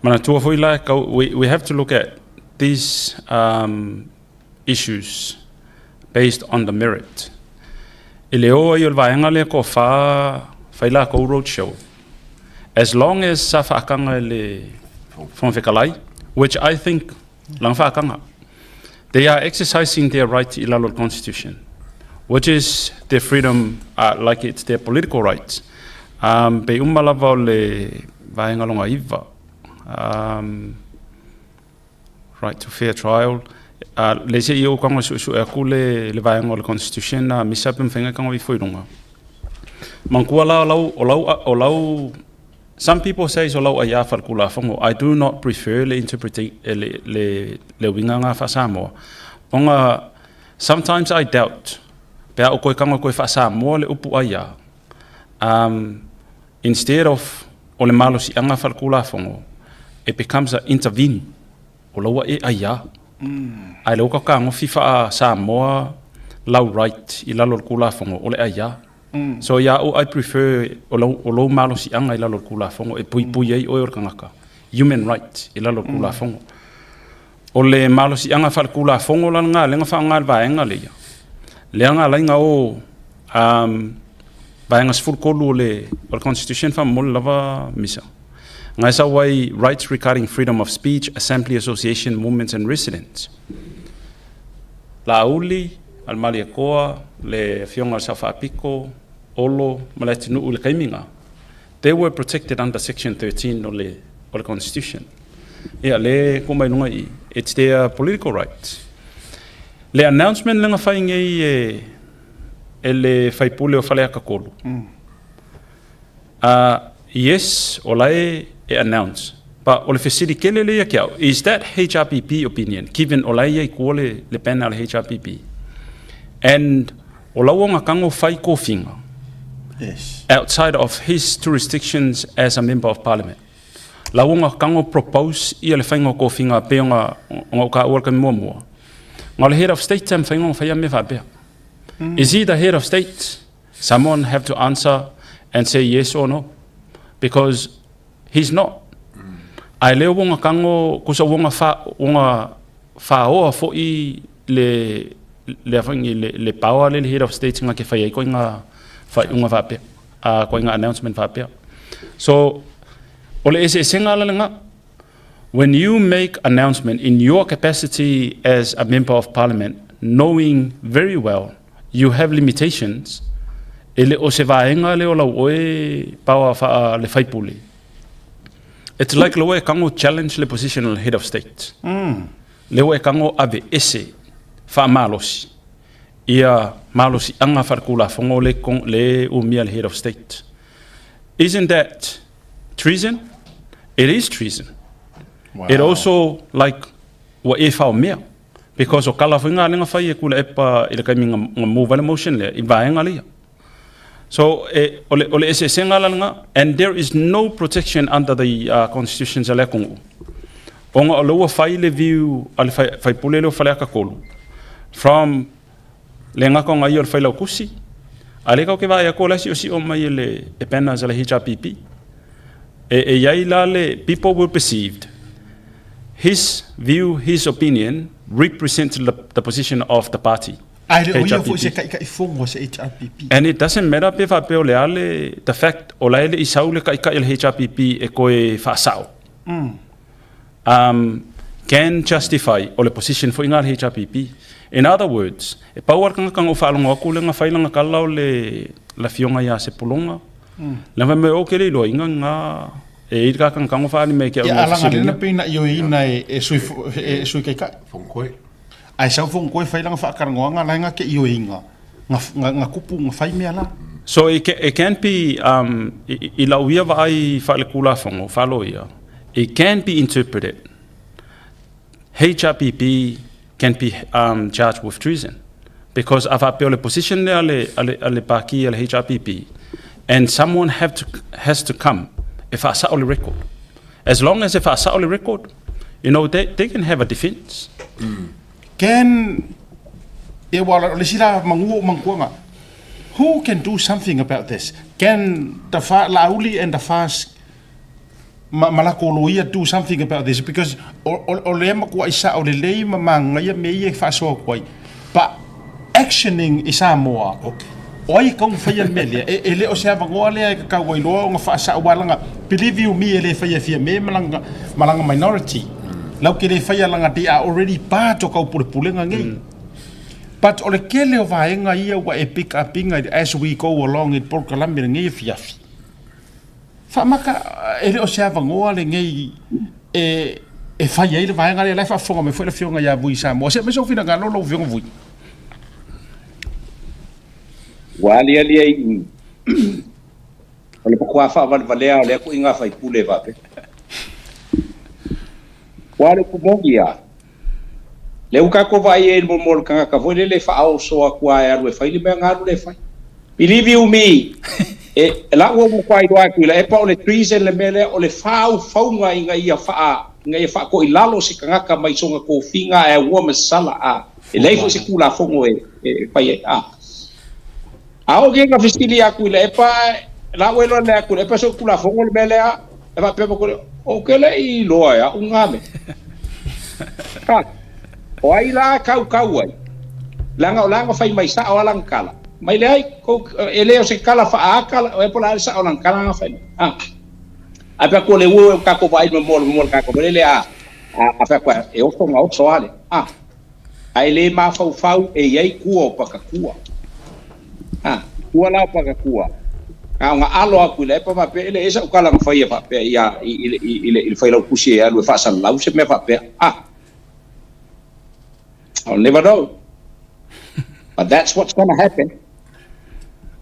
Manatua foi la e tau we have to look at these issues based on the merit. I le o ai o le vaega lea toafa fai latou road show, as long as sa faataga e le Fofoga Fetalai, which I think lana faataga, they are exercising their right i lalo o le constitution, which is their freedom, like it's their political rights. Pei uma lava o le vaega lona 9, right to fair trial, le se i ou kago e suesue atu le le vaega o le constitution a misa pe mafai ona e tago ifo i luga. Manatua la o lau o lau o lau some people says o lau aiā faaletulafono. I do not prefer le interpreting le le le uiga lena faa-Samoa ona sometimes I doubt pe a ou toe tago e toe faa-Samoa le upu aiā instead of o le malosiaga faaletulafono, it becomes a intervene, o la ua e aiā. Ae lea ua tagofi faa-Samoa lau right i lalo o le Tulafono, o le aiā. So ia au, I prefer o lau, o lou malosiaga i lalo o le Tulafono e puipui ai oe o le tagata, human right i lalo o le Tulafono. O le malosiaga faaletulafono la lena lea na faaaoga e le vaega lea, lea na ala ai ona o vaega 13 o le o le Constitution faamolemole lava misa. Na e sau ai rights regarding freedom of speech, assembly, association, movements and residence. Laauli, Alemalietoa, le Afioga i le Sao Faapito, Olo ma Leatinuu i le taimi na, they were protected under section 13 o le o le Constitution. Ia, le tuu mai luga i i, it's their political rights. Le announcement lea na fai nei e, e le faipule o Faleata 3, yes, o la e, e announce, but o le fesili tele lea ia te au, is that HRPP opinion, given o la e i ai tua le, le banner a le HRPP, and o la ua gatago fai tofiga, Yes. outside of his jurisdictions as a member of parliament. La ua gatago propose ia le faiga o tofiga pei ona, ona ou taua i le taimi muamua. Na o le head of state e mafai ona faia mea faapea. Is he the head of state? Someone have to answer and say yes or no. Because he's not. Ae lea ua gatago, kusa ua ona fa, ua ona faaoa foi le, le, le, le power lea le head of state nga ke fai ai koiga faaiuga faapea, koiga announcement faapea. So, o le eseesega la lena. When you make announcement in your capacity as a member of parliament, knowing very well you have limitations, e le o se vaega lea o lau oe power faa le faipule. It's like le oe e tago challenge le position o le head of state. Le oe e tago ave ese faamalosi ia malosiaga faaletulafono le le umia le head of state. Isn't that treason? It is treason. Wow. It also like ua e faomea because o kala foi ngā lenga fai e kula epa i le kaimi nga, nga move ale motion lea i vaega lea. So e, o le, o le eseesega la lena and there is no protection under the constitutions a le atunuu. Ona o le ua fai le view a le fai, faipule lea o Faleata 3 from le gata ona ia o le failautusi, a lea tatou te vaai atu o la e siosio mai e le e banners a le HRPP. E, e i ai la le people will perceived his view, his opinion represents the position of the party. Ae le o ia foi se taitaifono a se HRPP. And it doesn't matter pe faapea o le a le the fact o la e le i sau le taitai o le HRPP e toe faasao. Can justify o le position foi nga le HRPP. In other words, e pau lava le tagata na ou faalogo atu lea na fai lana tala o le le afioga ia Sepulona. Lea na fai mai ou te le iloaina nga e i ai le kakagakaga faaali mai ke au Ia na a langa lena fesiligia. pei na ioeina e sui e sui taitai. Fonotoe. Ae sau Fonotoe fai lana faatalanoaga la e na te ioeina nga nga kupu nga fai mea la. So it can, it can be um, i, i lau ia vaai faaletulafono, faaloia, it can be interpreted HRPP can be um, charged with treason. Because a faapea o le position lea a le, a le, a le Pākī a le HRPP, and someone have to, has to come e faasao le record. As long as e faasao le record, you know, they, they can have a defence. Can, ia ua o le isi la magu o mankuaga, who can do something about this? Can the fa, Laauli and the FAST ma, ma lakou loia do something about this? Because o, o, o lea makuaʻi sao lelei ma magaia mea ia e faasoa atu ai, but actioning i Samoa, okay. O ai e kau faia le mea lea? E, e le o se avanoa lea e kakau ai loa ona faasao alaga, believe you me, e le faia fia me malaga, malaga minority. Lau ke le faia laga they are already part o kau pulepulega nei. But o le kele o vaega ia ua e pick up inga as we go along i polokalame lenei e fiafi. Faamaka, e le o se avanoa lenei e, e fai ai le vaega lea, la e faafofoga mai foi le afioga ia Vui Samoa. Se aumai sou finagalo lau afioga Vui. Ua aliali ai i o le matua faavalevalea o lea tuiga faipule faapea. Ua le upu moni a. Lea ua tatou vaai ai i le mo le tagata foi lele e faaoso atu lava e alu e fai le mea na alu lea e fai. Believe you me, e lau au matua iloa atu i Laepa o le treason le mea lea o le faufauga ina ia faa ina ia faatoilalo se tagata mai sona tofiga ae aua ma se sala a e leai foi se tulafono e e fai ai a. A oo ki na fesili atu i Laepa lau e iloa lea atu i Laepa so tulafono le mea lea e faapea mai koe, ou te le i iloa e au ngā mea. Ha, o ai la kaukau ai, leaga o la na fai mai sao a lana tala. Mai leai, kou, e le o se tala faaaka, o e po la le sao lana tala na fai mai. Ha. Ae pea ko le ue o kako vaai ma mo mo kako le le a a pea koe e oso nga oso ale. Ha. Ae le mafaufau e i ai kua o Pakakua. Ha, kua la o Pakakua. A o nga alo aku i Laepa faapea, e leai sau tala na faia faapea ia i, i, i, i, le, i le failautusi e alu e faasalalau se mea faapea. Ha. I'll never know. But that's what's gonna happen.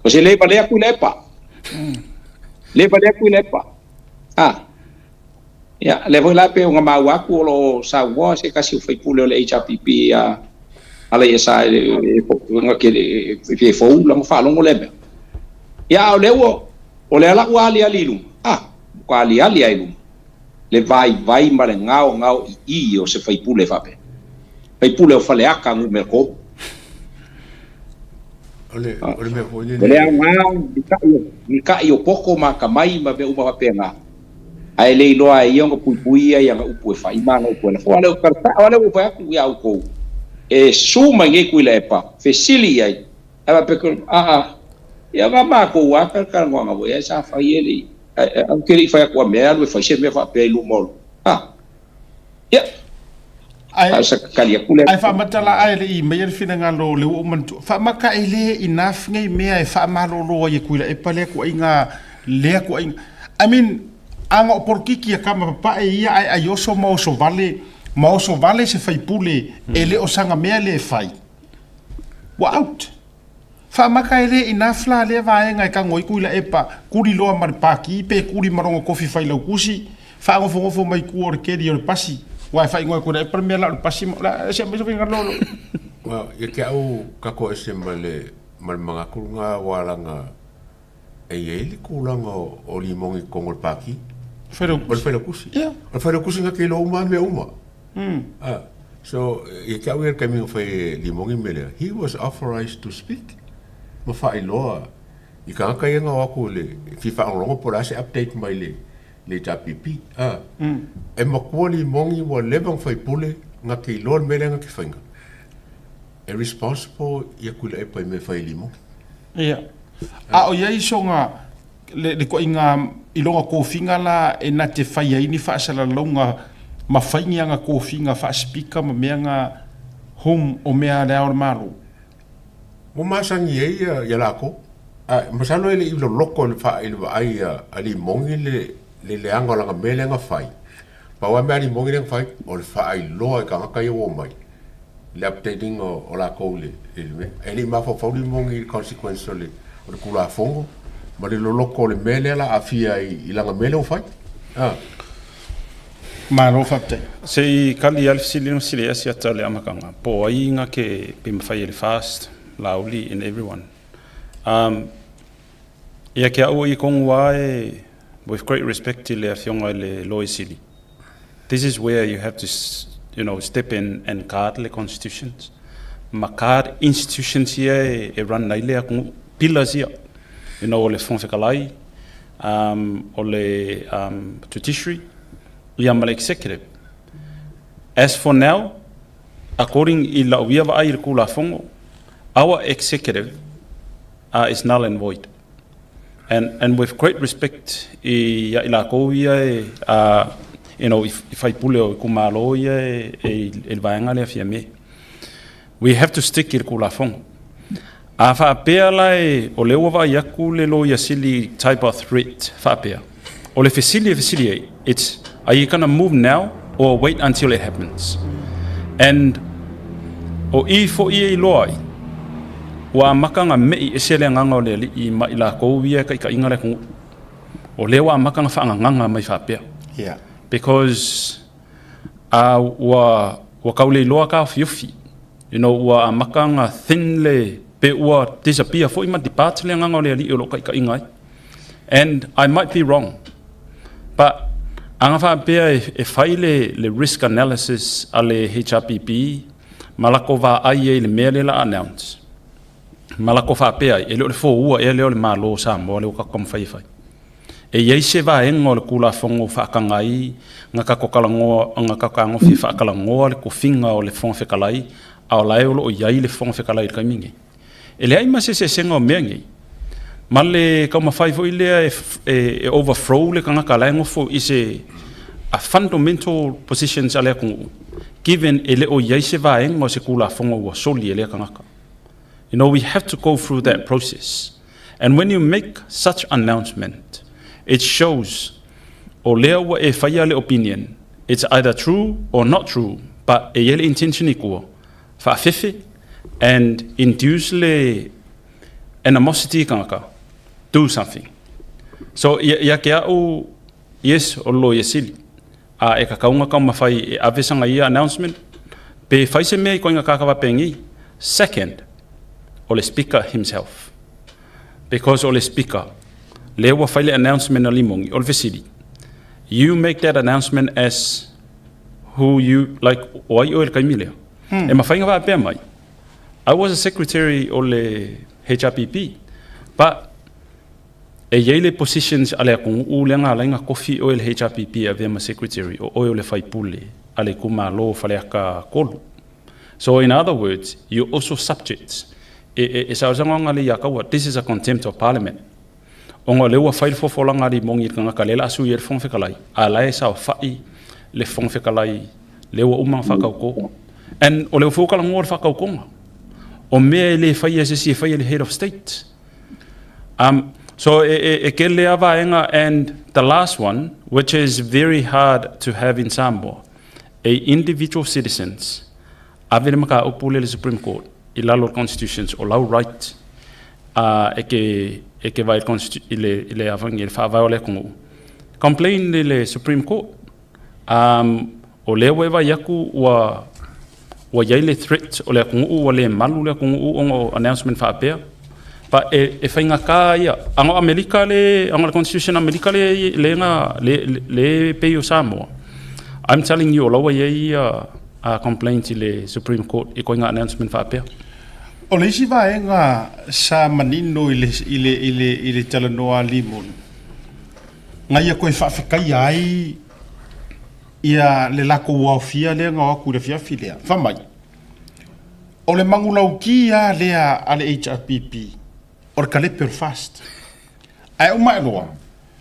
Ko se le vale aku i Laepa. Le vale aku i Laepa. Ha. Ia, lea foi la pei ona maua atu o lo o saunoa se tasi o faipule o le HRPP ia Alaiasa e e fou lana faalogo lea mea. Ia, a o lea ua, o lea la ua aliali i luma, ah, ua aliali lava i luma le vaivai ma le gaogao i i o se faipule faapea. Faipule o Faleata numera 3. O le, o le mea foi lele. O le aoga, ni taʻi o poto ma atamai ma mea uma faapena. Ae le iloa e ia ona puipui ia i ana upu e fai ma ana upu e lafo. A le o lea ua fai atu ia outou, e su mai nei Tuilaepa, fesili i ai, ae faapea atu, Aa, ia na matou lava talatalanoaga foi ae sa fai e le i, ae ou te le i fai atu a mea e alu e fai se mea faapea i luma o le, a, ia, Ae, a o sa tali atu lea. Ae faamata la ae le i maia le finagalo o le ua ou manatua. Faamata e le enough nei mea e faamalolo ai e Tuilaepa lea tuuaiga, lea tuuaiga. I mean, a na o polokiki a kama papae ia ae ai oso ma oso vale, ma oso vale se faipule e le o sana mea le e fai. Ua out. Faamata e le enough la lea vaega e tago ai Tuilaepa, kuli loa ma le paki pe kuli ma lona kofi failautusi, faagofogofof mai tua o le keli o le pasi, aua e faaigoa e Tuilaepa le mea la o le pasi ma la se aumai se finagalo lo. Well, ia te au kako ese ma le ma le manatu lena aua leaga e i ai le tulaga o limogi i totonu o le paki. Failautusi. O le failautusi. Yeah. O le failautusi na te iloa uma lava mea uma. Ah, so, ia te au ia le taimi na fai e Limogi le mea lea, he was authorized to speak ma faailoa i tagata ia na o atu i le fia faalogologo po o le a se update mai le le HRPP. Ah, e matua Limogi ua leva ona faipule na te iloa le mea lea na te faina. E responsible ia Tuilaepa i mea e fai e Limogi. Ia. A o i ai soga le, le ituaiga i lona tofiga la e na te fai ai ni faasalalauga ma fai ni aga tofiga faa-speaker ma mea na home o mea a Le Ao o le Malo. Ua masani ai ia lakou. A masalo e le i loloto i le i le vaai a Limogi le le leaga o lana mea lea na fai. Pau lava mea a Limogi lea na fai, o le faailoa i tagata ia ua omai le updating o lakou i le mea. E le i mafaufau Limogi i le consequence o le Tulafono ma le loloto o le mea lea o le a aafia ai i lana mea lea ua fai. Malo faafetai. Se i kali lava le fesili na fesili ai Asiata i le amataga, po o ai na ke pe mafai e le FAST. Laauli and everyone. Um, ia ke au i kongu ai, with great respect i le afioga i le Loia Sili, this is where you have to, step in and guard le constitutions. Ma guard institutions ia e run ai le atunuu, pillars ia. O le Fofoga Fetalai, o le judiciary, ia ma le executive. As for now, according i lau ia vaai i le Tulafono, our executive is null and void. And with great respect i ia i lakou ia e, i faipule o itumalo ia e i le vaega lea Fiame. We have to stick i le Tulafono. A faapea la e, o lea ua vaai atu le Loia Sili type of threat faapea. O le fesili e fesili ai, it's, are you gonna move now or wait until it happens? And o i foi e iloa ai, ua amata ona mei ese le agaga o le alii ma i lakou ia e taitaiga le atunuu. O lea ua amata ona faagagaga mai faapea. Because ua tau le iloa taofiofi. Ua amata ona thin le, pe ua disappear foi ma depart le agaga o le alii o lo o taitaiga ai. And I might be wrong, but aga faapea e fai le risk analysis a le HRPP ma lako vaai ai i le mea lea la announce. Ma lako faapea ai, e le o le foua ea lea o le Malo o Samoa lea ua tatou taumafai e fai. E i ai se vaega o le Tulafono faataga ai na tatou talanoa, na tatou tagofi e faatalanoa le tofiga o le Fofoga Fetalai, a o la e o lo o i ai le Fofoga Fetalai i le taimi nei. E leai ma se eseesega o mea nei, ma le taumafai foi lea e overthrow le tagata la e nofo i se a fundamental positions a le atunuu, given e le o i ai se vaega o se Tulafono ua soli e lea tagata. We have to go through that process. And when you make such announcement, it shows o lea ua e faia le opinion. It's either true or not true, but e i ai le intention i tua, faafefe and induce le animosity i tagata, do something. So ia ke au, yes, o le Loia Sili, a e tatau ona taumafai e ave sana ia announcement, pe fai se mea i koiga kaka faapegei. Second, o le Speaker himself. Because o le Speaker, lea ua fai le announcement a Limoni, o le fesili, you make that announcement as who you, like, o ai oe i le taimi lea. E mafai ona faapea mai, I was a secretary o le HRPP, but e i ai le positions a le atunuu lea na ala ai ona tofi oe i le HRPP e avea ma secretary, o oe o le faipule a le itumalo o Faleata 3. So in other words, you're also subject. E saosaoga le ia kaua, this is a contempt of parliament. Ona o lea ua fai le fofolaga a Limoni i le tagata lea o le a sui ai le Fofoga Fetalai, a la e saofai le Fofoga Fetalai lea ua uma ona faatauto. And o lea foi ua talanoa le faatautoga. O mea e le faia e se isi e faia e le head of state. So e tele lava vaega and the last one, which is very hard to have in Samoa, a individual citizens ave le mataupu lea i le Supreme Court i lalo o le Constitutions o lau right e ke vaai i le i le faavae o le atunuu. Complain i le Supreme Court. O lea ua e vaai atu ua i ai le threat o le atunuu ua le malu le atunuu ona o announcement faapea. But e faigata ia. Aga o Amerika le, aga o le Constitution a Amerika le, le, le, le, le pei o Samoa. I'm telling you, o la ua i ai ia complaint i le Supreme Court i koiga announcement faapea. O le isi vaega sa manino i le talanoa a Limoni, na ia koe faafetaia ai ia le latou aofia lea na o atu i le afiafi lea. Fai mai, o le manulauti lava lea a le HRPP, o le kalepe o le FAST. Ae uma ae loa,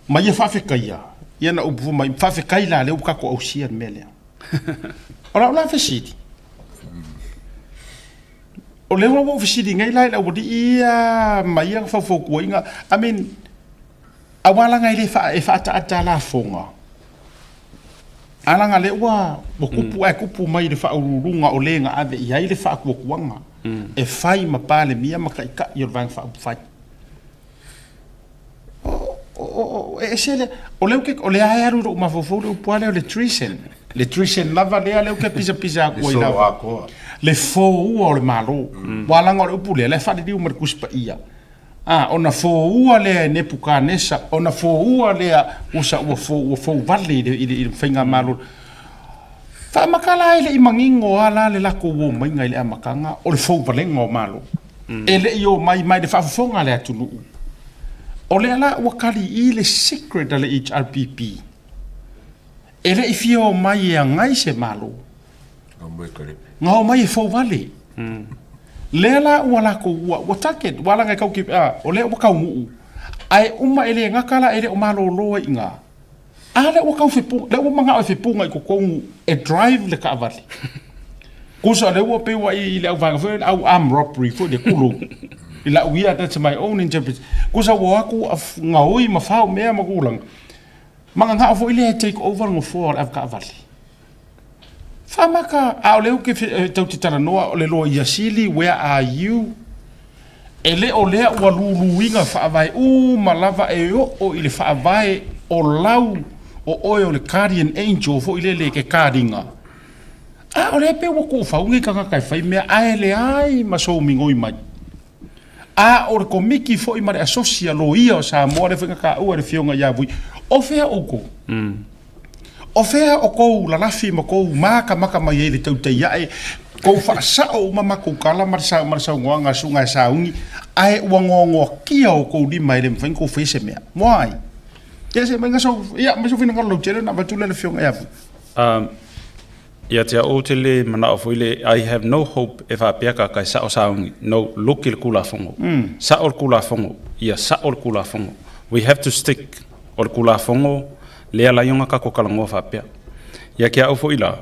ma ia faafetaia, ia na upu foi mai, faafetai la lea ua tatou ausia le mea lea. O lau la fesili, o lea ua ou fesili nei la i le aualii ia ma ia faufautuaina, I mean, aua laga e le e faataata lafoga, a laga lea ua tupu ae tupu mai le faauluuluga o le na ave i ai le faatuatuaga e fai ma Palemia ma taitai o le Vaega Faaupufai. O e ese le, o lea o lea e alu i lou mafaufau le upu lava lea o le treason. Le treason lava lea lea ou te pisapisa atu ai lava. Le foua o le Malo. Ua laga o le upu lea, la e faaliliu ma le Tusi Paia. A, ona foua lea e Nepukanesa, ona foua lea usa ua fou, ua fou vale i le, i le, i le faigamalo. Faamaka la e le i manino lava la le latou omaiga i le amataga o le fou valega o Malo. E le i omai mai le faafofoga a le atunuu. O lea la ua kali i le secret a le HRPP. E le i fia omai e agai se Malo. Na omai e fou vale. Lea la ua latou ua, ua target, ua laga e tau ke, a, o lea ua taunuu. Ae uma e le gata la e le o malolo ai i ina. A lea ua tau fepu, lea ua manao e fepuga i totonu e drive le taavale. Kusa lea ua pei ua i le auvaega foi le au arm robbery foi le tulou. I lau ia, that's my own interpretation. Kusa ua o atu ua gaoi ma fao mea ma tulaga. Mananao foi lea e take over le nofoa o le avetaavale. Faamaka, a o lea ou te tau te talanoa o le Loia Sili, where are you? E le o lea ua luluina faavae uma lava e oo i le faavae o lau o oe o le guardian angel foi lele e ke kariga. A o lea pei ua tuufau nei tagata e fai mea ae leai ma sou migoi mai. A o le Komiti foi ma le Asosi a Loia o Samoa lea foi na taua e le Afioga ia Vui, o fea outou? O fea o kou lalafi ma kou makamaka mai ai i le tautai ae, kou faasao uma matou tala ma le ma le saunoaga a Susuga e Sauni, ae ua noanoakia o kou lima e le mafai ona kou faia se mea. Why? Ia se aumai sou, ia aumai sou finagalo lautele ona avatu lea i le Afioga ia Vui. Ia te au ou te le manao foi le I have no hope e faapea ka kai sao sauni no look i le Kulafono sao le Kulafono ia sao le Kulafono we have to stick o le Kulafono lea laioga kako talanoa faapea ia ke au foi la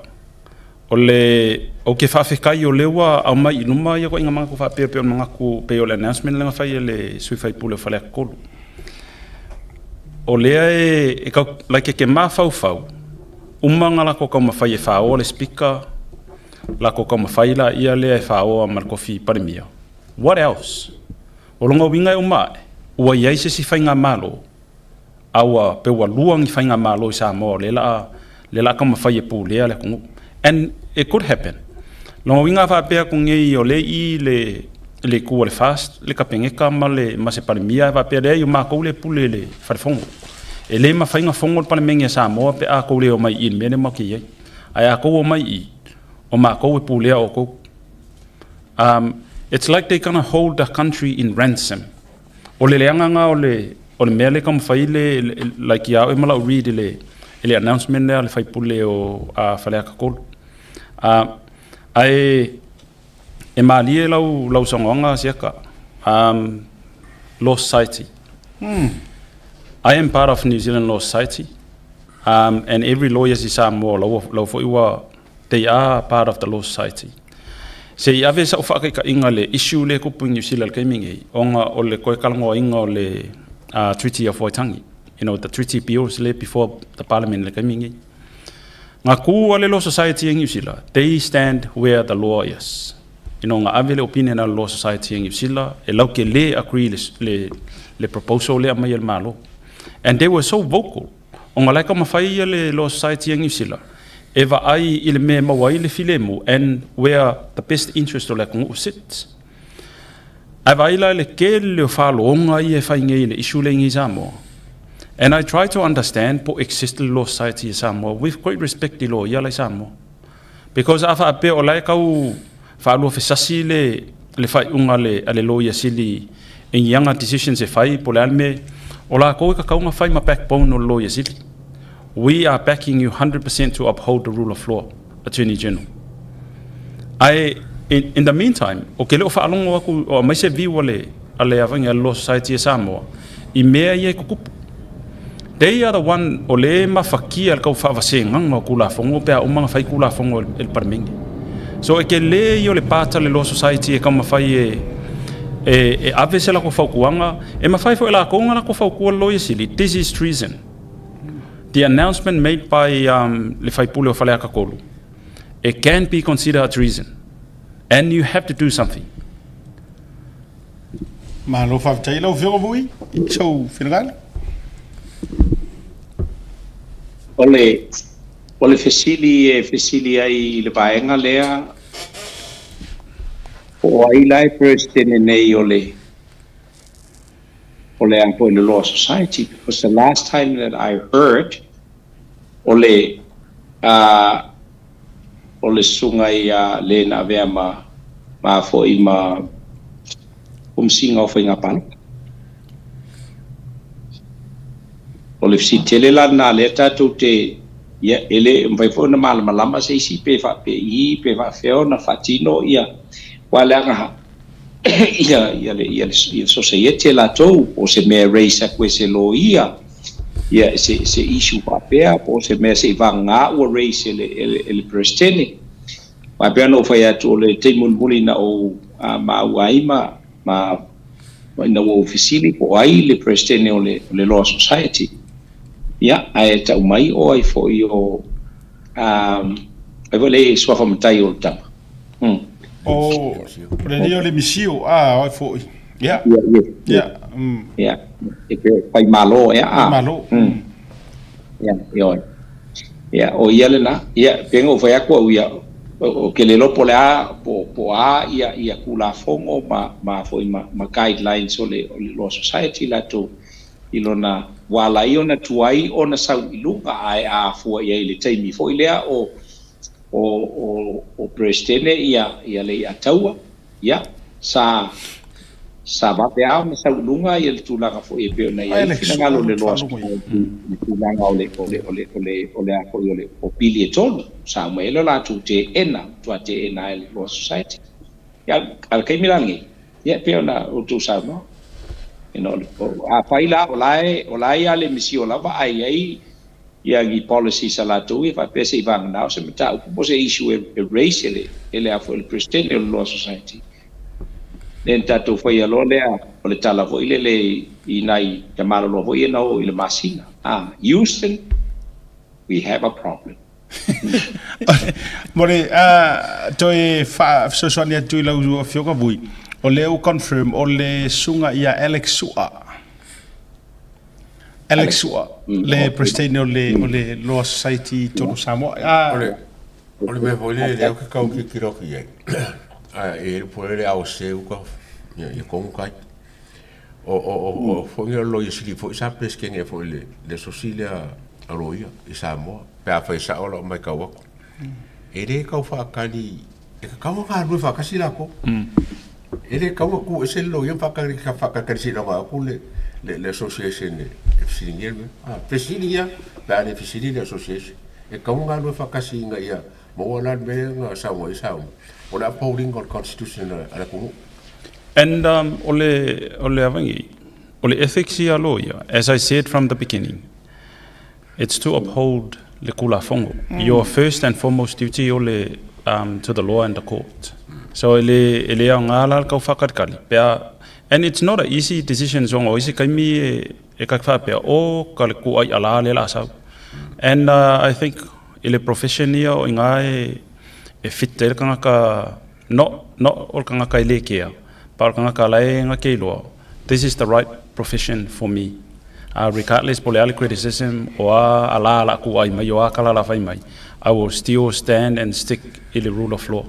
o le ou ke faafetai o lea ua aumai i luma ia koiga manatu faapea pei o le manatu pei o le announcement lea na fai e le sui faipule o Faleata 3 o lea e, e kau, like e ke mafaufau Uma nga lako taumafai e faaoa le Speaker, lako taumafai laia lea e faaoa ma le tofi Palemia. What else? O lona uiga e uma ae, ua i ai se isi faigamalo, a ua pe ua lua ni faigamalo i Samoa o lea la lea la taumafai e pulea le atunuu. And it could happen. Lona uiga a faapea atu nei o lea i i le le itu a le FAST, le Kapeneta ma le ma se Palemia e faapea leai o matou lea e pule i le Fale Fono. E le mafai ona fono le Palemene a Samoa pe a tou le omai i i le mea lea matou te i ai. Ae a tou omai i i, o matou e pulea outou. Um, it's like they gonna hold the country in ransom. O le leaga lena o le, o le mea lea e taumafai le, like ia au e ma lau read i le, i le announcement lea a le faipule o uh, Faleata 3. Uh, ae E mālie lau, lau saunoaga Siaka. Um, Law Society. I am part of New Zealand Law Society. Um, and every lawyers i Samoa, lau, lau foi ua, they are part of the Law Society. Se i ave sa'u faataitaiga le issue lea e tupu i New Zealand i le taimi nei, ona o le toe talanoaina o le uh, Treaty of Waitangi, you know, the treaty bills lea before the parliament i le taimi nei. Nga ku a le Law Society e Niu Sila, they stand where the law is. You know, nga ave le opinion a le Law Society e Niu Sila, e lau ke le agree le, le, le proposal le aumai e le Malo. And they were so vocal, ona la e taumafai ia le Law Society e Niu Sila, e vaai i le mea e maua ai le filemu and where the best interest o le atunuu sits. Ae vaai la i le tele o faaloga ia e fai nei i le issue lea i nei Samoa. And I try to understand po exist le Law Society i Samoa with great respect i loia la i Samoa. Because a faapea o la e tau faaluafesasi le le faaiuga a le a le Loia Sili i ni aga decisions e fai po o le a le mea, o lakou e tatau ona fai ma backbone o le Loia Sili. We are backing you 100% to uphold the rule of law. Attorney General. Ae in, in the meantime, o ke le o faalogo aku o aumai se view a le a le avaga a le Law Society e Samoa i mea ia e tutupu. They are the one o le mafakia le tau faavasegaga o Tulafono pe a uma ona fai Tulafono e le Palemene. So e tele ia o le part a le Law Society e taumafai e e, e ave se latou fautuaga, e mafai foi e latou ona latou fautua le Loia Sili, this is treason. The announcement made by um, le faipule o Faleata 3, it can be considered a treason and you have to do something. Malo faafetai lau Afioga Vui i sou finagalo. O le, o le fesili e fesili ai i le vaega lea, Po o ai la e Peresetene nei o le o le a foi le Law Society because the last time that I heard o le a o le susuga ia le na avea ma ma foi ma Komesina o Faiga Palota. O le fesili tele la lena lea tatou te, ia, e le mafai foi ona malamalama se isi pe faapei pe faafefea ona faatino ia, aua leaga ia, ia le, ia le, ia le sosaiete latou, po o se mea e raise atu e se loia, ia se, se issue faapea, po o se mea se i vagana ua raise e le, e le, e le Peresetene. Aua e pei ona ou fai atu, o le taimi mulimuli na ou maua ai ma, ma ina ua ou fesili po o ai le Peresetene o le, o le Law Society, ia, ae tau mai o ai foi o, um, ai foi le suafa matai o le tama. Mm. O, o le leo le misio, a, o ai foi. Ia. Ia, ia. Ia. Mm. Ia. E pe fai malo, ia. Fai malo. Mm. Ia, ia oi. Ia, o ia lena. Ia, pe ngo fai atu au ia, o ke le iloa po o le a, po, po o a ia, ia Tulafono ma, ma foi ma, ma guidelines o le, o le Law Society latou i lona, ua ala ai ona tuai ona sau i luga ae a afua i ai i le taimi foi lea o, o, o, o Peresetene ia, ia Leiataua. Ia, sa, sa vave lava ona sau i luga ia le tulaga foi e pei ona i ai le finagalo o le Law Society i le tulaga o le, o le, o le, o le, o le a foi o le, o pili e tolu, sa aumai ai le latou teena, matua teena ai le Law Society. Ia, a o le taimi la lenei, ia e pei ona outou saunoa, you know, afai la o la e, o la e ia le misio lava ae i ai ia ni policies a latou ia faapea se i vagana o se mataupu po o se issue e raise e le e le a foi le Peresetene o le Law Society. Lea na tatou faia loa lea o le tala foi lele i nai tamaloloa foi ia na o i le masina, ah, Houston, we have a problem. Mo le toe faafesoasoani atu i lau Afioga Vui, o lea ua confirm o le susuga ia Alex Sua. Alex Sua, le President o le, o le Law Society i totonu o Samoa. O le, o le mea foi lea, lea ou te tau tilotilo atu i ai, a e i ai le pule le ao se uka, ia, ia kongu kai. O, o, o, o foi o loia sili foi sa Peresetene foi le, le asosi lea a loia i Samoa, pe afai sao lau matau atu. E le tau faatali, e tatau ona galulue faatasi latou. E le tatau ona tu ese le loia ma faatali, faatalitali seiloga atu le, le, le association e fesiligia le mea. A, fesili ia, pe a le fesili le association. E tatau ona galulue faatasi ina ia maua la le mea lea na saunoa ai Sauni, o le upholding o le constitution a le atunuu. And o le, o le avangi, o le ethics ia loia, as I said from the beginning, It's to uphold le Tulafono. Your first and foremost duty o le to the law and the court. So e le, e le aoga la le kau whakalikali. Pe a, and it's not a easy decision so o isi kaimi e, e kak whapea, o ka le kuai ala le la sau. And I think i le profession ia o inga e, e fit ai le kangaka, not, not o le kangaka e le kea, pa o le kangaka la e nga kei loa. This is the right profession for me. Regardless po le a le criticism o a ala la ku ai mai o a kala la fai mai, I will still stand and stick i le rule of law.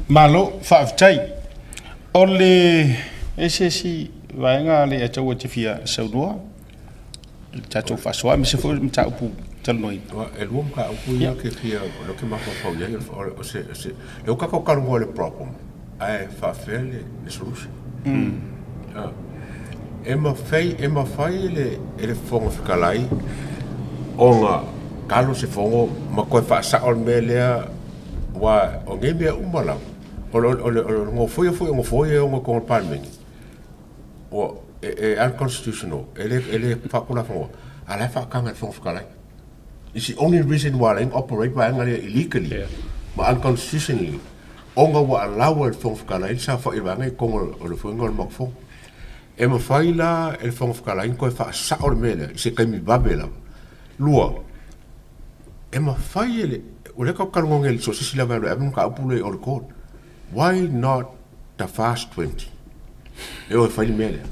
Malo, faafetai. O le e se isi vaega le ataua te fia saunoa i le tatou faasoa aemaise foi o le mataupu talanoaina. E lua mataupu ia ke fia o lea ou te mafaufau i ai o se o se lea ua tatou talanoa i le problem ae faafefea le solution. E mafai e mafai e le e le Fofoga Fetalai ona talo se fono ma toe faasao le mea lea aua o nei mea uma lava o le o le o le nofoia foi o nofoia e ono i totonu o le Palemene ua e unconstitutional, e le, e le faatulafonoa, a la e faataga e le Fofoga Fetalai. It's the only reason why la operate vaega lea illegally yeah. ma unconstitutionally ona ua allow e le Fofoga Fetalai le saofai o le vaega i totonu o le fuiga o le Maota Fono. E mafai la e le Fofoga Fetalai ona toe faasao le mea lea i se taimi vave lava. Lua, e mafai e le, o lea tatou te talanoa nei i le so o se isi lava e alu e ave le mataupu lea i o le court. Why not the fast 20? E o e fai le mea lea.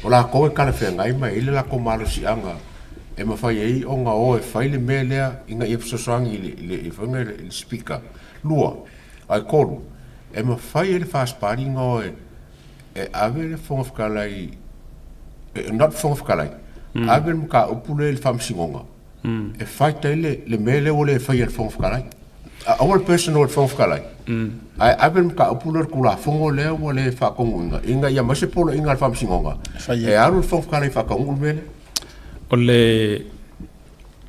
O latou e talafeagai ma e i ai le latou malosiaga e mafai ai ona o e fai le mea lea ina ia fesoasoani i le, i le, i le, i le speaker. Lua, ai tolu, E mafai e le FAST Party ona o e e ave le Fofoga Fetalai, not Fofoga Fetalai, ave le mataupu lea i le Faamasinoga e fight ai le mea lea ua le faia e le Fofoga Fetalai. Aua le personal i le Fofoga Fetalai, ae ave le mataupu lea i le Tulafono lea ua le faatonuina ina ia aumai se poloaiga a le Faamasinoga e alu le Fofoga Fetalai e faataunuu le mea lea. O le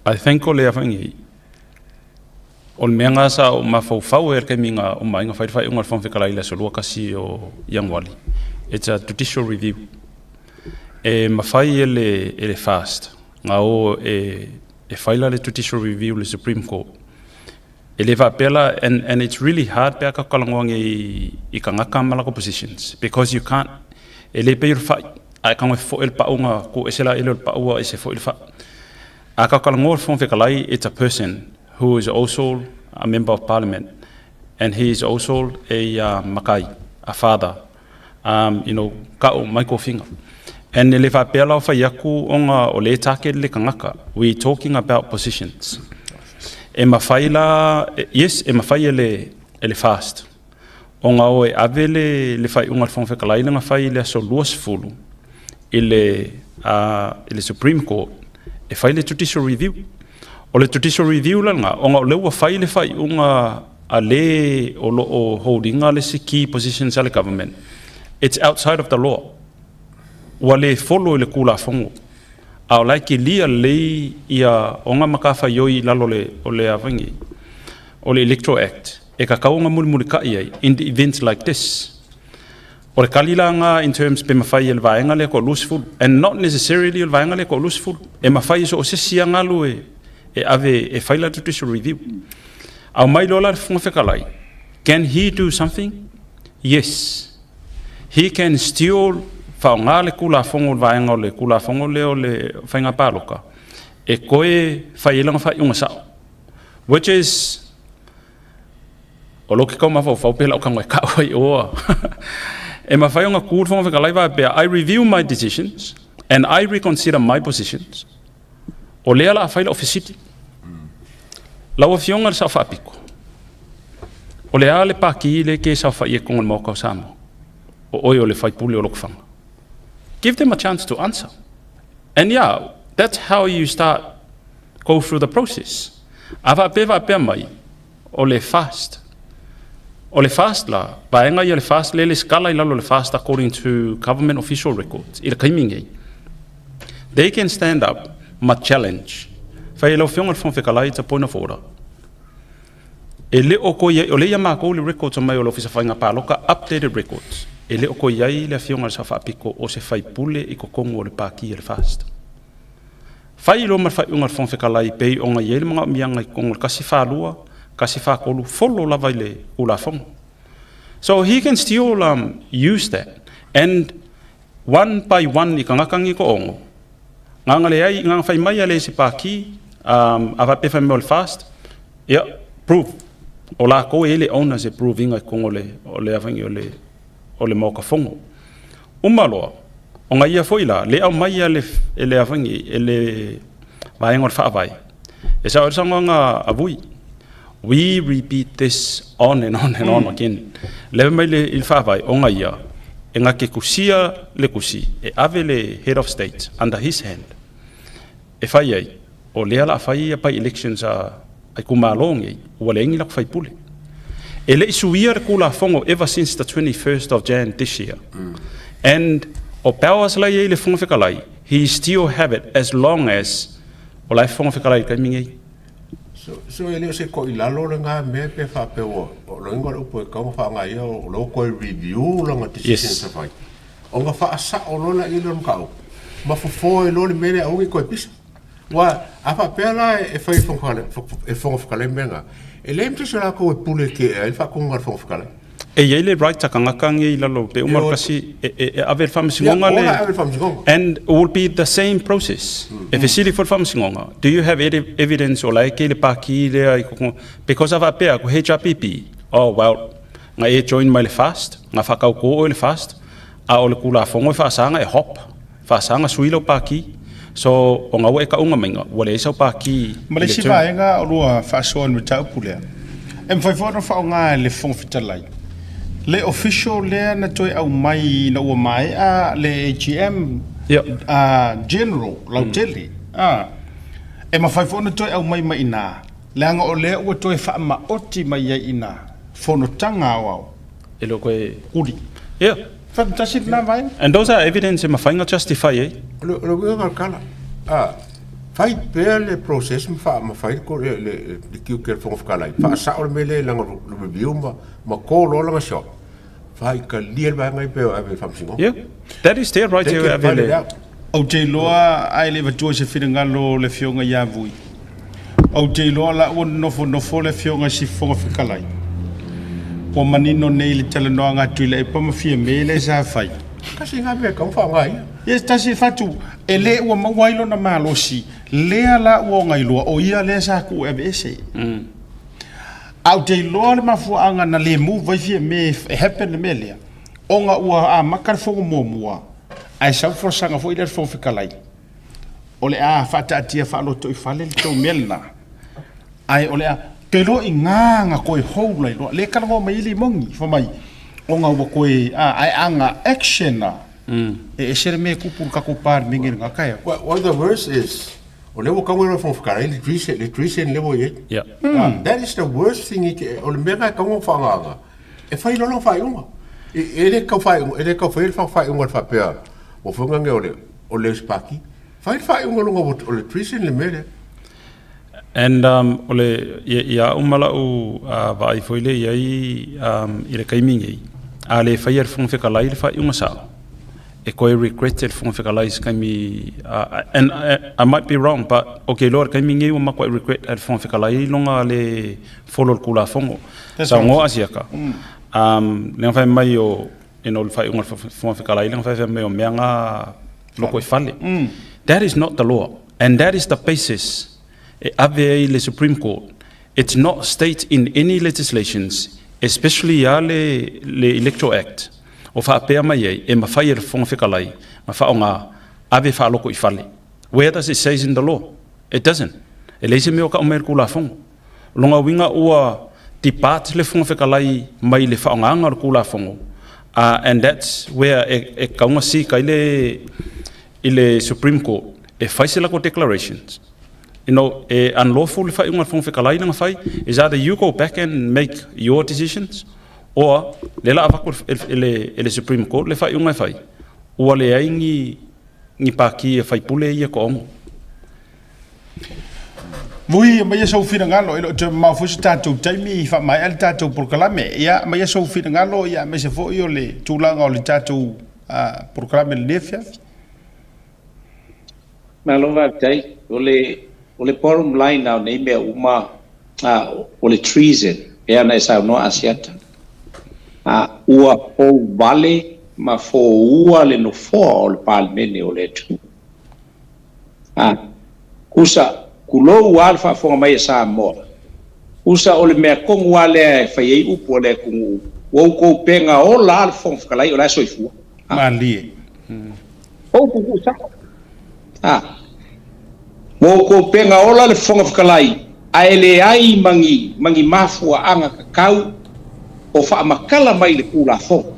I think o le afaigi o le mea na sa ou mafaufau ai i le taimi na uma ai na fai le faaiuga a le Fofoga Fetalai i le aso 21 o Ianuari, it's a judicial review. E mafai e le, e le FAST na o e, e faila le judicial review i le Supreme Court. E le faapea la, and it's really hard pe a tatou talanoa nei i tagata ma latou positions because you can't, e le pei o le fai, a e tago e foe le pau ona tuu ese la ele o le pau ua ese foi le fai. A tatou talanoa i le Fofoga Fetalai, it's a person who is also a member of parliament and he is also a uh, makai, a father, um, you know, ka'o mai kofiga. And e le faapea la o fai atu ona o le target le tagata. We talking about positions. E mafai la, yes, e mafai e le, e le FAST ona o e ave le, le faaiuga a le Fofoga Fetalai lena fai i le aso 20 i le, uh, i le Supreme Court e fai le judicial review. O le judicial review la lena, ona o lea ua fai le faaiuga a le o lo o holding le isi key positions a le government, it's outside of the law. Ua le follow i le Tulafono, a o la e kilia lelei ia ona matafaioi i lalo o le avagi o le Electoral Act e tatau ona mulimulitai ai in the event like this. O le tali la lena in terms pe mafai e le vaega lea toa-20, and not necessarily o le vaega lea toa-20, e mafai e so o se isi lava galu e ave e fai la judicial review. Aumai loa la le Fofoga Fetalai, can he do something? Yes. He can still faaaoga le Tulafono o le vaega o le Tulafono lea o le Faiga Palota e toe fai ai lana faaiuga sao, which is o lou ke tau mafaufau pe lau tago e kau ai oa. E mafai ona tu le Fofoga Fetalai faapea, I review my decisions and I reconsider my positions. O lea la a fai lau fesili. Lau Afioga i le Sao Faapito, o le a le pākī le ke saofai e totonu o le Maota o Samoa? O oe o le faipule o Lotofaga. Give them a chance to answer. And yeah, that's how you start go through the process. A faapea faapea mai, o le FAST. O le FAST la, vaega ia le FAST le lesitala i lalo o le FAST according to government official records i le taimi nei. They can stand up ma challenge. Fai e lau Afioga i le Fofoga Fetalai, it's a point of order. E le o toe i ai, o lea ia matou le records mai o le Ofisa Faiga Palota, updated records. E le o toe i ai le Afioga i le Sao Faapito o se faipule i totonu o le Pati a le FAST. Fai loa ma le faaiuga a le Fofoga Fetalai pei ona i ai le manaomiaga i totonu o le 142, 143, follow lava i le Tulafono. So he can still um, use that. And one by one i tagata ni to'ono, nganga leai, nganga fai mai a le se pākī, um, a faapea fai mai o le FAST, ia, prove. O lakou e le ona se prove inga i totonu o le, o le afangi o le, o le Maoka Fono. Uma loa, ona ia foi la, le aumai a le, e le afangi, e le vaega o le faavae. E sao ai le saunoaga a Vui. We repeat this on and on and on again. Le mai le, i le faavae, ona ia, e nga ke kusia le kusi, e ave le head of state under his hand. E fai ai, o lea la fai ia by elections a ai itumalo nei, ua leai ni latou faipule. E le i suia le Tulafono ever since the 21st of Jan this year. And o powers la i ai le Fofoga Fetalai, he still have it as long as o la e Fofoga Fetalai i le taimi nei. So, so e le o se koʻilalo lena mea pe faapea ua, o loiga o le upu e tatau ona faaaoga ia o lea ua toe review lana decision Yes. sa fai. Ona faasao loa laia lea o le mataupu ma fofo ai loa le mea lea aua ne i toe pisa. Aua a faapea la e fai e Fofoga Fetalai mea na, e leai ma se isi o latou e pule tiea ai le faatonuga a le Fofoga Fetalai. E i ai le right a tagata nei i lalo pe uma o le kasi e ave i le Faamasinoga le. Ia, ave i le Faamasinoga. And it will be the same process. E fesili foi le Faamasinoga, do you have evidence o la e kei le pākī lea i totonu, because a faapea atu HRPP, oh well, na e join mai le FAST, na whakaukō oe le FAST, a o le Tulafono e faasaga e hop, faasaga sui lau pākī. So, o ngā ua e kaunga mainga, ua leai sau pākī Ma le i le isi term. vaega o lua faasoa i le mataupu lea, e mafai foi ona faaaoga e le Fofoga Fetalai Le official lea na toe aumai ina ua maea le AGM General lautele, e mafai foi ona toe aumai mai i ina, leaga o lea ua toe faamaoti mai ai i ina fonotaga aoao. E le o koe Kuli. Yeah. Tasi lena vaega. And those are evidence e mafai ona justify ai. O le uiga o le tala, fai pea le process ma faa ma fai le le le tiute o le Fofoga Fetalai, faasao le mea lea i lana review ma ma call loa lana shop, faitalia le vaega ia pe ave i le Faamasinoga. Yeah. That is their right They e can ave find it le. out. Ou te iloa ae le avatua i se finagalo o le Afioga ia Vui. Ou te iloa la ua nofonofo le Afioga i si Fofoga Fetalai. Ua manino nei le talanoaga a Tuilaepa ma Fiame lea sa fai. Tasi lena mea e tatau ona faaaoga ia. Yes, tasi fatu, e le ua maua ai lona malosi, lea la ua ona iloa, o ia lea sa tuu e aveese. Ae ou te iloa le mafuaaga na le move ai Fiame e happen le mea lea, ona ua amata le fono muamua, ae sau le folasaga foi lea a le Fofoga Fetalai, o le a faataatia faalotoifale le tou mea lena, ae o le a, ou te iloa i ina na toe hold ai loa, lea e talanoa mai ai Limoni, fai mai, ona ua toe, a, ae a na action lava, e ese le mea e tupu i le tatou Palemene i lena taeao. Well, the worst is, o lea ua tau le Fofoga Fetalai le treason, le treason lea ua i ai. Yeah. That is the worst thing, o le mea lena e tatau ona faagaga, e fai loa lana faaiuga. E le tau faaiuga, e le tau faia le faaiuga faapea, ua foi o le, o le isi pati. Fai le faaiuga luga o le treason le mea lea. And o le, ia au ma lau vaai foi lea i ai i le taimi nei, a le faia e le Fofoga Fetalai le faaiuga sao, e toe regret e le Fofoga Fetalai i se taimi, and I might be wrong, but ou te iloa i le taimi nei ua matuai regret e le Fofoga Fetalai lona le follow i le Tulafono. Saunoa Asiata, lea na fai mai o, you know, le faaiuga a le Fofoga Fetalai lea na fai mai o mea na loko i fale. That is not the law and that is the basis e ave ai le Supreme Court. It's not state in any legislations, especially ia le, le Electoral Act, o faapea mai ai e mafai e le Fofoga Fetalai na faaaoga ave faaloko i fale. Where does it says in the law? It doesn't. E leai se mea o kau mai i le Tulafono. O lona uiga ua depart le Fofoga Fetalai mai le faaaogaga o le Tulafono, and that's where e tatau ona seek ai le i le Supreme Court e fai se latou declarations. You know, e unlawful le faaiuga a le Fofoga Fetalai lana fai, is either you go back and make your decisions or lea la avatu e le Supreme Court le faaiuga e fai, ua leai ni paki e faipule ia toaono. Vui, aumaia sou finagalo, e le o toe mamao foi se tatou taimi i faamaea le tatou polokalame. Ia, aumaia sou finagalo, ia, aemaise foi o le tulaga o le tatou polokalame i lenei afiafi. Malo faafetai. O le, o le bottom line lava o nei mea uma, o le treason, pei ona e saunoa Asiata, ua fouvale ma foua le nofoa o le Palemene o le atunuu. A, kusa, kulou a le faafofoga mai a Samoa. Kusa o le mea tonu a lea e fai ai upu a le atunuu, ua outou pega ola a le Fofoga Fetalai o la e soifua. A. Malie. O upu tuusao. A. Ua outou pega ola le Fofoga Fetalai ae leai ma ni, ma ni mafuaaga tatau o faamatala mai le Tulafono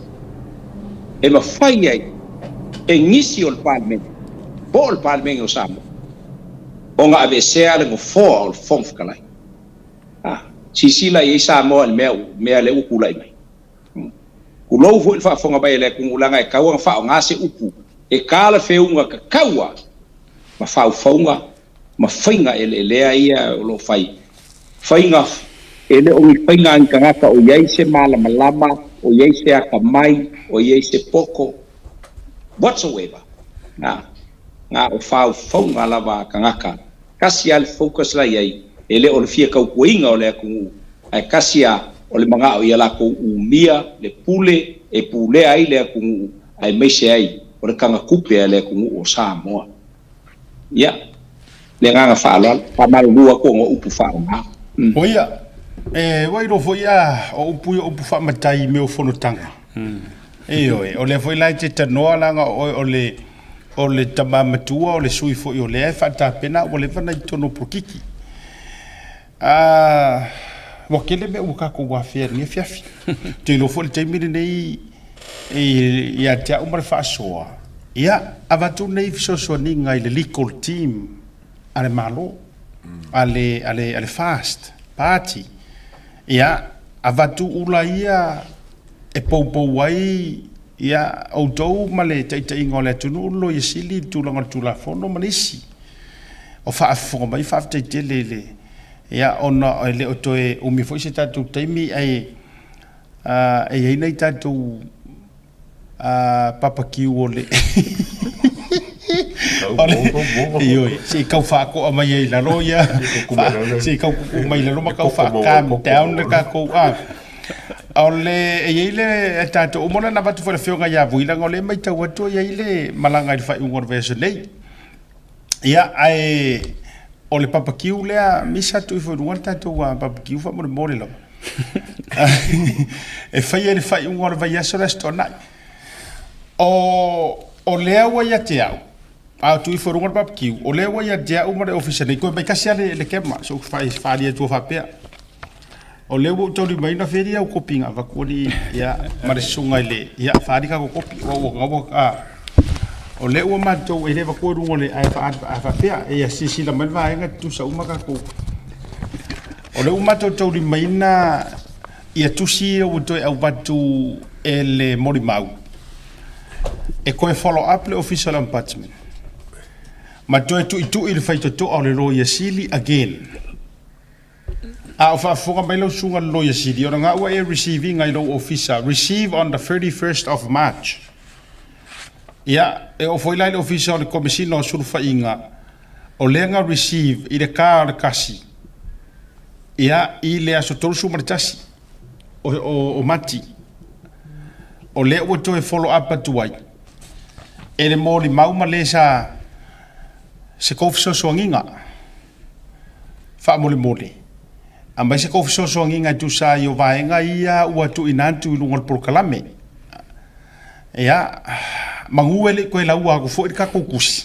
e mafai ai e nisi o le Palemene po o le Palemene o Samoa ona aveesea le nofoa o le Fofoga Fetalai. A, silasila i ai Samoa i le mea, mea lea ua tulai mai. Tulou foi le faafofoga mai a le atunuu leaga e tatau ona faaaoga se upu e talafeuga tatau lava ma faufauga ma faiga eleelea ia o lo o fai, faiga e le o ni faiga a ni tagata o i ai se malamalama, o i ai se atamai, o i ai se poto, whatsoever. Na, na o faufauga lava a tagata. Tasi lava le focus la i ai, e le o le fia tautuaina o le atunuu, ae tasi lava o le manao ia latou umia le pule e pulea ai le atunuu aemaise ai o le tagatupe a le atunuu o Samoa. Ia, le agaga faaaloalo, faamalulu atu ona o upu faaaoga. O ia, e ua iloa foi a o upu ia o upu faamatai i mea o fonotaga. Ioe, o lea foi la e te tanoa leaga o oe o le o le tama matua o le sui foi o lea e faatapena ua leva na i totonu o polokiki. A Ua tele mea ua tatou afea i lenei afiafi. Ou te iloa foi le taimi lenei ia te au ma le faasoa, ia, avatu nei fesoasoaniga i le legal team a le Malo, a le, a le, a le FAST Party. Ia, avatu ula ia e poupou ai ia outou ma le taitaiga o le atunuu, le Loia Sili i le tulaga o le Tulafono ma nisi o faafofoga mai. Faafetai tele i le Ia, ona e le o toe umi foi se tatou taimi, ae e i ai nai tatou papakiu o le Ioe, se i tau faatoa mai ai i lalo ia, se i tau tuutuu mai i lalo ma tau faa-calm down le tatou, a. O le, e i ai le tatou, uma ona avatu foi e le Afioga ia Vui, leaga o lea e matau atu e i ai le malaga i le faaiuga o le vaiaso nei. Ia, ae o le papakiu lea, misa atu ifo i luga le tatou papakiu faamolemole lava. E faia i le faaiuga o le vaiaso le Aso Toonai. O, o lea ua ia te au, a tuu ifo i luga le papakiu, o lea ua ia te au ma le ofisa nei, toe mai tasi lava le, le kema, se i ou faali atua faapea. O lea ua ou taulimaina feli au kopi na avatu alii, ia, ma le susuga i le, ia, faali tatou kopi, ua, ua, ua, a, o lea ua matou, e le avatua i luga o le, ae faapea, ia silasila mai le vaega e tutusa uma tatou. O lea ua matou taulimaina ia tusi ia ua toe avatu e le molimau, e toe follow up le Ofisa o le Ombudsman, ma toe tuitui le faitotoa o le Loia Sili again. A o faafofoga mai lau susuga i le Loia Sili, o lena ua e receive ina i lou ofisa, receive on the 31st of March. Ia, e oo foi la i le ofisa o le Komesina o Sulufaiga, o lea na receive i le ta o le kasi, ia, i le aso 31 o, o, o Mati. O lea ua toe follow up atu ai e le molimau ma le sa se tou fesoasoaniga. Faamolemole, aumai se tou fesoasoaniga e tusa ai o vaega ia ua tuuina atu i luga o le polokalame. Ia, manu e le i toe laua atu foi le tatou tusi.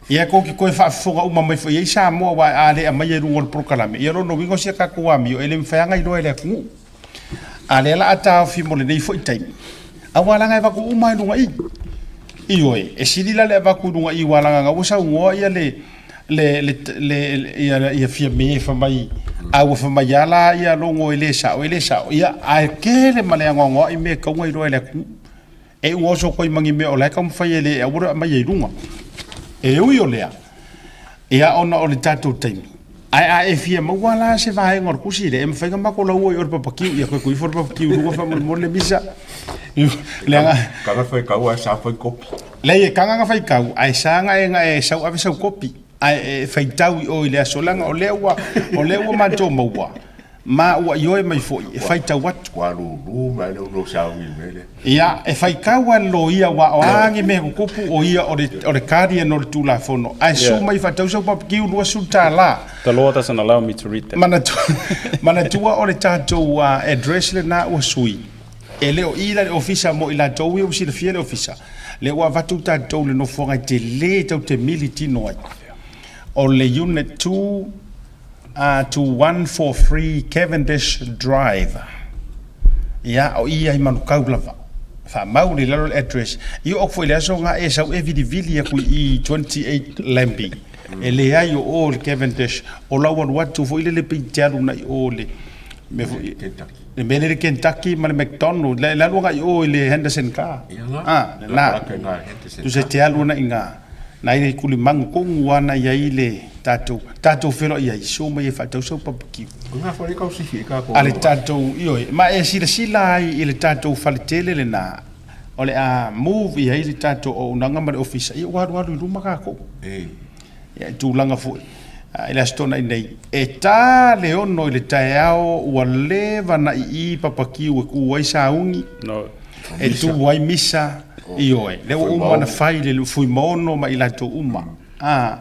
Ia, tou te toe faafofoga uma mai foi i ai Samoa, aua a le aumaia i luga o le polokalame, ia o lona uiga o si a tatou amio e le mafai lava ona iloa e le atunuu. A o lea o le a taofi mo lenei foi taimi, aua leaga e avatu uma lava i luga i i. Ioe, e sili la le avatu i luga i i aua leaga na ua saunoa ia le le, le, le, ia, ia Fiame fai mai, a ua fai mai lava la ia logo e le sao, e le sao. Ia, ae tele ma le anoanoai mea e tatau ona iloa e le atunuu. E ua oso atu ai ma ni mea o la e taumafai e le aua le aumaia i luga. E ui o lea, ia ona o le tatou taimi, ae a e fia maua la se vaega o le tusi lea, e mafai ona matou laua i o i le papakiu, ia toe tuu ifo le papakiu i luga faamolemole misa. Leaga... Kanga faitau ae sa fai kopi. Leai e kanga na faitau, ae sa na e, na e sau ave sau kopi, ae e faitau i o i le aso, leaga o lea ua, o lea ua matou maua, ma ua ioe mai foi e faitau atu. Ua lulu mai le ulo sauni i le mea lea. Ia, e faitau lava le loia, aua o a ni mea tutupu, o ia o le, o le guardian o le Tulafono. Ae susu mai faatau sau papakiu $20. The law doesn't allow me to read that. Manatua, manatua o le tatou uh, address lena ua sui. E le o i la le ofisa mo i latou ia ua silafia le ofisa. Lea ua avatu tatou le nofoaga e tele tatou te mili tino ai. O le unit 2 uh, to 143 Cavendish Drive. Ia, o i ai Manukau lava. Faamau le lalo le address. I oo atu foi i le aso na e sau e vilivili atu i 28 Lambie. E leai o o le Cavendish. O lau alu atu foi lele pei te alu na i o le mea foi Kentucky. Le mea lele Kentucky ma le McDonald, le, le alu agai i o i le Henderson Car. Ia nga. Ah, Le na. lakalaka i nga Henderson Tusa Car. te alu ana i nga. Na i kulimangu kongu ana i ai le tatou, tatou feiloai ai, susu mai e faatau sau papakiu. O nga fale kau sifi i ka A le tatou, ioe, ma e silasila ai i le tatou faletele lena, o le a move i ai le tatou auaunaga ma le ofisa, ia ua alualu i luma tatou. E. Ia, i tulaga foi i le Aso Toonai nei, e ta le 6 i le taeao ua leva na i i papakiu e ku ai sauni, No. e tu ai misa, ioe, lea ua uma ona fai le Fuimaono ma i latou uma. A,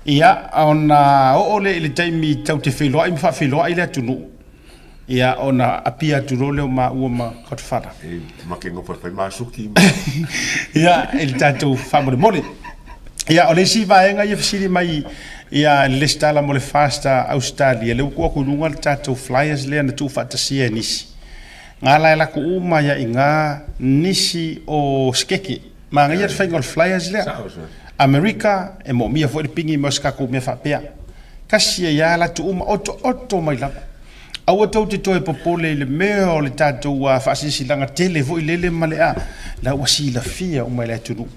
ia, ona oo lea i le taimi tatou te feiloai ma faafeiloai le atunuu, ia, ona apia atu loa lea o maua ma Godfather. E make no whai masuki. Ia, i le tatou faamolemole. Ia, o le isi vaega ia fesili mai Ia, le lesitala mo le FAST a Ausetalia, lea ua tuu atu i luga le tatou flyers lea na tuufaatasia e nisi. Gala e lako uma ia i ina nisi o sikeke. Manaia le faiga o le flyers lea. Amerika, e moomia foi le pigi mai o se tatou mea faapea. Tasi ai lava latou uma, otooto mai lava. Aua tou te toe popole i le mea o le tatou faasilasilaga tele foi lele ma le a, la ua silafia uma e le atunuu.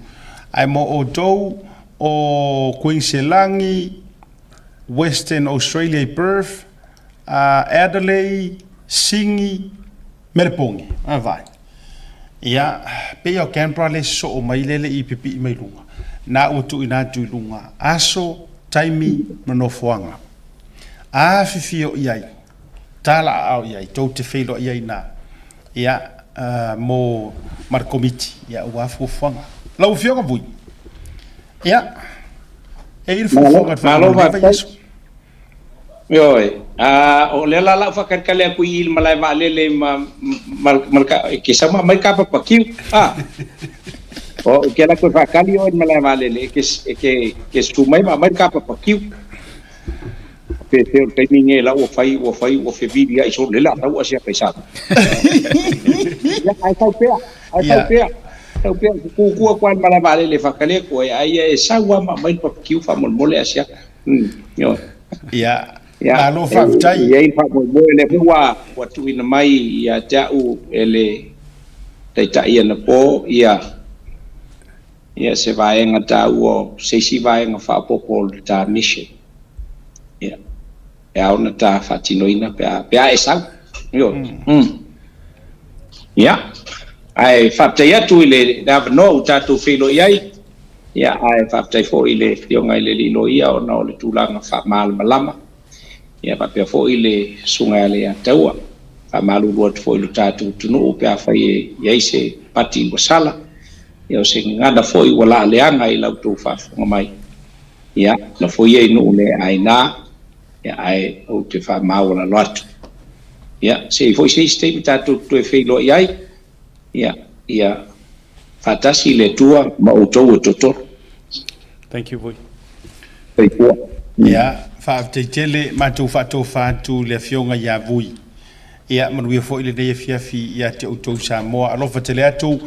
Ae mo outou o Kuiniselani, Western Australia i Perth, Adelaide, Sini, Meleponi, vaai. Ia, pei o Canberra le sosoo mai lele i pipii mai luga. Na ua tuuina atu i luga aso, taimi ma nofoaga. Afifio i ai, tala aao i ai, tou te feiloai ai i ina, ia, mo ma le Komiti, ia, aua fuafuaga. Lau Afioga Vui, ia, e i ai le fuafuaga i le faaiuga o lenei vaiaso. Ioe, a o lea la o le a ou faatalikali atu i i le malae vaalele ma, ma, ma le, e te sau ma aumai le kapa pakiu, a. O au ke alu atu e faatali oe i le malae vaalele, e te, e te, te susu mai ma aumai le kapa pakiu. Pefea o le taimi lenei la ua fai, ua fai, ua feviliai solo, lea o le a tau Asiata i Samoa. Ia, ae sau pea, ae sau pea, sau pea, ou te tutu atu lava i le malae vaalele e faatali atu oe, ae ia e sau lava ma aumai le papakiu faamolemole Asiata. Ia, malo faafetai. E i ai le faamoemoe, lea foi ua ua tuuina mai ia te au e le Taitai anapo ia ia se vaega taua o se isi vaega faaopoopo o le ta mission. Ia, e ao ona ta faatinoina pe a pe a e sau. Ioe. Mm. Ia, ae faafetai atu i le avanoa ua tatou feiloai ai. Ia, ae faafetai foi i le Afioga i le Alii Loia ona o le tulaga faamalamalama, ia faapea foi le Susuga ia Leiataua. Faamalulu atu foi i lo tatou atunuu pe afai e i ai se pati ua sala, ia o se gagana foi ua laaleaga i la outou faafofoga mai. Ia, nofo ia i nuu le aina, ia ae ou te faamaualalo atu. Ia, se i foi se isi taimi tatou te toe feiloai ai. Ia, ia faatasi le Atua ma outou e toatolu. Thank you, Vui. Soifua. Ia, faafetai tele, matou faatofa atu i le Afioga ia Vui. Ia, manuia foi lenei afiafi ia te outou Samoa. Alofa tele atu,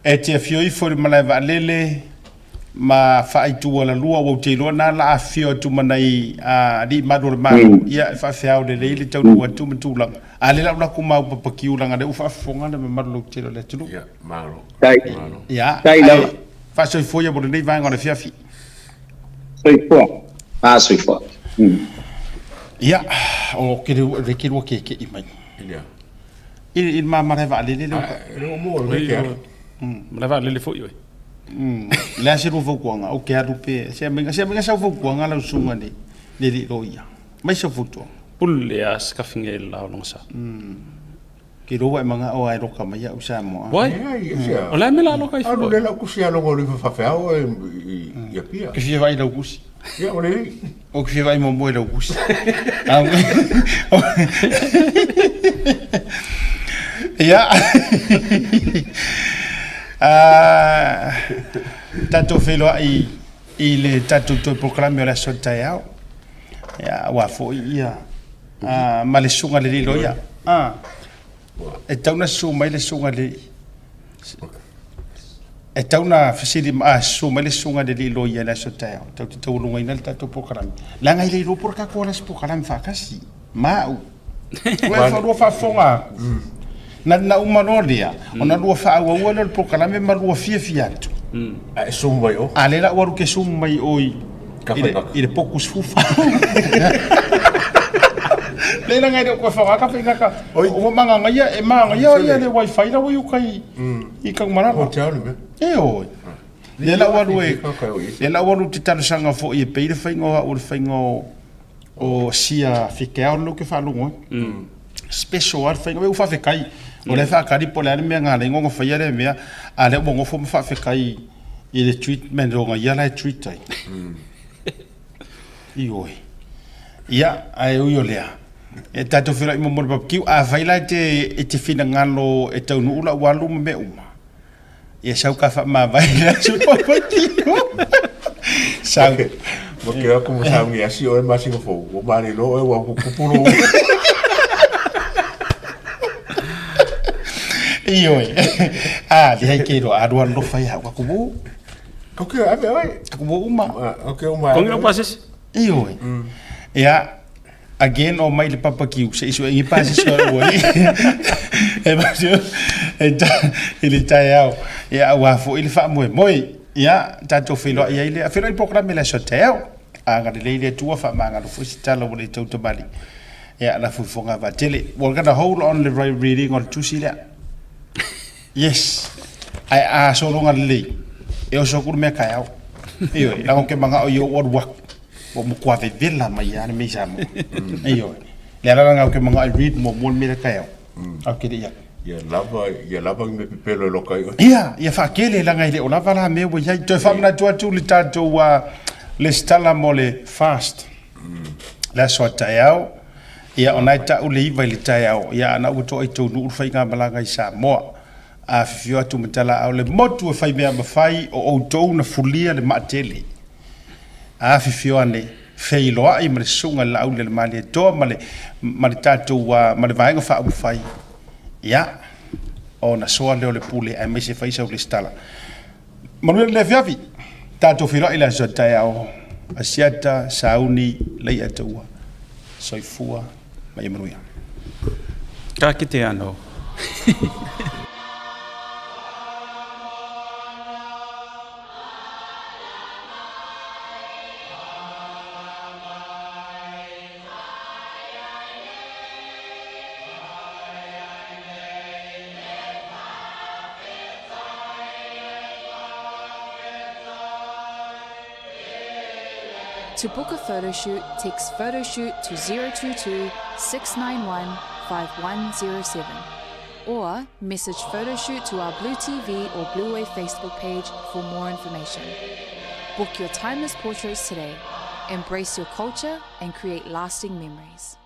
e te afio ifo i le malae vaalele, ma faaitualalua ua ou te iloa na la afifio atu ma nai alii malu o le Malo, ia e faafeao lelei le taunuu atu ma tulaga. A lea la ua latou maopapa leaga lea ua faafofoga le mamalu lautele o le atunuu. Ia, malo. Malo. Ia, ae faasoifua ia mo lenei vaega o le afiafi. Soifua. A soifua. Ia, o ke le ke lua keke'i mai. Ia. I le ma malae vaalele lea. E le o mo le ke. Malae vaalele foi oe. Le a se lua fautuaga, ou te alu pe, se aumaiga, se aumaiga sau fautuaga lau susuga i le alii loia. Aumai sau fautuaga. Pule a se kafiga i le lao longa sa. Ke iloa ua e manao lava e loka mai au i Samoa. Wai? O le a mea la loka ai fua? Alu le lau kusi a longa o le fafeao i Apia. Ke fia vaai i lau kusi. Ia, o le alii. Ou te fia vaai muamua i lau kusi. Ia. Tatou feiloai i le tatou toe polokalame o le aso taeao. Ia, aua foi ia ma le susuga i le alii loia. E tatau ona susu mai le susuga i le E tatau ona fesili a susu mai le susuga i le alii loia i le aso taeao, tatou te taualugaina le tatou polokalame. Leaga e le iloa po o le tatou ala se polokalame faatasi ma au. Ua lua faafofoga atu. Na uma loa lea, ona lua faaauaua lea o le polokalame ma lua fiafia atu. Ae sumu mai o. A lea la ua alu ke sumu mai o i i le poku 14. Lea la ngai le koe whakaka whaingaka. O manga e manga ia ia le wifi la ua i ukai i Kaumalapa. O te alu mea. E oi. Lea la ua alu e, lea la ua alu te talosaga foi e pei le faiga o au o le faiga o o sia fikeao le ke faalogo ai. Special lava le faiga, ua faafetai. O lea e faatali po o le a le mea na ala ai ona faia lea mea, a o lea ua nofo ma faafetai i le treatment ona ia la e treat ai. Ioe. Ia, ae ui o lea, e tatou feiloai muamua i le barbecue. Afai la e te finagalo e taunuu lau alu ma mea uma, ia sau ka faamavae i le aso barbecue. Sau. Ua keu atu ma sauni e asi oe masina fou, ua malilo oe ua tutupu lou. Ioe. A, lehai ke iloa alu alofa ia au kakou uu. Kau ke ave oe. Kakou uu ma. Kau ke uma. Kongi lau pasese. Ioe. Ia, again o mai le papa kiu se isu e pasese o ua i. E pasese e ta i le taeao. Ia aua foi le faamoemoe. Ia, tatou feiloai ai lea. Feiloai polokalame i le aso taeao. Agalelei le Atua, faamagalo foi se tala ua le tautamali. Ia, la fuifuga vaatele. We're gonna hold on le reading o le tusi lea. Yes. Ae a sologa lelei, e oso atu le mea taeao. Ioe, leaga ou te manao i ou alu atu, ua matua vevela mai lava le mea i Samoa. Ioe. Le ala lena ou te manao e read muamua le mea lea taeao, ae ou te le i alu. Ia lava, ia lava ni mea pepelo e loka ai oe. Ia, ia faatele leaga e le o lava la mea ua i ai. Toe faamanatu atu le tatou lesitala mo le fast, le aso a taeao. Ia, o na e tau le 9 i le taeao, ia a na ua toa i taunuu le faigamalaga i Samoa. A afifio atu ma talaau le motu e fai mea ma fai, o outou na fulia le maatele. A afifio ane, feiloai ma le susuga i le Laaulialemalietoa ma le, ma le tatou, ma le Vaega Faaupufai, ia, ona soa lea o le pule aemaise fai sau lesitala. Manuia lenei afiafi. Tatou feiloai i le aso taeao. Asiata, sauni, Leiataua. Soifua ma ia manuia. Ka kite anō. To book a photo shoot, text photoshoot to 022 691 5107 or message photoshoot to our Blue TV or Bluewave Facebook page for more information. Book your timeless portraits today. Embrace your culture and create lasting memories.